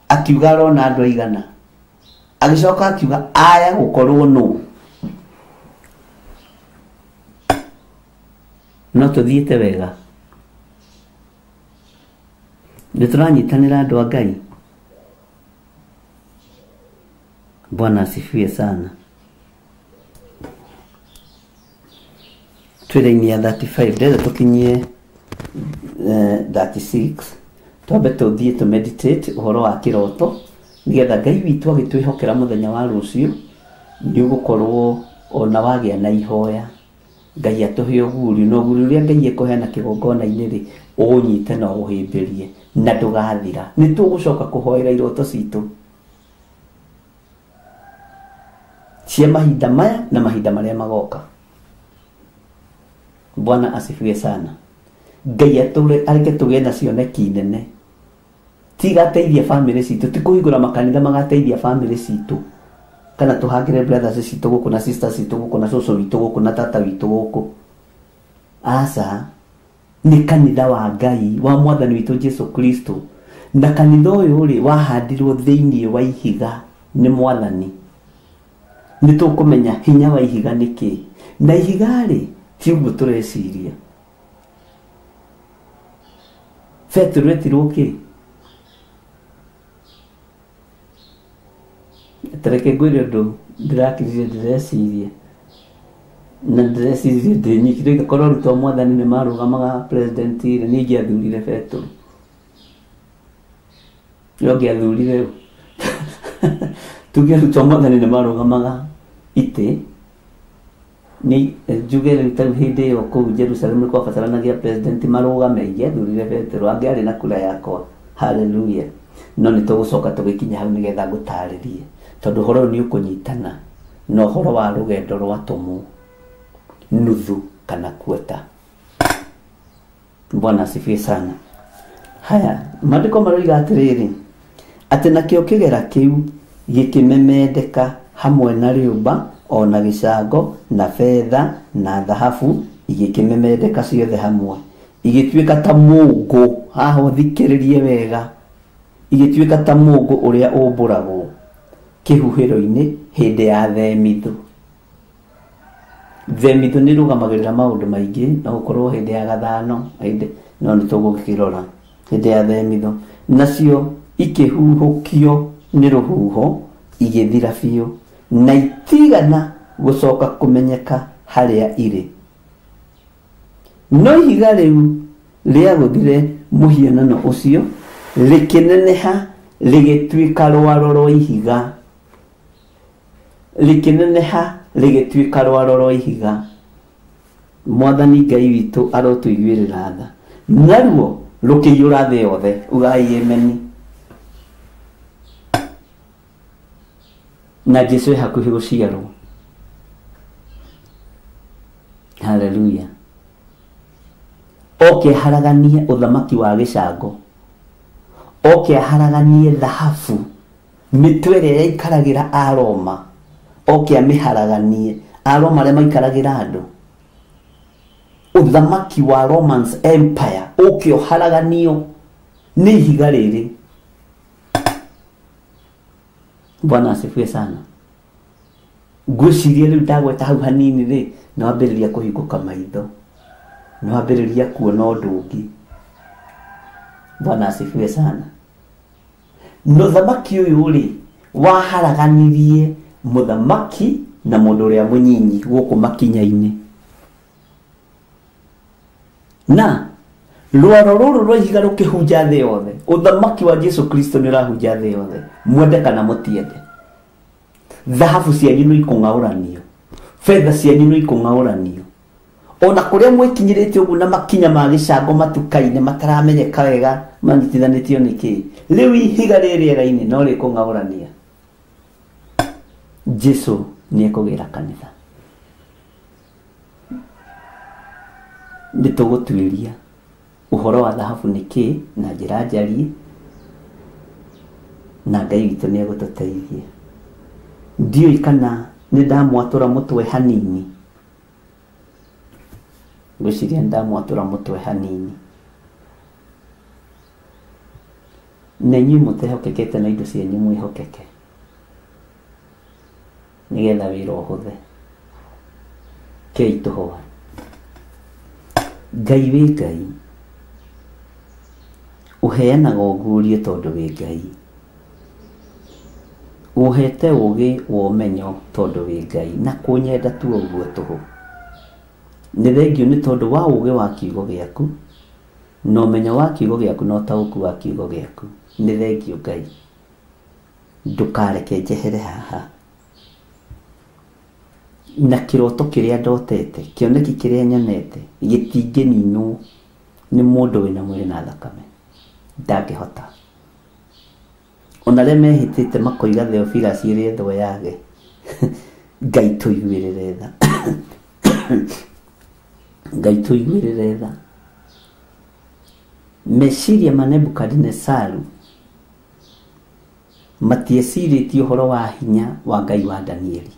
Akiuga arona andũ aigana. Agĩcoka akiuga aya gũkorwo nũ. No tũthiĩte wega. Nĩ tũranyitanĩra andũ a Ngai. Bwana asifiwe sana. Twĩ ya 35 ndĩrenda tũkinyie 36 twambe tũthiĩ tũ meditate ũhoro wa kĩroto nĩgetha Ngai witũ agĩtwĩhokera mũthenya wa rũciũ nĩ ũgũkorwo ona wagĩa na ihoya. Ngai atũhe ũguũrio, na ũguũrio ũrĩa Ngai ekũheana kĩgongona-inĩ rĩ, ũũnyite na ũũhĩmbĩrie na ndũgathira. Nĩ tũgũcoka kũhoera iroto citũ cia mahinda maya na mahinda marĩa magoka. Bwana asifiwe sana. Ngai atũre areke tũgĩe na cioneki nene. Tigateithia famĩlĩ citũ, ti kũhingũra makanitha magateithia famĩlĩ citũ, kana tũhangĩre brothers citũ gũkũ na sisters citũ gũkũ na cũcũ witũ gũkũ na tata witũ gũkũ. Aca, nĩ kanitha wa Ngai wa mwathani witũ Jesu Kristo. Na kanitha ũyũ rĩ wahandirwo thĩinĩ wa ihiga nĩ mwathani. Nĩ tũkũmenya hinya wa ihiga nĩ kĩ. Na ihiga rĩ ti ũguo tũreciria. Petero etirwo kĩ? Tareke ngwĩre ũndũ ndĩrakirire ndĩreciria na ndĩreciririe ndĩ nyiki. Rĩu korwo arutwo a mwathani nĩ marũgamaga president rĩ, niĩ ingĩathurire Petero. Yo ngĩathurire ũ? Tuge arutwo a mwathani nĩ marũgamaga itĩ, nĩ njuge rĩu ta hĩndĩ ĩyo kũu Jerusalem nĩ kwabataranagia president marũgame, ingĩathurire Petero angĩarĩ na kura yakwa. Haleluya. No nĩ tũgũcoka tũgĩkinya hau nĩgetha ngũtarĩrie, tondũ ũhoro ũyũ nĩ ũkũnyitana na ũhoro wa rũgendo rwa atũmwo nuthu kana kuota. Bwana asifiwe sana. Haya, maandĩko maroiga atĩrĩrĩ, atĩ nakĩo kĩgera kĩu gĩkĩmemendeka hamwe na rĩũmba ona gĩcango na betha na thahabu igĩkĩmemendeka ciothe hamwe, igĩtuĩka ta mũũngũ. Haha ũthikĩrĩrie wega. Igĩtuĩka ta mũũngũ ũrĩa ũmbũragwo kĩhuhĩro-inĩ hĩndĩ ya themithũ. Themitho nĩ ĩrũgamagĩrĩra maũndũ maingĩ, no gũkorwo hĩndĩ ya gathano, hĩndĩ no nĩ tũgũkĩrora hĩndĩ ya themitho. Nacio ikĩhuhũkio nĩ rũhuho igĩthira biũ, na itigana gũcoka kũmenyeka harĩa irĩ. No ihiga rĩu rĩagũthire mũhianano ũcio rĩkĩneneha rĩgĩtuĩka rwaro rwa ihiga, rĩkĩneneha rĩgĩtuĩka rwaro rwa ihiga. Mwathani Ngai witũ arotũiguĩrĩra tha, naruo rũkĩiyũra thĩ yothe. Ugai ameni. Na Jesu e hakuhĩ gũciarwo. Haleluya. Oke haraganie ũthamaki wa gĩcango, oke haraganie thahabu mĩtwe ĩrĩa yaikaragĩra Aroma, oke amĩharaganie Aroma arĩa maikaragĩra andũ. Ũthamaki wa Romans Empire oke ũharaganio nĩ ihiga rĩrĩ. Bwana asifiwe sana. Ngwĩciria rĩu ndagweta hau hanini rĩ, nĩ wambĩrĩria kũhingũka maitho, nĩ wambĩrĩria kuona ũndũ ũngĩ. Bwana asifiwe sana. No thamaki ũyũ rĩ, waharaganirie mũthamaki na mũndũ ũrĩa mũnyinyi gũkũ makinya-inĩ. Na rwaro rũrũ rwa ihiga rũkĩhunja thĩ yothe. Ũthamaki wa Jesu Kristo nĩ ũrahunja thĩ yothe, mwende kana mũtiende. Thahabu cianyu nĩ ikũng'aũranio, betha cianyu nĩ ikũng'aũranio. Ona kũrĩa mwĩkinyĩrĩte ũguo na makinya ma gĩcango matuka-inĩ mataramenyeka wega manyitithanĩtio nĩ kĩĩ, rĩu ihiga rĩ rĩera-inĩ no rĩkũng'aũrania. Jesu nĩ ekũgĩra kanitha. Nĩ tũgũtuĩria ũhoro wa thahabu nĩ kĩĩ na njĩra njarie, na Ngai witũ nĩ egũtũteithia. Ndiũĩ kana nĩ ndamwatũra mũtwe hanini, ngwĩciria nĩ ndamwatũra mũtwe hanini. Na inyuĩ mũtehokekete na indo cianyu mwĩhokeke, nĩgetha wĩra ũhũthe. Kei tũhoe. Ngai wĩ Ngai, ũheanaga ũguũrie tondũ wĩ Ngai, ũhete ũũgĩ wa ũmenyo tondũ wĩ Ngai, na kũnyenda tu ũguo tũhũ. Nĩ thengio nĩ tondũ wa ũũgĩ wa kiugo gĩaku, na ũmenyo wa kiugo gĩaku, na ũtaũku wa kiugo gĩaku. Nĩ thengio Ngai, ndũkareke njehere haha na kĩroto kĩrĩa ndotete, kĩoneki kĩrĩa nyonete gĩtingĩninwo nĩ mũndũ wĩna mwĩrĩ na thakame, ndangĩhota. Ona arĩa mehĩtĩte makoiga Theophilus ĩrĩa yage, Ngai tũiguĩrĩre tha. Ngai tũiguĩrĩre tha. Meciria ma Nebukadinesaru matiecirĩtie ũhoro wa hinya wa Ngai wa Danieli,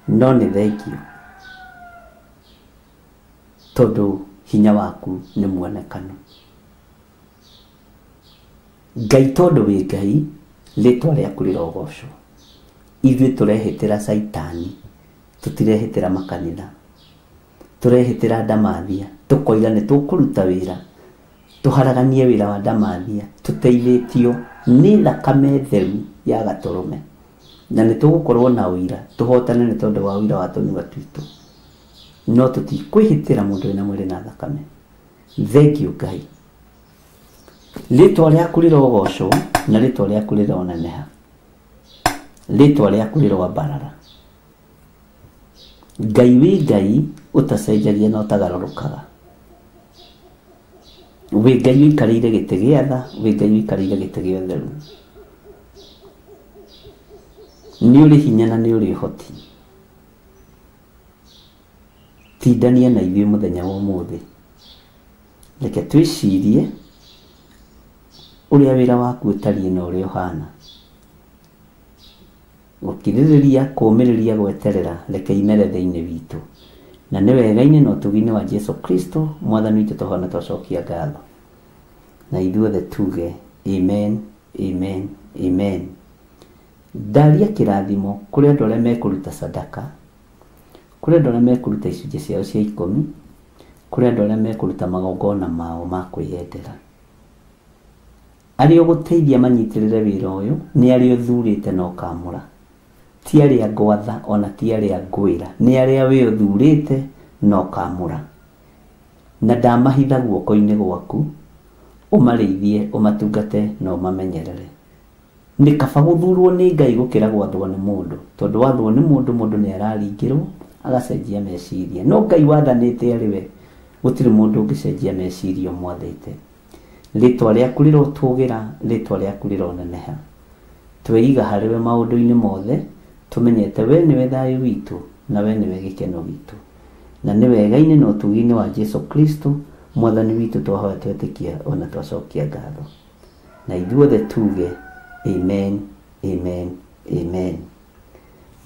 no nĩ thengio tondũ hinya waku nĩ muonekano. Ngai tondũ wĩ Ngai, rĩtwa rĩaku rĩrogocwo. Ithuĩ tũrehĩtĩra Caitani, tũtirehĩtĩra makanitha, tũrehĩtĩra ndamathia, tũkoiga nĩ tũkũruta wĩra, tũharaganie wĩra wa ndamathia, tũteithĩtio nĩ thakame theru ya gatũrũme, na nĩ tũgũkorwo na ũira, tũhotane nĩ tondũ wa ũira wa tũnua twitũ. No tũtikwĩhĩtĩra mũndũ wĩna mwĩrĩ na thakame. Thengio Ngai, rĩtwa rĩaku rĩrogocwo na rĩtwa rĩaku rĩroneneha, rĩtwa rĩaku rĩroambarara. Ngai wĩ Ngai ũtacenjagia na ũtagarũrũkaga, wĩ Ngai ũikarĩire gĩtĩ gĩa tha, wĩ Ngai ũikarĩire gĩtĩ gĩa ũtheru. Nĩ ũrĩ hinya na nĩ ũrĩ ũhoti. Tindania na ithuĩ mũthenya wa ũmũthĩ, reke twĩcirie ũrĩa wĩra waku ũtariĩ na ũrĩa ũhana. Gũkirĩrĩria, kũũmĩrĩria, gweterera, reke imere thĩinĩ witũ. Na nĩ wega-inĩ na ũtugi-inĩ wa Jesu Kristo mwathani witũ tũhona twacokia ngatho. Na ithuothe tuge amen, amen, amen. Ndaria kĩrathimo kũrĩ andũ arĩa mekũruta sadaka, Kũrĩ andũ arĩa mekũruta icunjĩ ciao cia 10, kũrĩ andũ arĩa mekũruta magongona mao ma kwĩyendera. Arĩa ũgũteithia manyitĩrĩre wĩra ũyũ nĩ arĩa ũthurĩte na ũkamũra, ti arĩa ngwatha ona ti arĩa ngwĩra, nĩ arĩa we ũthurĩte na ũkamũra. Na ndamahitha guoko-inĩ gwaku, ũmarĩithie, ũmatungate na ũmamenyerere. Nĩ kaba gũthurwo nĩ Ngai gũkĩra gwathwo nĩ mũndũ, tondũ wathwo nĩ mũndũ, mũndũ nĩ araringĩrwo agacenjia meciria. No Ngai wathanĩte arĩ we, gũtirĩ mũndũ ũngĩcenjia meciria ũmwathĩte. Rĩtwa rĩaku rĩrotũgĩra, rĩtwa rĩaku rĩroneneha. Tweiga harĩ we maũndũ-inĩ mothe, tũmenyete we nĩwe thayũ witũ na we nĩwe gĩkeno gitũ. Na nĩ wega-inĩ na ũtugi-inĩ wa Jesu Kristo mwathani witũ twahoya twetĩkia ona twacokia ngatho. Na ithuothe tuge amen, amen, amen.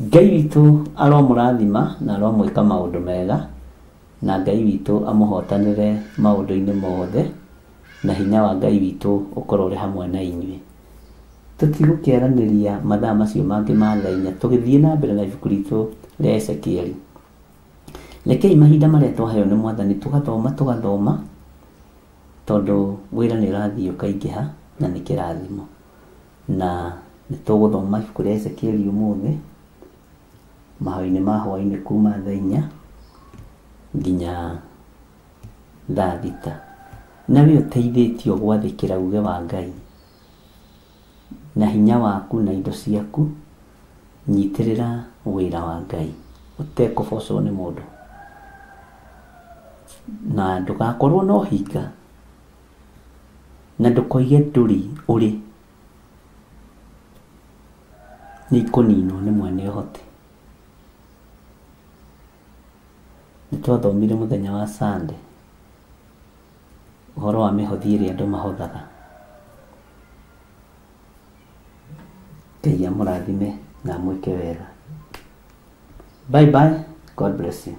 Ngai witũ aromũrathima na aromwĩka maũndũ mega, na Ngai witũ amũhotanĩre maũndũ-inĩ mothe, na hinya wa Ngai witũ ũkorwo ũrĩ hamwe na inyuĩ. Tũtigũkĩaranĩria mathaa macio mangĩ ma thaa 4, tũgĩthiĩ na mbere na ibuku ritũ rĩa Ezekieli. Rekei mahinda marĩa twaheo nĩ mwathani tũgathoma, tondũ wĩra nĩ ũrathiĩ ũkaingĩha na nĩ kĩrathimo. Na nĩ tũgũthoma ibuku rĩa Ezekieli ũmũthĩ mahoya-inĩ ma hwaĩ-inĩ kuma thaa 4 nginya thaa 6. Na we ũteithĩtio gwathĩkĩra uge wa Ngai na hinya waku na indo ciaku, nyitĩrĩra wĩra wa Ngai ũtekũbocwo nĩ mũndũ, na ndũgakorwo na ũhinga, na ndũkoige ndũrĩ ũrĩ, nĩ ikũninwo nĩ mwene ũhoti. Nĩ twathomire mũthenya wa Sunday ũhoro wa mĩhothi ĩrĩa andũ mahothaga. Ngai amũrathime na amwĩke wega. Bye bye. God bless you.